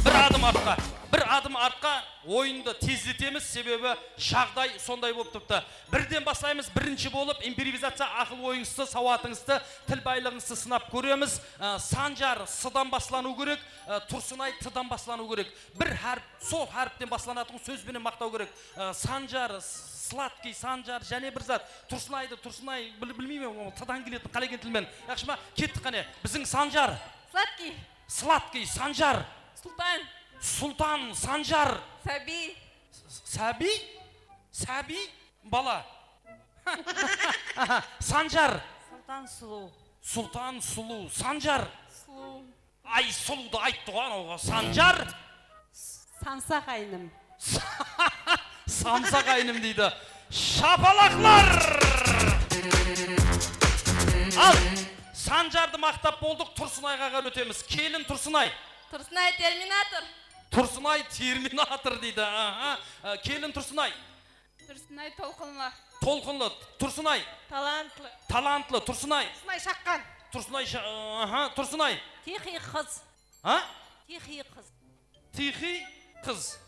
Bir adım artqa, bir adım Artqa oyındı tezletemiz, sebebi jaǵday sonday bolıp turıptı. Birden baslaymız, birinshi bolıp improvizaciya aqıl oyıńızdı, sawatıńızdı, til baylıǵıńızdı sınap kóremiz. Á, Sanjar, sıdan baslanıw kerek, á, Tursınay, tıdan baslanıw kerek. Bir hárip, sol háripten baslanatuǵın sóz benen maqtaw kerek. Á, Sanjar, s-, sladkıy, Sanjar, jáne bir zat. Tursınaydı, Tursınay, bil-, bilmeymen, ol tıdan keletin, qálegen til menen. Yaqshı ma? Kettik qáne. Biziń Sanjar. Sladkıy. Sladkıy, Sanjar. Sultan. Sultan, Sanjar. Sábiy. S-, sábiy? Sábiy? Bala. Aha, Sanjar. Sultan sulıw. Sultan sulıw, Sanjar. Sulıw. Ay, sulıwdı ayttı ǵoy anawǵa, Sanjar. Samsaq aynim. Samsaq aynim deydi. Shapalaqlar! Al, Sanjardı maqtap boldıq, Tursınayǵa qarap ótemiz. Kelin Tursınay. Tursınay Terminator. Tursınay Terminator deydi. Aha. Á, kelin Tursınay. Tursınay Tolqınlı. Tolqınlı, Tursınay. Talantlı. Talantlı, Tursınay. Tursınay Shaqqan. Tursınay Sha-, aha, Tursınay. Tiyxıy qız. Ha? Tiyxıy qız. Tiyxıy qız.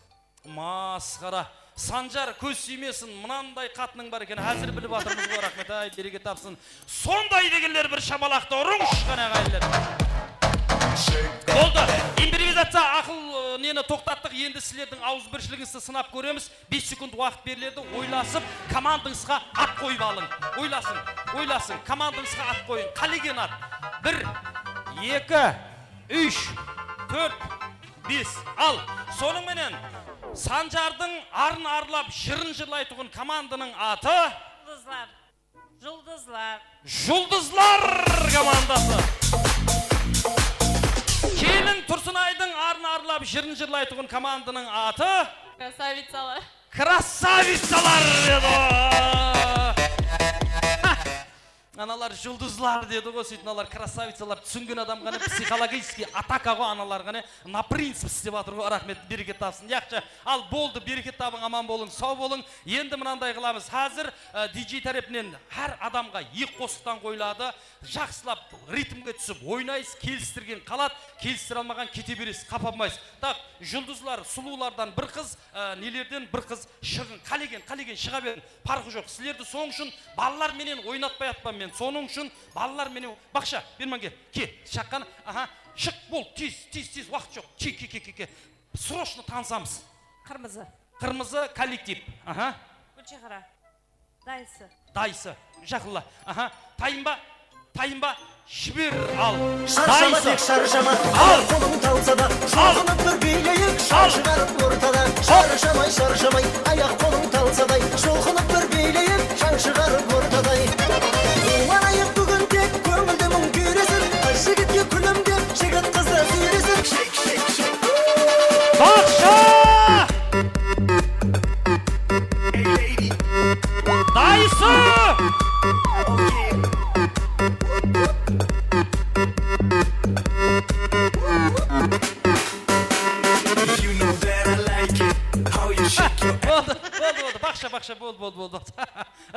Masqara. Sanjar, kóz tiymesin, mınanday qatınıń bar eken, házir bilip atırmız ǵoy, raxmet, ay, bereke tapsın. Sonday degenler bir shapalaqtı urıńızshı qáne, aǵayinler. Boldı. Improvizaciya, aqıl, ı, neni toqtattıq. Endi sizlerdiń awızbirshiligińizdi sınap kóremiz. Bes sekund waqıt beriledi. Oylasıp, komandańızǵa at qoyıp alıń. Oylasıń, oylasıń. Komandańızǵa at qoyıń. Qálegen at. Bir, eki, úsh, tórt, bes. Al, sonıń menen Sanjardıń arın arlap jırın jırlaytuǵın komandanıń atı. Juldızlar. Juldızlar. Juldızlar komandası. Kelin Tursınaydıń arın arlap jırın jırlaytuǵın komandanıń atı. Krasavitsalar. Krasavitsalar edi. Analar juldızlar dedi ǵoy, sóytip analar krasavitsalar, túsingen adam ǵana, psixologicheskiy ataka ǵoy analar ǵana, na принцип islep atır ǵoy, raxmet, bereket tapsın. Yaqshı, al boldı, bereket tabıń, aman bolıń, saw bolıń. Endi mınanday qılamız. Házir, e, D J tárepinen hár adamǵa eki qosıqtan qoyıladı. Jaqsılap ritmge túsip oynaysız, kelistirgen qaladı, kelistire almaǵan kete beresiz, qapa almaysız. Tak, juldızlar, sulıwlardan bir qız, e, nelerden bir qız shıǵıń, qálegen, qálegen shıǵa beriń, parqı joq. Sizlerdi sonıń ushın balalar menen oynatpay atpan men, sonıń ushın balalar menen, Baqsha, bermanga, ke, shaqqan, aha, shıq, bol, tez, tez, tez, waqıt joq, ke, ke, ke, ke, ke. Срочно tanısamız. Qırmızı. Qırmızı kollektiv. Aha. Gúlchehra. Dayısı. Dayısı. Jaqınla. Aha. Tayınba. Tayınba. Jiber al. Sharshama, dayısı. Tek sharshama. Al. Qolıń talsa da, al, jolqınıp bir biyleyik, shar, al, shıǵarıp ortada. Hop. Sharshamay, sharshamay, ayaq qolıń talsaday, jolqınıp bir biyleyik, shań shıǵarıp ortaday. Quwanayıq búgin tek, kóńilde muń kúyresin, qız jigitke kúlimdep, jigit qızdı súyresin. Baqsha! Dayısı! You know that I like it, how you shake your ass. Boldı, boldı, boldı. Baqsha, baqsha, boldı, boldı, boldı.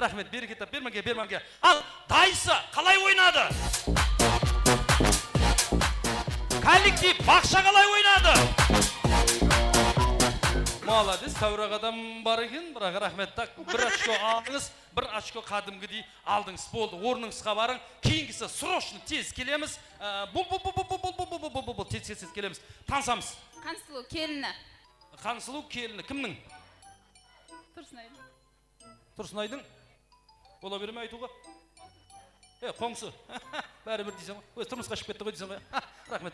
Raxmet, bereket tap, bermenge, bermenge. Al, dayısı, qalay oynadı? Kollektiv, Baqsha qalay oynadı? Molodec, táwiraq adam bar eken, biraq raxmet. Tak, bir ochko aldıńız, bir ochko qádimgidey aldıńız. Boldı, ornıńızǵa barıń. Keyingisi срочно tez kelemiz. Á, bul, bul, bul, tez, tez, tez kelemiz. Tanısamız. Qansuluw kelini. Qansuluw kelini kimniń? Tursınaydıń. Tursınaydıń? Bola bere me aytıwǵa? E, qońsı. Bári bir deyseń ǵoy. Ózi turmısqa shıǵıp ketti ǵoy deyseń ǵoy. Raxmet.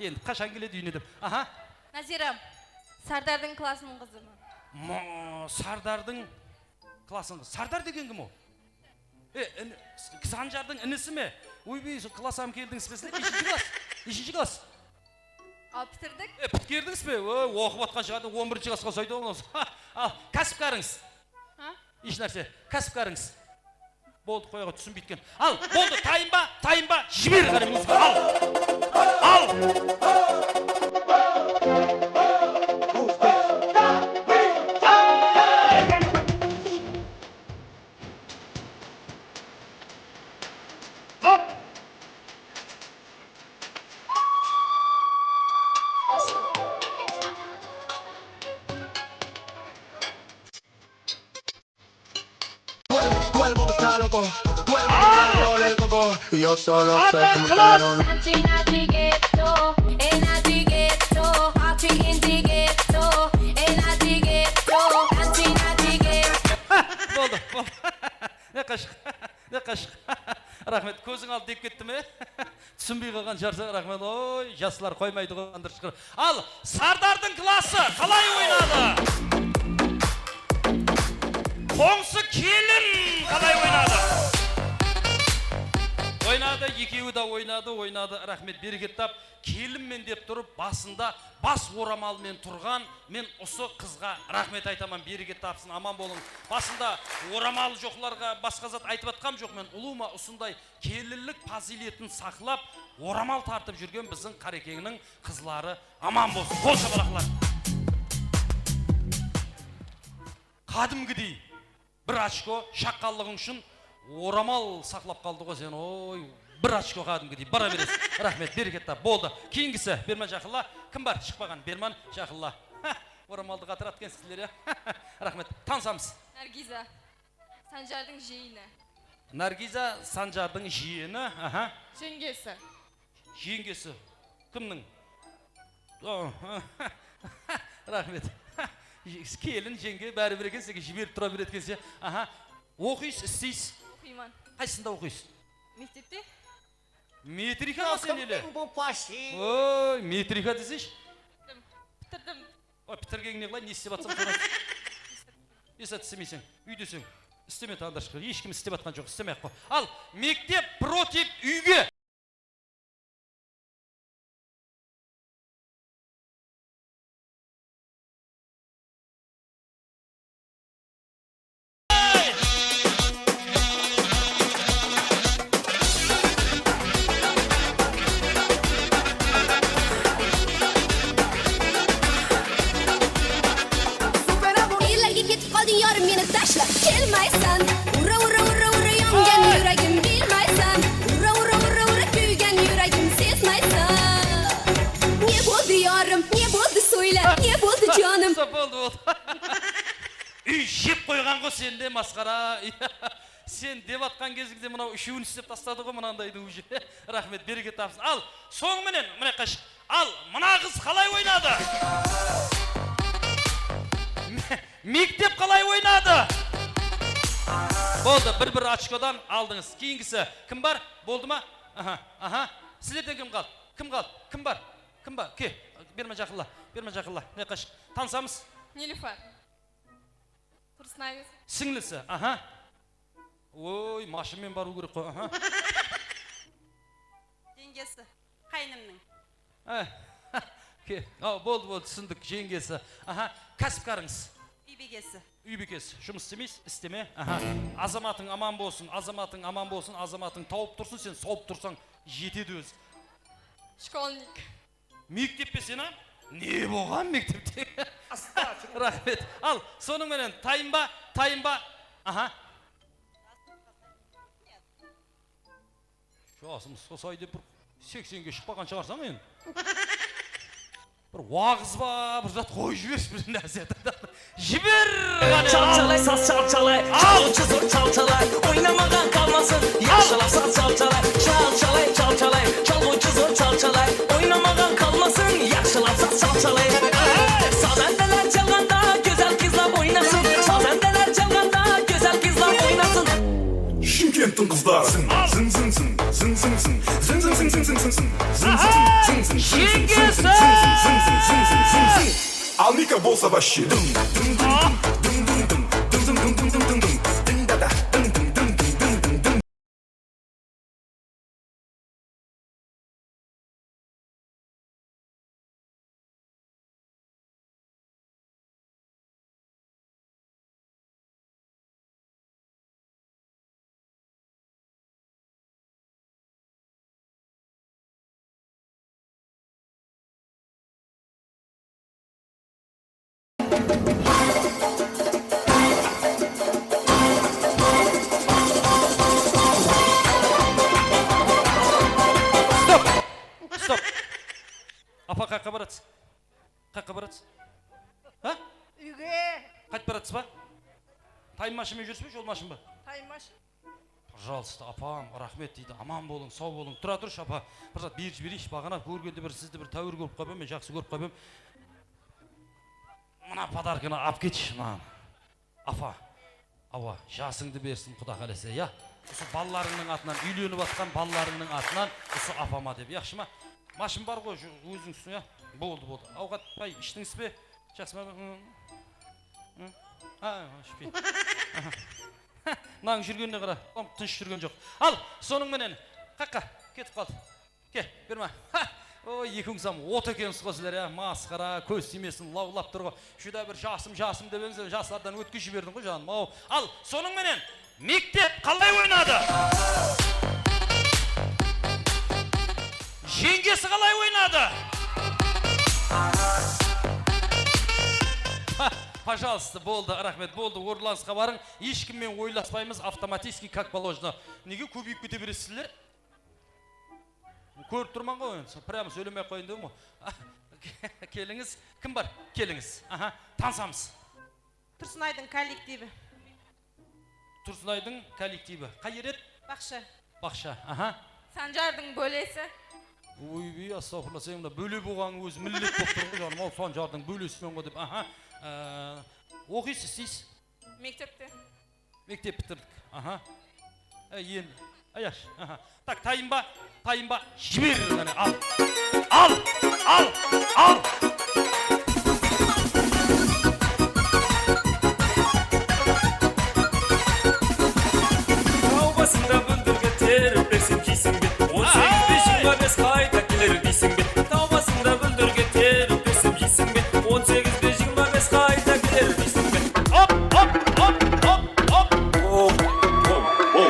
Endi qashan keledi úyine dep. Aha. Nazira. Sardardıń klasınıń qızı ma? Mo, Sardardıń klasınıń qızı. Sardar degen kim ol? E, in-, Sanjardıń inisi me? Oybey, sol klasam keldińiz be sizler? Neshinshi klass? Neshinshi klass? Al, pitirdik. E, pitkerdińiz be? Oy, oqıp atqan shıǵardı, on birinshi klassqa usaydı ǵoy. Al, kásipkarıńız. Ha? Hesh nárse, kásipkarıńız. Boldı, qoy ǵoy, túsinbeydi eken. Al, boldı, tayınba, tayınba, jiber qáne muzıka, al. Al. Yo solo sé. Anti, anti ghetto, en anti ghetto, party in the ghetto, en anti ghetto, anti, anti ghetto. Boldı, boldı. Ne qashıq, ne qashıq. Raxmet, kóziń aldı dep ketti me? Túsinbey qalǵan shıǵarsań, raxmet. Oy, jaslar qoymaydı ǵoy, andırshıqır. Al, Sardardıń klası qalay oynadı? Qońsı kelin qalay oynadı? Oynadı, ekewi de oynadı, oynadı. Raxmet, bereket tap. Kelinmen dep turıp, basında bas oramalmen turǵan, men usı qızǵa raxmet aytaman, bereket tapsın, aman bolıń. Basında oramalı joqlarǵa basqa zat aytıp atqam joq men, ulıwma usınday kelinlik pazıyletin saqlap, oramal tartıp júrgen biziń Qarekengniń qızları aman bolsın. Qol shabalaqlar. Qádimgidey bir ochko, shaqqanlıǵıń ushın oramal saqlap qaldı ǵoy sen, oy, bir ochko qádimgidey, bara beresiz. Raxmet, bereket tap, boldı. Keyingisi, berman jaqınla. Kim bar, shıqpaǵan, berman jaqınla. Há, oramaldı qatıratken sizler, ya. Raxmet, tanısamız. Nargiza. Sanjardıń jiyeni. Nargiza Sanjardıń jiyeni, aha. Jeńgesi. Jeńgesi. Kimniń? O, raxmet. Kelin, jeńge, bári bir eken, sizge jiberip tura beredi eken sen. Aha. Oqıysız, isleysiz? Oqıyman. Qaysısında oqıysız? Mektepte. Metrika ma sen ele? Oy, metrika deseshi. Pitirdim. Pitirdim. Oy, pitirgeniń ne qılay, ne islep atsań, sorań. Esat, istemeyseń, úydeseń. Isteme, tandır shıqır. Hesh kim istep atqan joq, istemey-aq qoy. Al, mektep против úyge. Qayerlarga ketib qoldiń, yorim, meni tashlab kelmaysan. Ura, ura, ura, ura, yongan yuragim bilmaysan. Ura, ura, ura, ura, kúygen yuragim sezmaysan. Ne boldı, yorim, ne boldı, soyla, ne boldı, jonim? Boldı, boldı. Úy jep qoyǵan ǵo sende, masqara. Sen dep atqan gezińde mınaw úshewin islep tasladı ǵo mınandaydı уже. Raxmet, bereket tapsın. Al, soń menen, mine qashıq. Al, mına qız qalay oynadı? Me-, mektep qalay oynadı? Boldı, bir-bir ochkodan aldıńız. Keyingisi kim bar? Boldı ma? Aha, aha. Sizlerden kim qaldı? Kim qaldı? Kim bar? Kim bar? Ke, berme jaqınla, berme jaqınla. Ne qashıq? Tanısamız? Nilufar. Turısnaev. Sińlisi, aha. Oy, mashınmen barıw kerek ǵoy, aha. Jeńgesi, qáyinimniń. Eh, ke-, a, boldı, boldı, túsindik, jeńgesi. Aha, kásipkarıńız? Úy bekesi. Úy bekesi, jumıs istemeysiz? Isteme. Aha. Azamatıń aman bolsın, azamatıń aman bolsın, azamatıń tawıp tursın, sen sawıp tursań, jetedi ózi. Shkolnik. Mektep pe sen, a? Ne bolǵan mektepte? Raxmet. Al, sonıń menen tayın ba? Tayın ba? Aha. Jasım usqasay dep bir seksenge shıqpaǵan shıǵarsań endi. Bir waǵız ba, bir zat qoyıp jibersiz, bir nárse. Jiber, ǵáne, al. Çalchalay, saz çalchalay, al. Çalǵıwshı zor çalchalay, oynamaǵan qalmasın. Al. Yaqshılap saz çalchalay, çalchalay, çalchalay, çalǵıwshı zor çalchalay, oynamaǵan qalmasın. Yaqshılap saz çalchalay. Ey! Sazandalar chalǵanda gózzal qızlar oynasın. Sazandalar chalǵanda gózzal qızlar oynasın. Shıмкенттің qızları. Zıń, zıń, zıń, zıń. Aha! Jeńgesi! Al Mika bolsa вообще. Dım, dım, dım, dım, dım, dım. Dım, dım, dım, dım, dım, dım, dım, dım, dım, dım, dım. Stop! Stop! Apa, qayaqqa baratsız? Qayaqqa baratsız? Ha? Úyge. Qaytıp baratsız ba? Tayınmashınmen júrsiz be, jolmashın ba? Tayınmashın. Пожalıysta, apam, raxmet deydi. Aman bolıń, saw bolıń. Tura turshı, apa. Bir zat berip jibereyinshi, baǵana kórgende bir sizdi bir táwir kórip qalıp edim, men jaqsı kórip qalıp edim. Mına podarkanı alıp ketshi maǵan. Apa, awa, jasıńdı bersin Quda qálese, ya. Usı balalarıńnıń atınan, úylenip atqan balalarıńnıń atınan usı apama dep, yaqshı ma? Mashın bar ǵoy, ju-, ózińiz, ya. Boldı, boldı. Awqat pay ishtińiz be? Jaqsı ma? Hı. Hı. Ha, ishpey. Mınań júrgenine qara. Tam tınısh júrgen joq. Al, sonıń menen. Qaqqa, ketip qaldı. Ke, berma. Ha! Oy, ekewińiz hám ot ekensiz ǵo sizler, ya. Masqara, kóz tiymesin, lawlap tur ǵo. Júdá bir jasım, jasım dep eńseń, jaslardan ótkizip jiberdiń ǵo, janım-aw. Al, sonıń menen mektep qalay oynadı? Jeńgesi qalay oynadı? Ha, пожалуйста, boldı, raxmet, boldı. Orınlarıńızǵa barıń. Hesh kim menen oylaspaymız, автоматически, как положено. Nege kóbeyip kete beresiz sizler? Kórip turman ǵoy endi, прямо sóylemey-aq qoyayın dedim ǵoy. Kelińiz, kim bar? Kelińiz. Aha, tanısamız. Tursınaydıń kollektivi. Tursınaydıń kollektivi. Qay jer edi? Baqsha. Baqsha, aha. Sanjardıń bólesi. Oybey, astagfirullah, sen mına bóle bolǵanıń ózi millet bolıp tur ǵoy, janım-aw, Sanjardıń bólesimen ǵoy dep. Aha. Ee, oqıysız, isleysiz? Mektepte. Mektep pitirdik. Aha. Ey, endi. Ayash. Aha. Tak, tayınba, tayınba. Jiber, qáne, al. Al, al, al. Taw basında búldirge terip bersem jeyseń be? On segiz be, jigirma bes qayta keler deyseń be? Taw basında búldirge terip bersem jeyseń be? On segiz be, jigirma bes qayta keler deyseń be? Hop, hop, hop, hop, hop. Hop, hop, hop.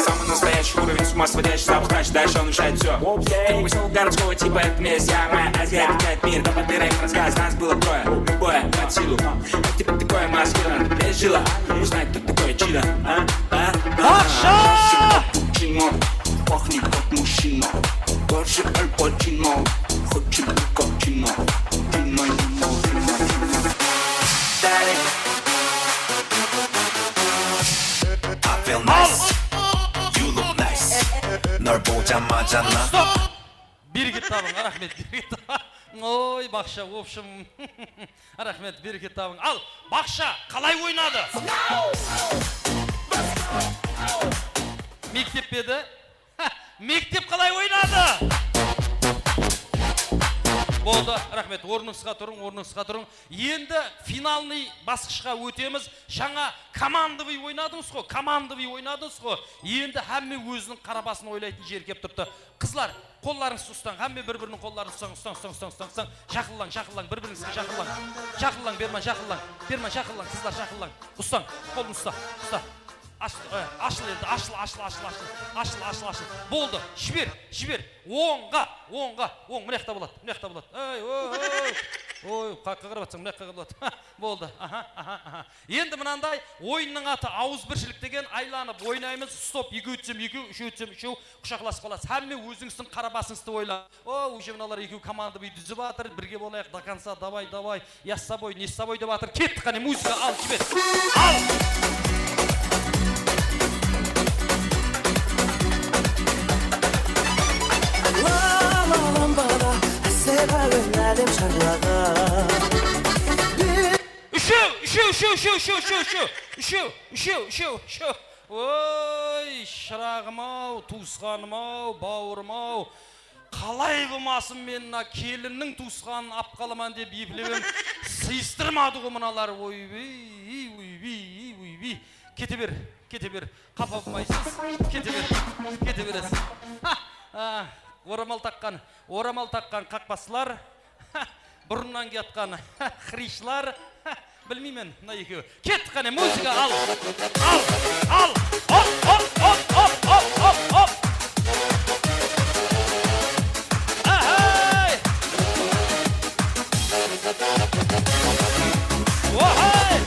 Самый настоящий уровень, с ума сводящий, саботаж, дальше он решает всё. Ты мой село городского типа, это мне зима. Азия опять мир, давай выбираем рассказ, нас было трое. Любое под силу. Как тебе такое, маскирован, без жила? Узнать, кто такой Чина, а? А? А? Паша! Чего? Пахнет как мужчина. Больше Аль Пачино. Хочет быть как Чина. Чина, Чина, Чина, Чина. Darling. I feel nice. You look nice. 널 보자마자 나. Stop! Bereket tabıń, raxmet, bereket tabıń. Oy, Baqsha, в общем, raxmet, bereket tabıń. Al, Baqsha qalay oynadı? Mektep pe edi? Mektep qalay oynadı? Boldı, raxmet. Ornıńızǵa turıń, ornıńızǵa turıń. Endi finalnıy basqıshqa ótemiz. Jańa komandovıy oynadıńız ǵo, komandovıy oynadıńız ǵo. Endi hámme óziniń qara basın oylaytın jeri kep turıptı. Qızlar, qollarıńızdı ustań, hámme bir-biriniń qolların ustań, ustań, ustań, ustań, ustań, ustań. Jaqınlań, jaqınlań, bir-birińizge jaqınlań. Jaqınlań, Berman, jaqınlań. Berman, jaqınlań, qızlar, jaqınlań. Ustań, qolın usta, usta. Ashıl, e, ashıl endi, ashıl, ashıl, ashıl, ashıl. Ashıl, ashıl, ashıl. Boldı, jiber, jiber. Ońǵa, ońǵa, oń, mına jaqta boladı, mına jaqta boladı. Ey, oy, oy. Oy, qayaqqa qarap atsań, mına jaqqa qarap boladı. Boldı, aha, aha, aha. Endi mınanday oyınnıń atı awızbirshilik degen, aylanıp oynaymız. Stop, ekew ótsem ekew, úshew ótsem úshew, qushaqlasıp qalasız. Hámme ózińizdiń qara basıńızdı oylań. O, уже mınalar ekew komanda bir dúzip atır, birge bolayıq, до конца, давай, давай, я с тобой, не с тобой dep atır. Kettik, qáne, muzıka al, jiber. Al! Úshew, úshew, úshew, úshew. Oy, shıraǵım-aw, tuwısqanım-aw, bawırım-aw. Qalay bolmasın, men mına kelinniń tuwısqanın alıp qalaman dep eplep edim, sıyıstırmadı ǵo mınalar, oybey, oybey, oybey. Kete ber, kete ber, qapa bolmaysız, kete ber, kete beresiz. Ha, ha, oramal taqqan, oramal taqqan qaqbaslar, ha, burınnan kiyatqan xrishlar, ha, bilmeymen, mına ekewi. Kettik, qáne, muzıka al. Al, al. Hop, hop, hop. Ahay! Ohay!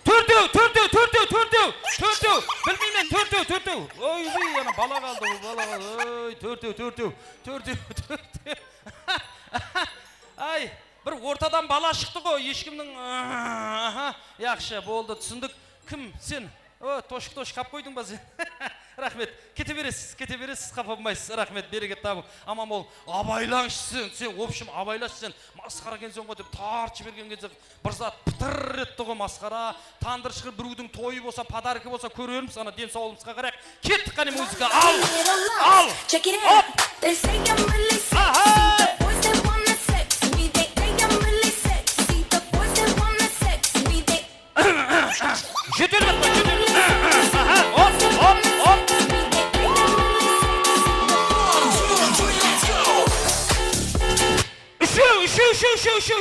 Tórtew, tórtew, tórtew, tórtew, tórtew. Bilmeymen, tórtew, tórtew. Oy, ana bala qaldı, bala qaldı. Oy, tórtew, tórtew, tórtew, tórtew. Ay, bir ortadan bala shıqtı ǵo, eshkimniń. Aha, yaqshı, boldı, túsindik. Kim sen? O, toshik, toshik, qap qoydıń ba sen? Raxmet. Kete beresiz, kete beresiz, qapa bolmaysız. Raxmet, bereket tabıń. Aman bol. Abaylanshı sen, sen, в общем, abaylash sen. Masqara ekenseń ǵoy dep tartıp jibergen gezde bir zat pıtır etti ǵoy, masqara. Tandır shıǵıp, birewdiń toyı bolsa, podarki bolsa kórermiz, ana, densawlıǵımızǵa qarayıq. Kettik, qáne, muzıka. Al! Al! Hop! Júte berip atpa, júte berip atpa. Aha, hop, hop, hop. Úshew, úshew,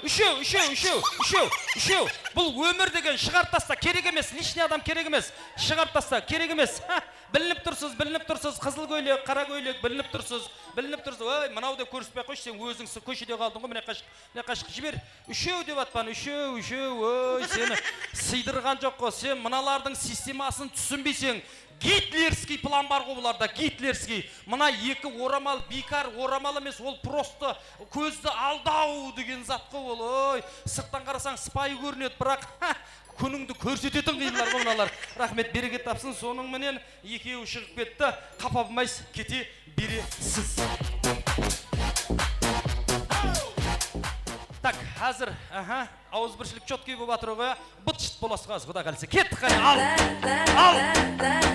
úshew, úshew, úshew, úshew. Bul ómir degen, shıǵarıp tasta, kerek emes, лишний adam kerek emes. Shıǵarıp tasta, kerek emes. Ha, bilinip tursız, bilinip tursız, qızıl kóylek, qara kóylek, bilinip tursız, bilinip tursız. Oy, mınaw dep kórsetpey-aq qoyshı, sen óziń sı-, kóshede qaldıń ǵoy, mına qashıq. Mına qashıq jiber. Úshew dep atpan, úshew, úshew, óy, seni sıydırǵan joq ǵo. Sen mınalardıń sistemasın túsinbeyseń. Gitlerskiy plan bar ǵo bularda, gitlerskiy. Mına eki oramal, biykar oramal emes, ol prosto kózdi aldaw degen zat ǵo ol, óy. Sırttan qarasań, sıpayı kórinedi, biraq, kúnińdi kórsetetin qıyınlar ǵo mınalar. Raxmet, bereket tapsın, sonıń menen ekewi shıǵıp ketti, qapa bolmaysız, kete beresiz. Tak, házir, aha, awızbirshilik chotkiy bolıp atır ǵoy, bıt-shıt bolasız házir, Quday qálese. Kettik, qáne, al, al.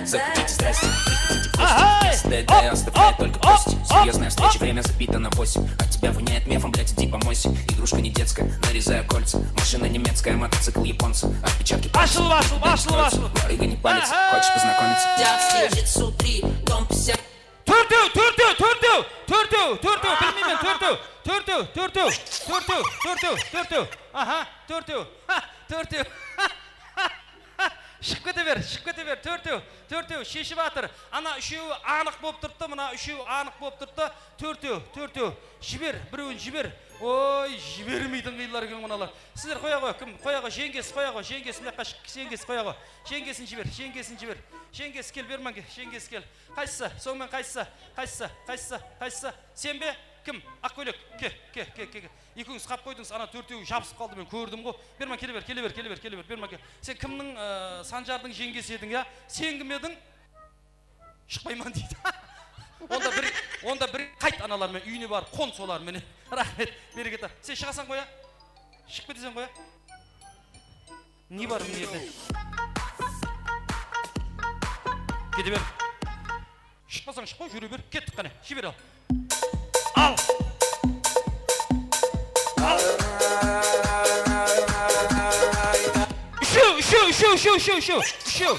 Захотите страсти, прикатите гости. Аха! Мясо доедая, оставляет только кости. Серьёзная встреча, время забито на восемь. От тебя воняет мефом, блядь, иди помойся. Игрушка не детская, нарезаю кольца. Машина немецкая, мотоцикл японца. Отпечатки пальцев. Ашылып, ашılып, ашılып, ашılып. Барыга не палится, хочешь познакомиться? Пятьдесят, служит с утри, дом пятьдесят. Tórtew, tórtew, tórtew, tórtew, tórtew, bilmeymen, tórtew, tórtew, tórtew, tórtew, tórtew, tórtew. Aha, tórtew. Ha, tórtew. Shıǵıp kete ber, shıǵıp kete ber, tórtew, tórtew, sheship atır. Ana úshewi anıq bolıp turıptı, mına úshewi anıq bolıp turıptı. Tórtew, tórtew, jiber, birewin jiber. Oy, jibermeytin qıyınlar eken mınalar. Sizler qoya ǵoy, kim qoya ǵoy, jeńgesi qoya ǵoy, jeńgesi, mına qashıq, jeńgesi qoya ǵoy. Jeńgesin jiber, jeńgesin jiber. Jeńgesi kel, berman kel, jeńgesi kel. Qaysısı? Sońınan qaysısı? Qaysısı? Qaysısı? Qaysısı? Sen be? Kim? Aq kóylek. Ke, ke, ke, ke, ke. Ekewińiz qap qoydıńız, ana tórtewi jabısıp qaldı, men kórdim ǵo. Berman, kele ber, kele ber, kele ber, kele ber, berman kel. Sen kimniń, ı, Sanjardıń jeńgesi ediń, ya? Sen kim ediń? Shıqpayman deydi. Onda bir, onda bir qayt analar menen úyine barıp qon solar menen. Raxmet, bereket. Sen shıǵasań ǵoy, ya? Shıǵıp keteseń ǵoy, ya? Ne bar mına jerde? Kete ber. Shıqpasań shıqpa, júre ber. Kettik qáne. Jiber al. Al. Al. Úshew, úshew, úshew, úshew, úshew, úshew. Úshew.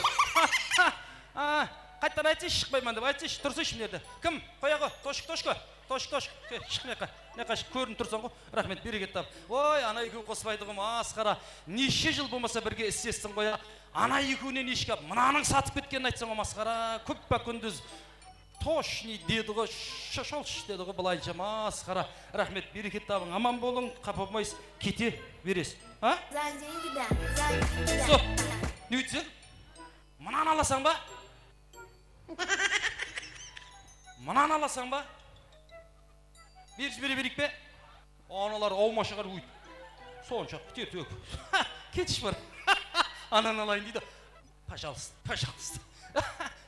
A, qayttan aytsayshı, shıqpayman dep aytsayshı. Tursayshı mına jerde. Kim? Qoya ǵo. Toshik, toshko. Toshik, toshik, ke, shıq mına jaqqa. Mına jaqqa shıq, kórinip tursań ǵo. Raxmet, bereket tap. Oy, ana ekew qosıp aydı ǵo, masqara. Neshe jıl bolmasa birge islestiń ǵoy, ya. Ana ekewinen eshki alıp, mınanıń satıp ketkenin aytsań ǵo, masqara. Kúp pa kúndiz. Toshniy dedi ǵo, sholsh dedi ǵo, bılayınsha, masqara. Raxmet, bereket tabıń, aman bolıń, qapa bolmaysız, kete beresiz. Ha? За деньги, да, за деньги, да. Stop. Ne óytseń? Mınanı alasań ba? Mınanı alasań ba? Berip jibere bereyik pe? Analar awma shıǵar óyt. Sonsha ter tógip. Ketish bir. Ananı alayın deydi. Пожалуйста, пожалуйста.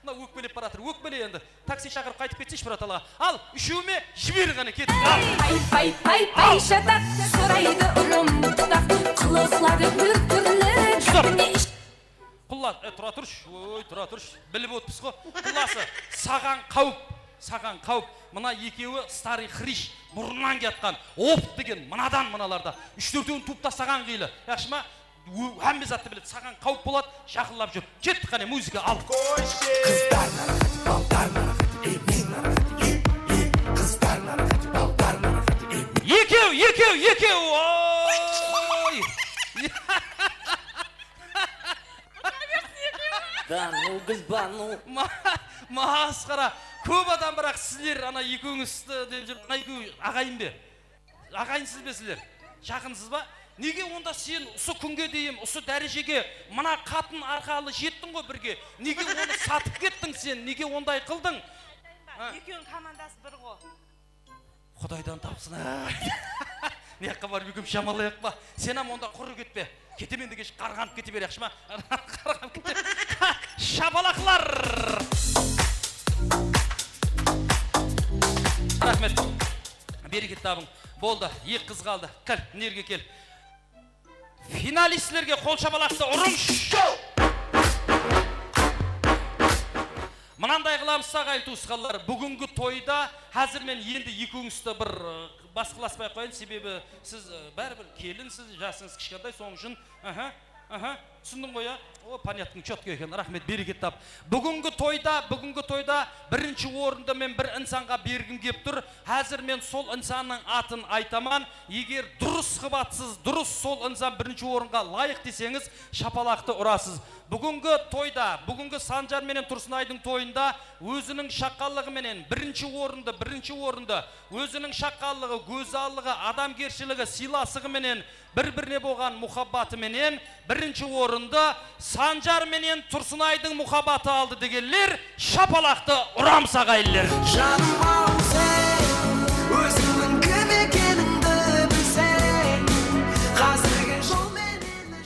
Mına ókpelep baratır, ókpele endi. Taksi shaqırıp qaytıp ketseyshi, bratala. Al, úshewime jiber qáne, kettik. Al. Pay, pay, pay, pay, al, shataq, soraydı urım, dudaq, qılıqları túr-túrli, stop, dártine ish- Qullas, e, tura turısh, oy, tura turısh, bilip otpız ǵo. Qullası, saǵan qáwip, saǵan qáwip. Mına ekewi старый хрыщ, burınnan kiyatqan, opıt degen mınadan mınalarda. Úsh-tórtewin tuwıp taslaǵan qıylı. Yaqshı ma? Ó, hámme zattı biledi, saǵan qáwip boladı, jaqınlap júr. Kettik qáne, muzıka al. Qızlar narahat, ballar narahat, ey, men narahat, ey, ey. Qızlar narahat, ballar narahat, ey, men. Ekew, ekew, ekew, oy! Да ну, гульбану. Ma-, masqara. Kóp adam, biraq sizler ana ekewińizdi dep júr. Ana ekewi aǵayin be? Aǵayinsız be sizler? Jaqınsız ba? Nege onda sen usı kúnge deyin, usı dárejege, mına qatın arqalı jettiń ǵo birge? Nege onı satıp kettiń sen? Nege onday qıldıń? Ha. Ekewiniń komandası bir ǵo. Qudaydan tapsın, áy. Mıyaqqa barıp ekewimiz jamalayıq pa? Sen hám onda qurı ketpe. Ketemen degenshe qarǵanıp kete ber, yaqshı ma? Qarǵanıp kete ber. Shapalaqlar! Raxmet. Bereket tabıń. Boldı. Eki qız qaldı. Kel, mına jerge kel. Finalistlerge qol shapalaqtı urıń. Mınanday qılamız, aǵayin tuwısqanlar. Búgingi toyda házir men endi ekewińizdi bir, ı, basqılaspay-aq qoyayın, sebebi siz, ı, báribir kelinsiz, jasıńız kishkentay, sonıń ushın, aha, aha, túsindiń ǵoy, ya? O, понятно, chotko eken. Raxmet, bereket tap. Búgingi toyda, búgingi toyda birinshi orındı men bir insanǵa bergim kep tur. Házir men sol insannıń atın aytaman. Eger durıs qıbatsız, durıs sol insan birinshi orınǵa layıq deseńiz, shapalaqtı urasız. Búgingi toyda, búgingi Sanjar menen Tursınaydıń toyında óziniń shaqqanlıǵı menen birinshi orındı, birinshi orındı, óziniń shaqqanlıǵı, gózzallıǵı, adamgershiligi, sıylasıǵı menen bir-birine bolǵan muhabbatı menen birinshi orındı Sanjar menen Tursınaydıń muhabbatı aldı degenler, shapalaqtı uramız, aǵayinler. Janım-aw sen, ózińniń kim ekenińdi bilseń, qázirgi jol menen.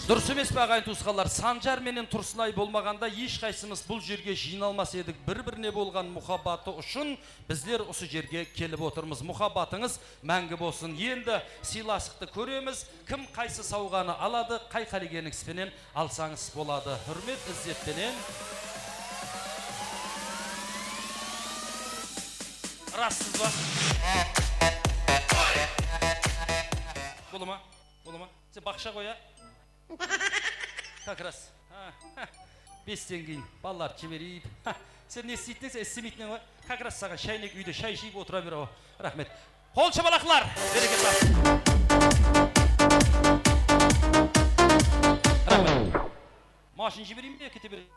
Durıs emes pe, aǵayin tuwısqanlar? Sanjar menen Tursınay bolmaǵanda, hesh qaysımız bul jerge jıynalmas edik. Bir-birine bolǵan muhabbatı ushın bizler usı jerge kelip otırmız. Muhabbatıńız máńgi bolsın. Endi sıylasıqtı kóremiz. Kim qaysı sawǵanı aladı, qay qálegenińiz penen alsańız boladı. Húrmet, izzet penen. Irassız ba? Bola ma? Bola ma? Sen baqsha ǵoy, a? Как раз. Ha, ha. Besten keyin balalardı jibereyik. Ha, sen ne isleytuǵın, sen islemeytuǵın ǵoy. Как раз saǵan sháynek, úyde shay iship otıra ber, awa. Raxmet. Qol shapalaqlar! Bereket tap. Raxmet. Mashın jibereyin be, kete bereyin?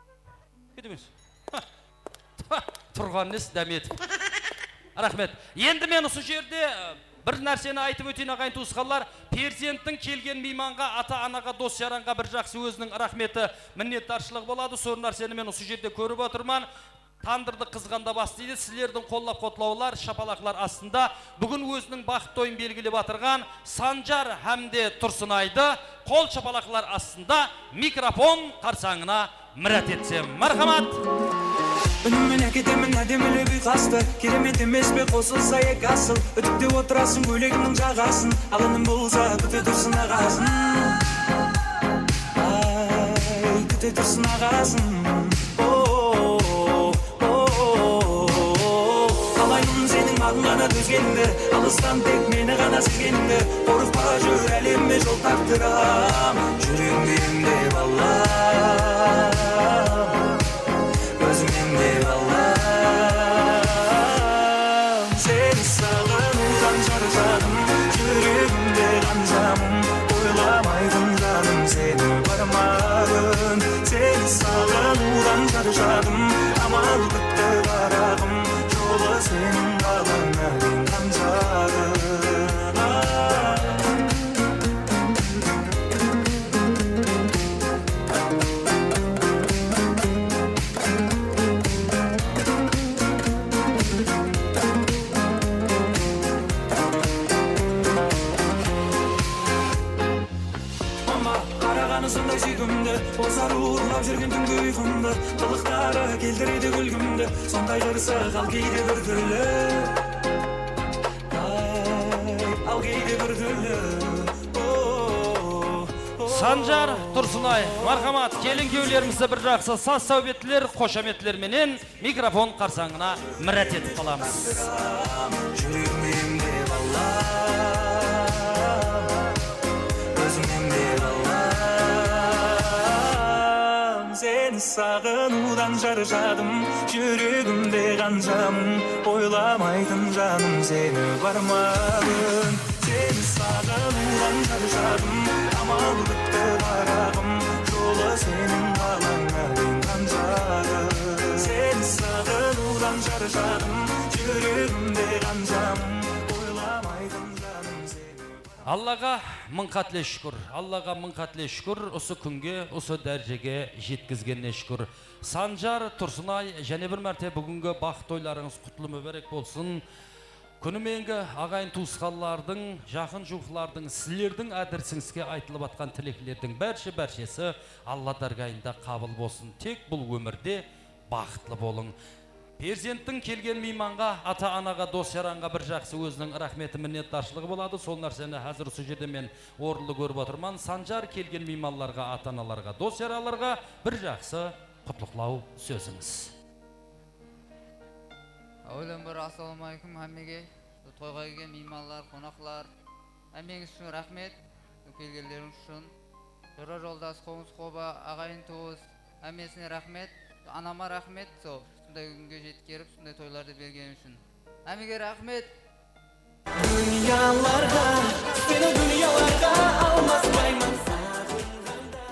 Kete beresiz. Ha. Ha, turǵan nesi, dámetip. Raxmet. Endi men usı jerde, e, bir nárseni aytıp óteyin, aǵayin tuwısqanlar. Perzenttiń kelgen miymanǵa, ata-anaǵa, dos-jaranǵa bir jaqsı óziniń raxmeti, minnetdarshılıǵı boladı. Sol nárseni men usı jerde kórip otırman. Tandırdı qızǵanda bas deydi. Sizlerdiń qollap-qutlawlar, shapalaqlar astında búgin óziniń baxıt toyın belgilep atırǵan Sanjar hám de Tursınaydı qol shapalaqlar astında mikrofon qarsańına mirát etsem. Marhamat! Únimmen áketemen ádemilep uyqastı. Keremet emes pe qosılsa eki asıl? Útikte otırasıń kóylegimniń jaǵasın. Al inim bolsa kúte tursin aǵasın. Ay, kúte tursin aǵasın. O, o, o, o, o. Qalayın seniń maǵan ǵana dózgenińdi, alıstan tek meni ǵana súygenińdi. Qorıqpa, júr, álemme jol tarttıram, júregimdi emdep allam, ózim emdep allam. Seni saǵınıwdan jarjadım, júregimde ǵanjamım. Oylamaydım, janım, seni bir marın. Seni saǵınıwdan jarjadım, amal bitti, qaraǵım. Jolı seniń balańa men qanjarım. Mama, qaraǵanı sonday súygimdi, ozar urlap júrgen túngi uyqımdı, qılıqları keltiredi kúlkimdi, sonday qırsıq, al keyde bir túrli. Ay, al keyde bir túrli. O, o, o. Sanjar, Tursınay, marhamat, kelin-kúyewlerimizdi bir jaqsı saz-sáwbetler, xoshametler menen mikrofon qarsańına mirát etip qalamız. Júregimde ballam, ózimde ballam. Seni saǵınıwdan jarjadım, júregimde ǵanjamım. Oylamaytın janım seni barmagın. Seni saǵınıwdan jarjadım, amal bitti, qaraǵım. Jolı seniń balańa men qanjarım. Seni saǵınıwdan jarjadım, júregimde ǵanjamım. Oylamaytın janım seni. Allaǵa mıń qátle shúkir, Allaǵa mıń qátle shúkir, usı kúnge, usı dárejege jetkizgenine shúkir. Sanjar, Tursınay, jáne bir márte búgingi baxıt toylarıńız qutlı múbárek bolsın. Kúni menge aǵayin tuwısqanlardıń, jaqın juwıqlardıń, sizlerdiń ádisińizge aytılıp atqan tileklerdiń bárshe-bárshesi Alla dárgayında qabıl bolsın. Tek bul ómirde baxıtlı bolıń. Perzenttiń kelgen miymanǵa, ata-anaǵa, dos-jaranǵa bir jaqsı óziniń raxmeti, minnetdarshılıǵı boladı. Sol nárseni házir usı jerde men orınlı kórip otırman. Sanjar, kelgen miymanlarǵa, ata-analarǵa, dos-jaranlarǵa bir jaqsı qutlıqlaw sózińiz. Áwelen bir assalamu aleykum hámmege. Toyǵa kelgen miymanlar, qonaqlar, hámmeńiz ushın raxmet. Kelgenlerińiz ushın. Jora joldas, qońsı-qoba, aǵayin-tuwıs, hámmesine raxmet. Anama raxmet, sol usınday kúnge jetkerip, usınday toylardı bergeni ushın. Hámmege raxmet. Dúnyalarǵa, seni dúnyalarǵa almaspayman saǵınǵanda.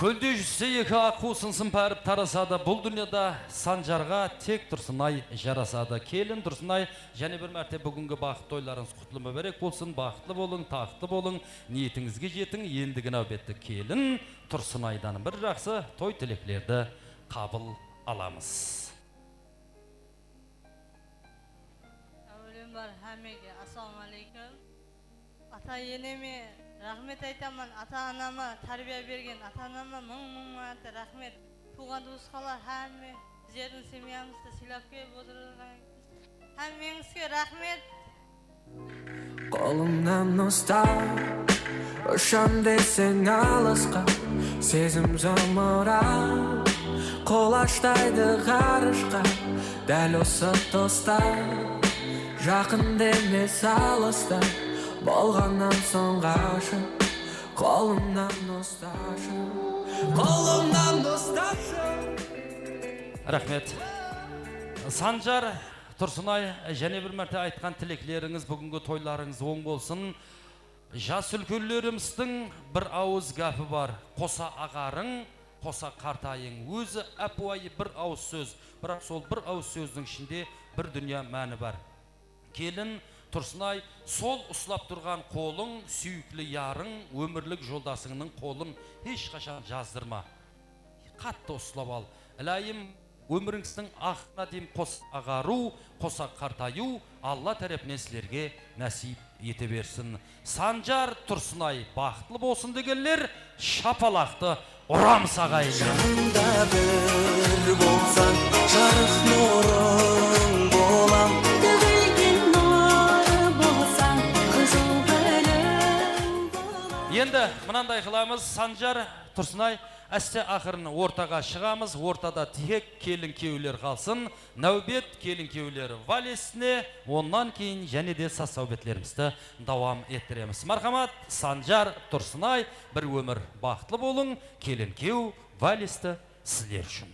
Kólde júzse eki aqqıw, sınsın párip tarasadı. Bul dúnyada Sanjarǵa tek Tursınay jarasadı. Kelin Tursınay, jáne bir márte búgingi baxıt toylarıńız qutlı múbárek bolsın. Baxıtlı bolıń, taxtlı bolıń, niyetińizge jetiń. Endigi náwbette kelin Tursınaydan bir jaqsı toy tileklerdi qabıl alamız. Áwelen bar hámmege assalamu aleykum. Ata-eneme raxmet aytaman, ata-anama, tárbiya bergen ata-anama mıń-mıń márte raxmet. Tuwǵan-tuwısqanlar, hámme bizlerdiń semyamızdı sıylap kelip otırǵan hámmeńizge raxmet. Qolıńnan ustap, usham deseń alısqa, sezim zımırap, qulashtaydı ǵarıshqa. Dál usı tosta, jaqında emes, alısta, bolǵannan soń ǵashıq, qolıńnan ustashı, qolıńnan ustashı. Raxmet. Sanjar, Tursınay, jáne bir márte aytqan tileklerińiz, búgingi toylarıńız oń bolsın. Jas úlkenlerimizdiń bir awız gápi bar. Qosa aǵarıń, qosa qartayıń. Ózi ápiwayı bir awız sóz, biraq sol bir awız sózdiń ishinde bir dúnya máni bar. Kelin Tursınay, sol uslap turǵan qolıń, súyikli yarıń, ómirlik joldasıńnıń qolın hesh qashan jazdırma. Qattı uslap al. Ilayım, ómirińizdiń aqırına deyin qosa aǵarıw, qosa qartayıw Alla tárepinen sizlerge násiyp ete bersin. Sanjar Tursınay baxıtlı bolsın degenler, shapalaqtı uramız, aǵayinler. Janımda bir bolsań, jarıq nurıń bolam. Tógilgen nur bolsań, qızıl gúlim bolam. Endi mınanday qılamız, Sanjar Tursınay, áste-aqırın ortaǵa shıǵamız, ortada tek kelin-kúyewler qalsın. Náwbet kelin-kúyewler valesine, onnan keyin jáne de saz-sáwbetlerimizdi dawam ettiremiz. Marhamat, Sanjar Tursınay, bir ómir baxıtlı bolıń, kelin-kúyew valesti sizler ushın.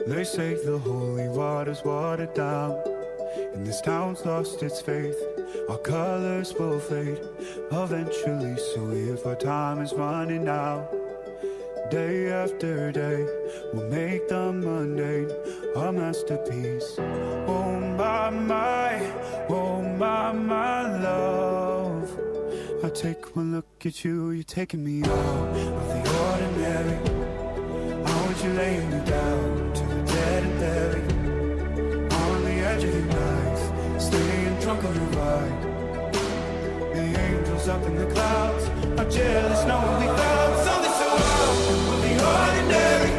They say the holy water's watered down, and this town's lost its faith. Our colors will fade eventually, so if our time is running out, day after day, we'll make the mundane our masterpiece. Oh my, my, oh my, my love. I take one look at you, you're taking me out of the ordinary. How would you lay me down to the dead and buried? On the edge of your knife, staying drunk on your vine. The angels up in the clouds are jealous, knowing we found something so wild. We're the ordinary.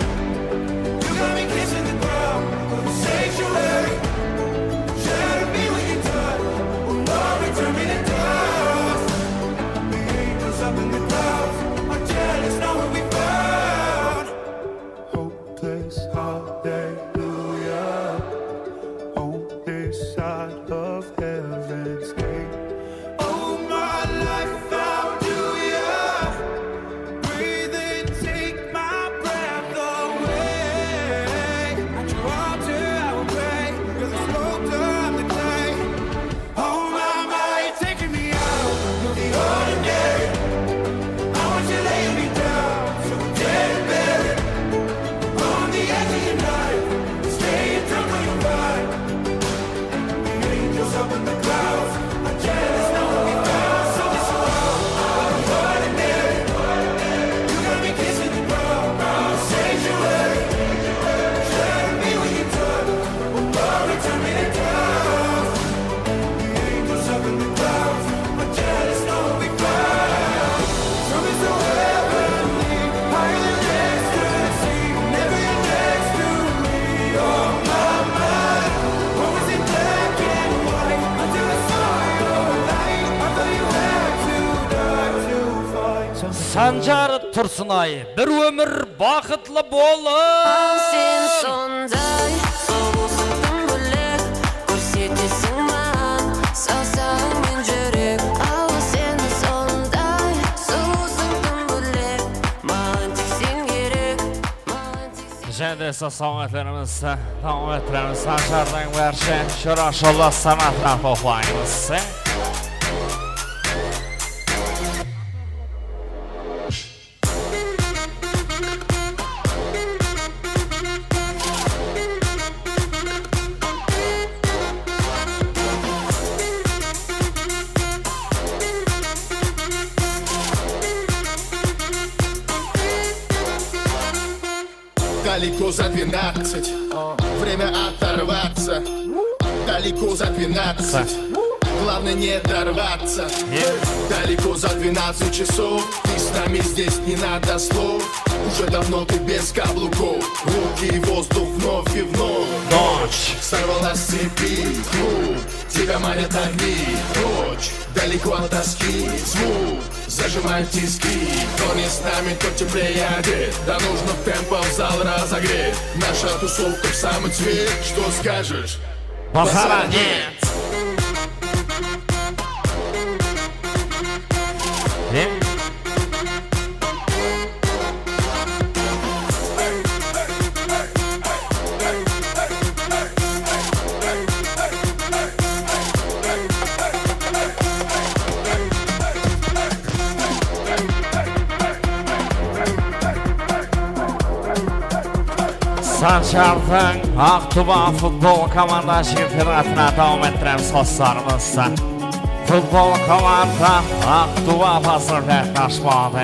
You got me kissing the ground, we're the sanctuary. Shatter me when you're done, we'll not return me to dust. The angels up in the clouds are jealous, knowing we found hopeless hallelujah on this side of heaven's gate. Oh, my life found you, yeah. Sanjar Tursınay, bir ómir baxıtlı bolıń! Al sen sonday sulıwsıń, tım bólek kórseteseń maǵan, sawsaǵıń menen júrek. Al sen sonday sulıwsıń, tım bólek maǵan tek sen kerek, maǵan tek sen. Jáne de sawmetlerimiz, sawmetlerimiz Sanjardıń bárshe jorash jollaslarına atına toplaymız. Далеко за двенадцать, время оторваться. Далеко за двенадцать, главное не дорваться. Далеко за двенадцать часов, ты с нами, здесь не надо слов. Уже давно ты без каблуков, руки в воздух вновь и вновь. Ночь сорвалась с цепи, клуб, тебя манят огни. Ночь далеко от тоски, звук зажимает тиски. Кто не с нами, тот теплее одет. До нужных темпов зал разогрет. Наша тусовка в самый цвет. Что скажешь? Базара нет. Sanjardıń Aqtuba futbol komanda jigitleri atına dawam ettiremiz, doslarımız. Futbol komanda Aqtuba pozdravlять nashmadı.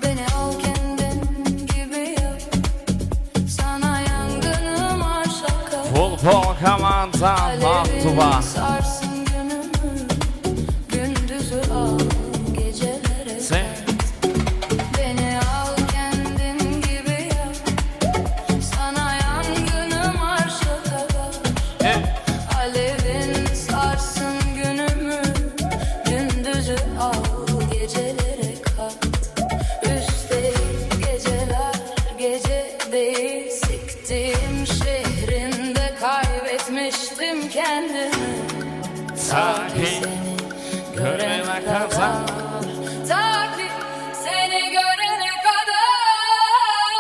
Beni al kendin gibi yap. Sana yangınım aşık. Futbol komanda Aqtuba. Sarsın günümü, gündüzü al, gecelere. Beni al kendin gibi yap. Sana yangınım arşa kadar. Alevin sarsın günümü, gündüzü al, gecelere kat. Üstelik geceler gece değil, siktiğim şehrinde kaybetmiştim kendimi. Ta ki seni görene kadar, ta ki seni görene kadar,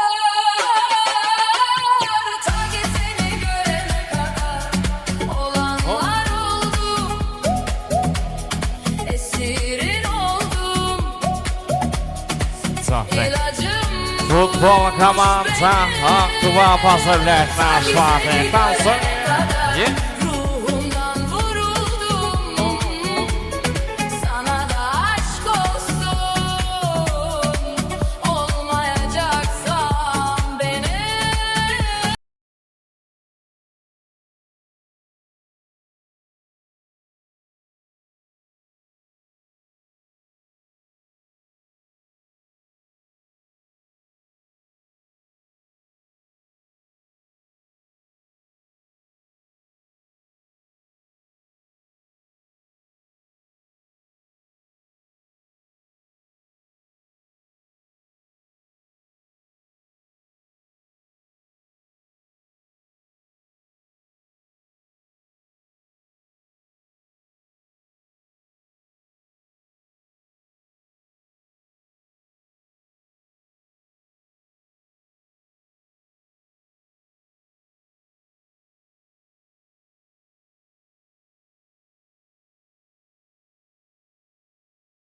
ta ki seni görene kadar olanlar oldu, esirin oldum. Ilacım futbol komanda Aqtuba pozdravlять nashmadı. Tansı. Ruhumdan vuruldum. Sana da aşk olsun. Olmayacaksan benim.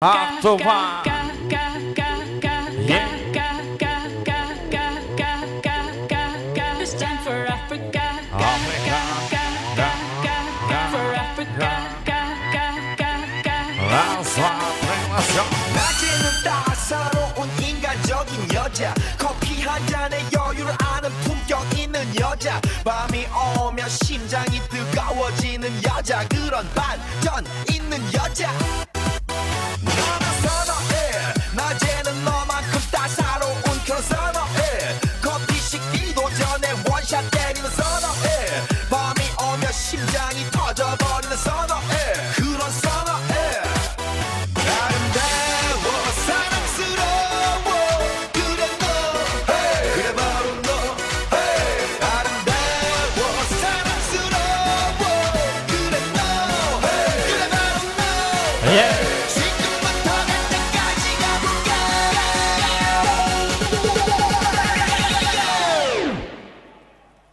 Aqtuba. Afrika. 낮에는 따사로운 인간적인 여자, 커피 한 잔에 여유를 아는 품격 있는 여자, 밤이 오면 심장이 뜨거워지는 여자, 그런 반전 있는 여자. 너만 선호해. 낮에는 너만큼 따사로운 그런 선호해. 커피 시키고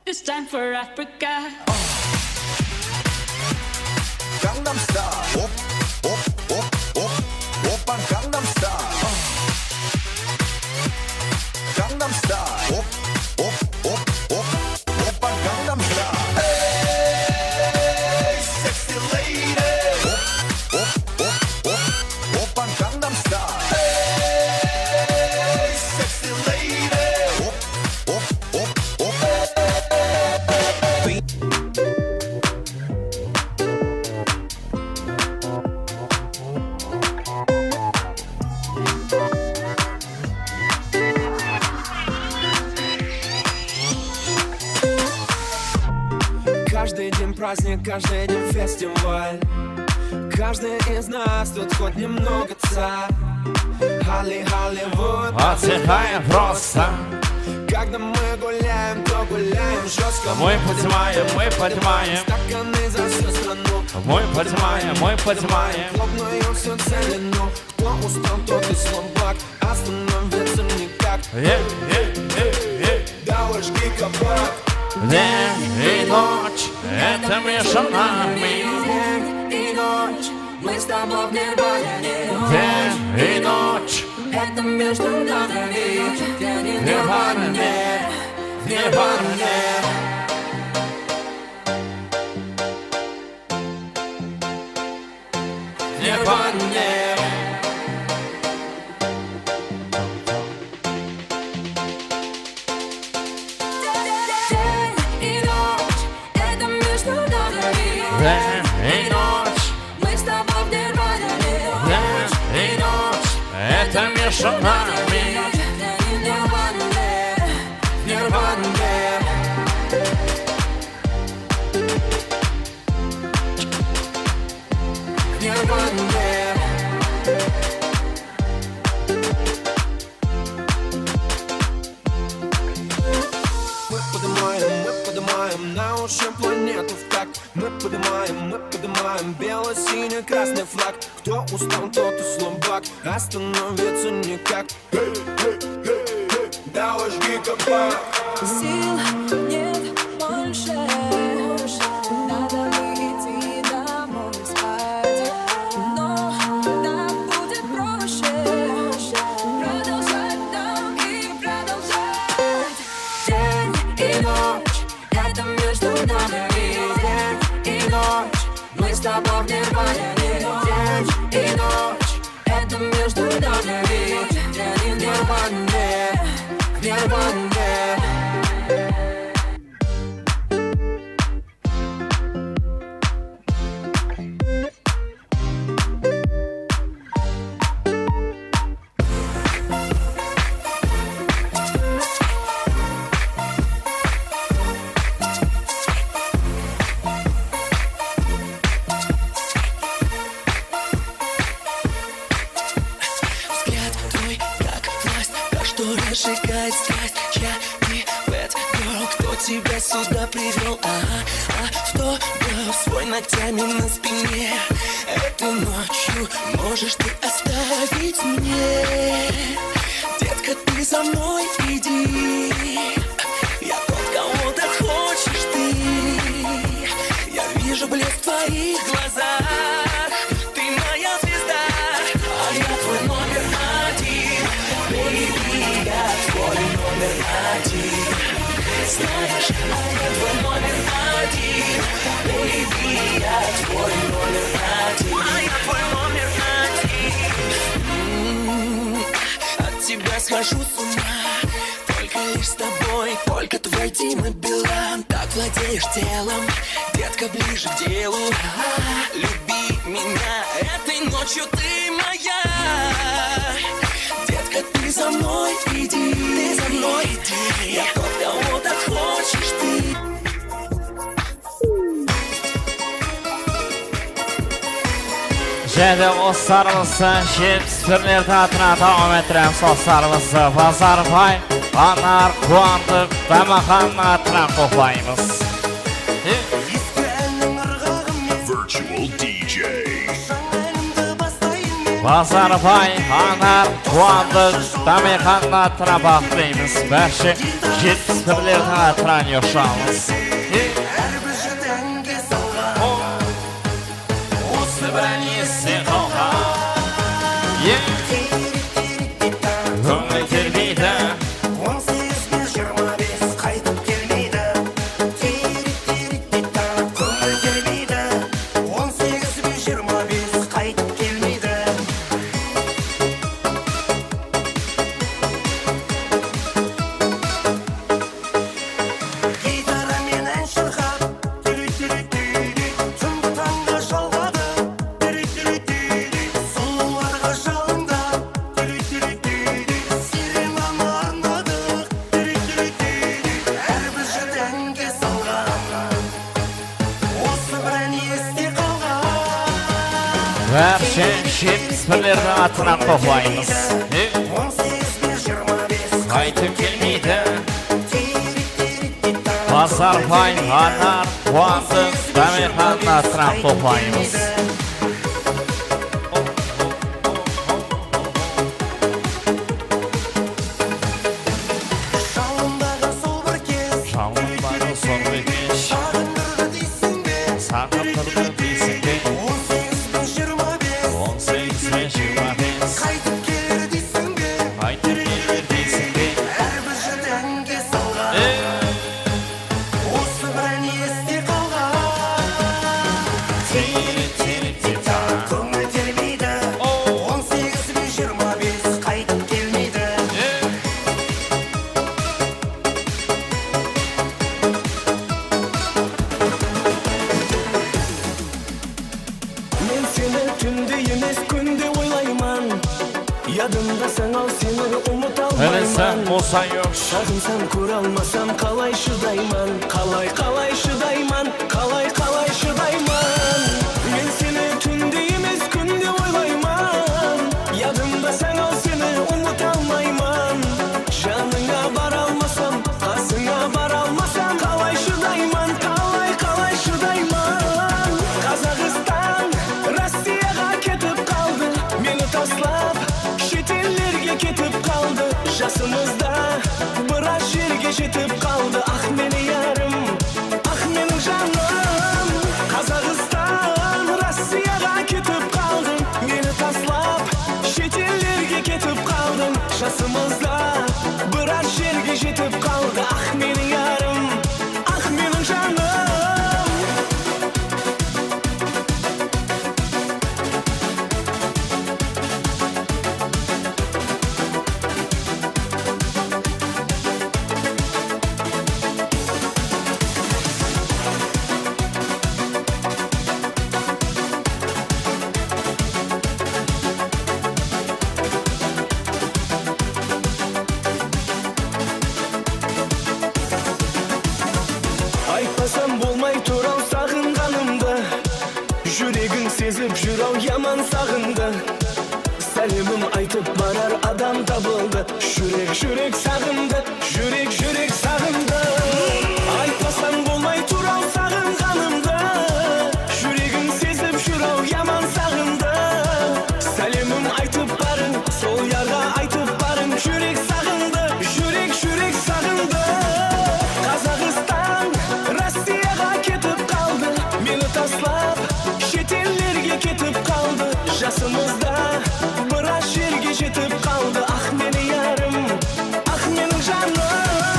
It's time for Africa. Gangnam Style. Op, op, op, op. Oppan Gangnam Style. Gangnam Style. Op, op, op, op. Oppan Gangnam Style. Hey, sexy lady. Op, op, op, op. Oppan Gangnam Style. Hey, sexy lady. Op, op, op, op. Каждый день праздник, каждый день фестиваль. Каждый из нас тут хоть немного царь. Холли-, Холливуд отдыхаем просто. Когда мы гуляем, то гуляем жёстко. Мы поднимаем, мы поднимаем. Стаканы за всю страну. Мы поднимаем, мы поднимаем. Клубную всю целину. Кто устал, тот и слабак. Остановиться никак. Э, э, э, э. Давай жги кабак. День и ночь, это между нами. День и ночь, мы с тобой в нирване. День и ночь, это между нами. В нирване, в нирване. В нирване. День и ночь, это между нами. День и ночь, мы с тобой в нирване. День и ночь, это между нами. В нирване, в нирване. В нирване. Мы поднимаем, мы поднимаем нашу планету в такт. Мы поднимаем, мы поднимаем бело-синий-красный флаг. Кто устал, тот и слабак, остановиться никак. Давай жги кабак. Сил нет больше, надо бы идти домой спать. Но так будет проще продолжать нам и продолжать. День и ночь, это между нами. День и ночь, мы с тобой в нирване. День и ночь, это между нами. В нирване, в нирване. Взгляд твой, как власть, та, что разжигает страсть. Я не bad girl, кто тебя сюда привёл? Ага, автограф свой ногтями на спине. Этой ночью можешь ты оставить мне. Детка, ты за мной иди. Я тот, кого так хочешь ты. Я вижу блеск в твоих глазах. Ты моя звезда. А я твой номер один. Baby, я твой номер один. Знаешь, а я твой номер один. Baby, я твой номер один. А я твой номер один. М, от тебя схожу с ума. Только лишь с тобой, только твой Дима Билан. Так владеешь телом, детка, ближе к делу. Люби меня, этой ночью ты моя. Детка, ты за мной иди, ты за мной иди. Я тот, кого так хочешь ты. Jáne dostlarımızdı jetpis birlerdi atına dawam ettiremiz, dostlarımızdı Bazarbay, Anar, Quwandıq, Damaxannıń atına qutlaymız. Virtual D J. Bazarbay, Anar, Quwandıq, Dámexandıń atına baxt tileymiz. Bárshe jetpis birlerdiń atınan uyasamız. Usı bir ánesi qalǵan. Kóńil termeydi. On segiz benen jigirma bes qaytıp kelmeydi. Kóńil termeydi. On segiz benen jigirma bes qaytıp kelmeydi. Gitara menen shırqap, túri-túri-túri, túngi tańda jalǵadı, túri-túri-túri, sulıwlarǵa jalıńdap, túri-túri-túri, sirenanı arnadıq, túri-túri-túri, hár bir jadánge salǵan. Usı bir ánesi qalǵan. Bárshe jetpis birlerdiń atınan qutlaymız. On segiz benen jigirma bes qaytıp kelmeydi. Bazarbay, Anar, Quwandıq, Dámexandıń atınan qutlaymız. Jalındaǵı sol bir kez, jalındaǵı sol bir kez, saǵındırdı deyseń be, saǵındırdı deyseń be, on segiz benen jigirma bes, on segiz benen jigirma bes, qaytıp keler deyseń be, qaytıp keler deyseń be, hár bir jadánge salǵan. Usı bir ánesi qalǵan. Tiri, tiri, tita, kóńil termeydi. On segiz benen jigirma bes qaytıp kelmeydi. Men seni túnde emes, kúnde oylayman. Yadımdasań-aw, seni umıta almayman. Saǵınsam, kóre almasam, qalay shıdayman? Qalay, qalay shıdayman? Qalay, qalay shıdayman? Men seni túnde emes, kúnde oylayman. Yadımdasań-aw, seni umıta almayman. Janıńa bara almasam, qasıńa bara almasam, qalay shıdayman, qalay, qalay shıdayman? Qazaxstan Rossiyaǵa ketip qaldı, meni taslap, shet ellerge ketip qaldı. Jasımızda biraz jerge jetip qaldı, ah, meni yarım, ah, meniń janım. Qazaxstan Rossiyaǵa ketip qaldı, meni taslap, shet ellerge ketip qaldı. Jasımızda biraz jerge jetip qaldı, ah, meniń yarım, ah, meniń janım. Aytpasam bolmay tur-aw saǵınǵanımdı. Júregim sezip júr-aw yaman saǵındı. Sálemim aytıp barar adam tabıldı. Júrek, júrek saǵındı. Júrek, júrek saǵındı. Aytpasam bolmay tur-aw saǵınǵanımdı. Júregim sezip júr-aw yaman saǵındı. Sálemim aytıp barıń, sol yarǵa aytıp barıń. Júrek saǵındı, júrek, júrek saǵındı. Qazaxstan Rossiyaǵa ketip qaldı, meni taslap, shet ellerge ketip qaldı. Jasımızda biraz jerge jetip qaldı, ah, meni yarım, ah, meniń janım.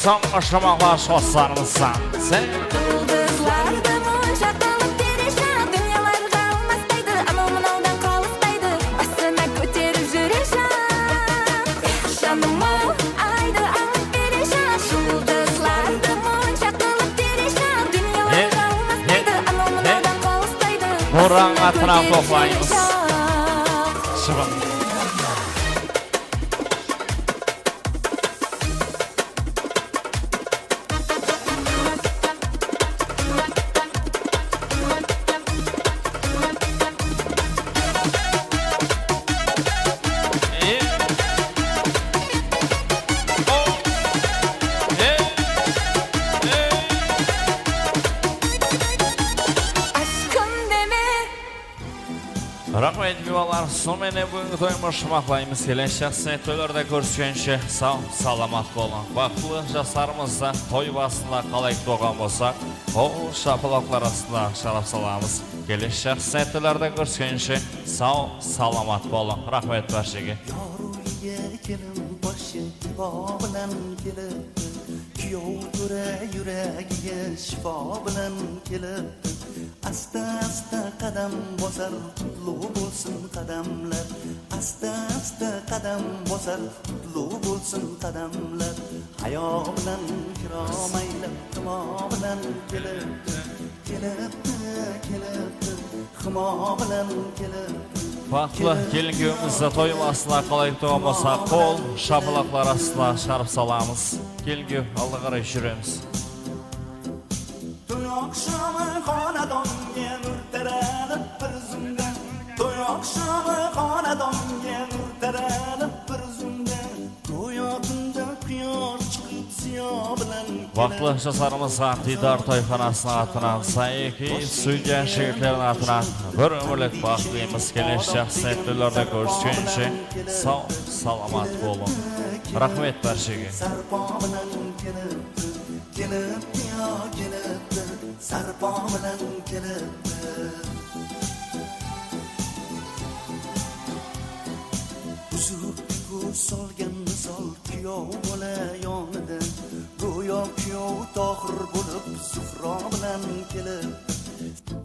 Sońǵı shumaqlash qosıqlarımızdan. Sen Juldızlardı monshaq qılıp perishan, dúnyalarǵa almaspaydı, anaw-mınawdan qalıspaydı, basına kóterip júreshan. Eh, janım-aw, aydı alıp perishan, juldızlardı monshaq qılıp perishan, dúnyalarǵa almaspaydı, anaw-mınawdan qalıspaydı, Boran basına atına kóterip toplaymız. Júreshan. Shıǵıń. Aşkım deme. Raxmet, balalar. Sonıń menen búgingi toyımızdı shumaqlaymız. Kelesi jaqsı toylarda kóriskenshe, saw, salamat bolıń. Baxıtlı jaslarımızdı toy basında qalay kútip alǵan bolsaq, qol shapalaqlar astında qarshılap alamız. Kelesi jaqsı toylarda kóriskenshe, saw, salamat bolıń. Raxmet bárshege. Yorıwge kelin boshı ibo bilan kelipti. Kúyew tóre yúregige shifo bilan kelipti. Asta-asta qadam bosar, qutlı bolsın qadamlar. Asta-asta qadam bosar, qutlı bolsın qadamlar. Hayo bilan, kirom aylap, humo bilan kelipti, kelipti, kelipti, humo bilan kelipti. Baxıtlı kelin kúyewimizdi toy basında qalay kútip alǵan bolsaq, qol shapalaqlar astında qarshılap alamız. Kelin kúyew, alǵa qaray júremiz. Toy oqshamı xonadonga nur taralib bir zumda. Toy oqshamı xonadonga nur taralib bir zumda. Go'yo tunda quyosh chiqib ziyo bilan Baxıtlı jaslarımızǵa Diydar toyxanasınıń atınan, Sayki studiya jigitleriniń atınan bir ómirlik baxıt tileymiz. Kelesi jaqsı toylarda kóriskenshe, saw, salamat bolıń. Raxmet bárshege. Sarpo bilan kelibdi, kelibdi, yo, kelibdi, sarpo bilan kelibdi. Uzuk ko'z solgan misol kuyov bola yonida, go'yo kuyov Tohir bo'lib Zuhro bilan kelibdi.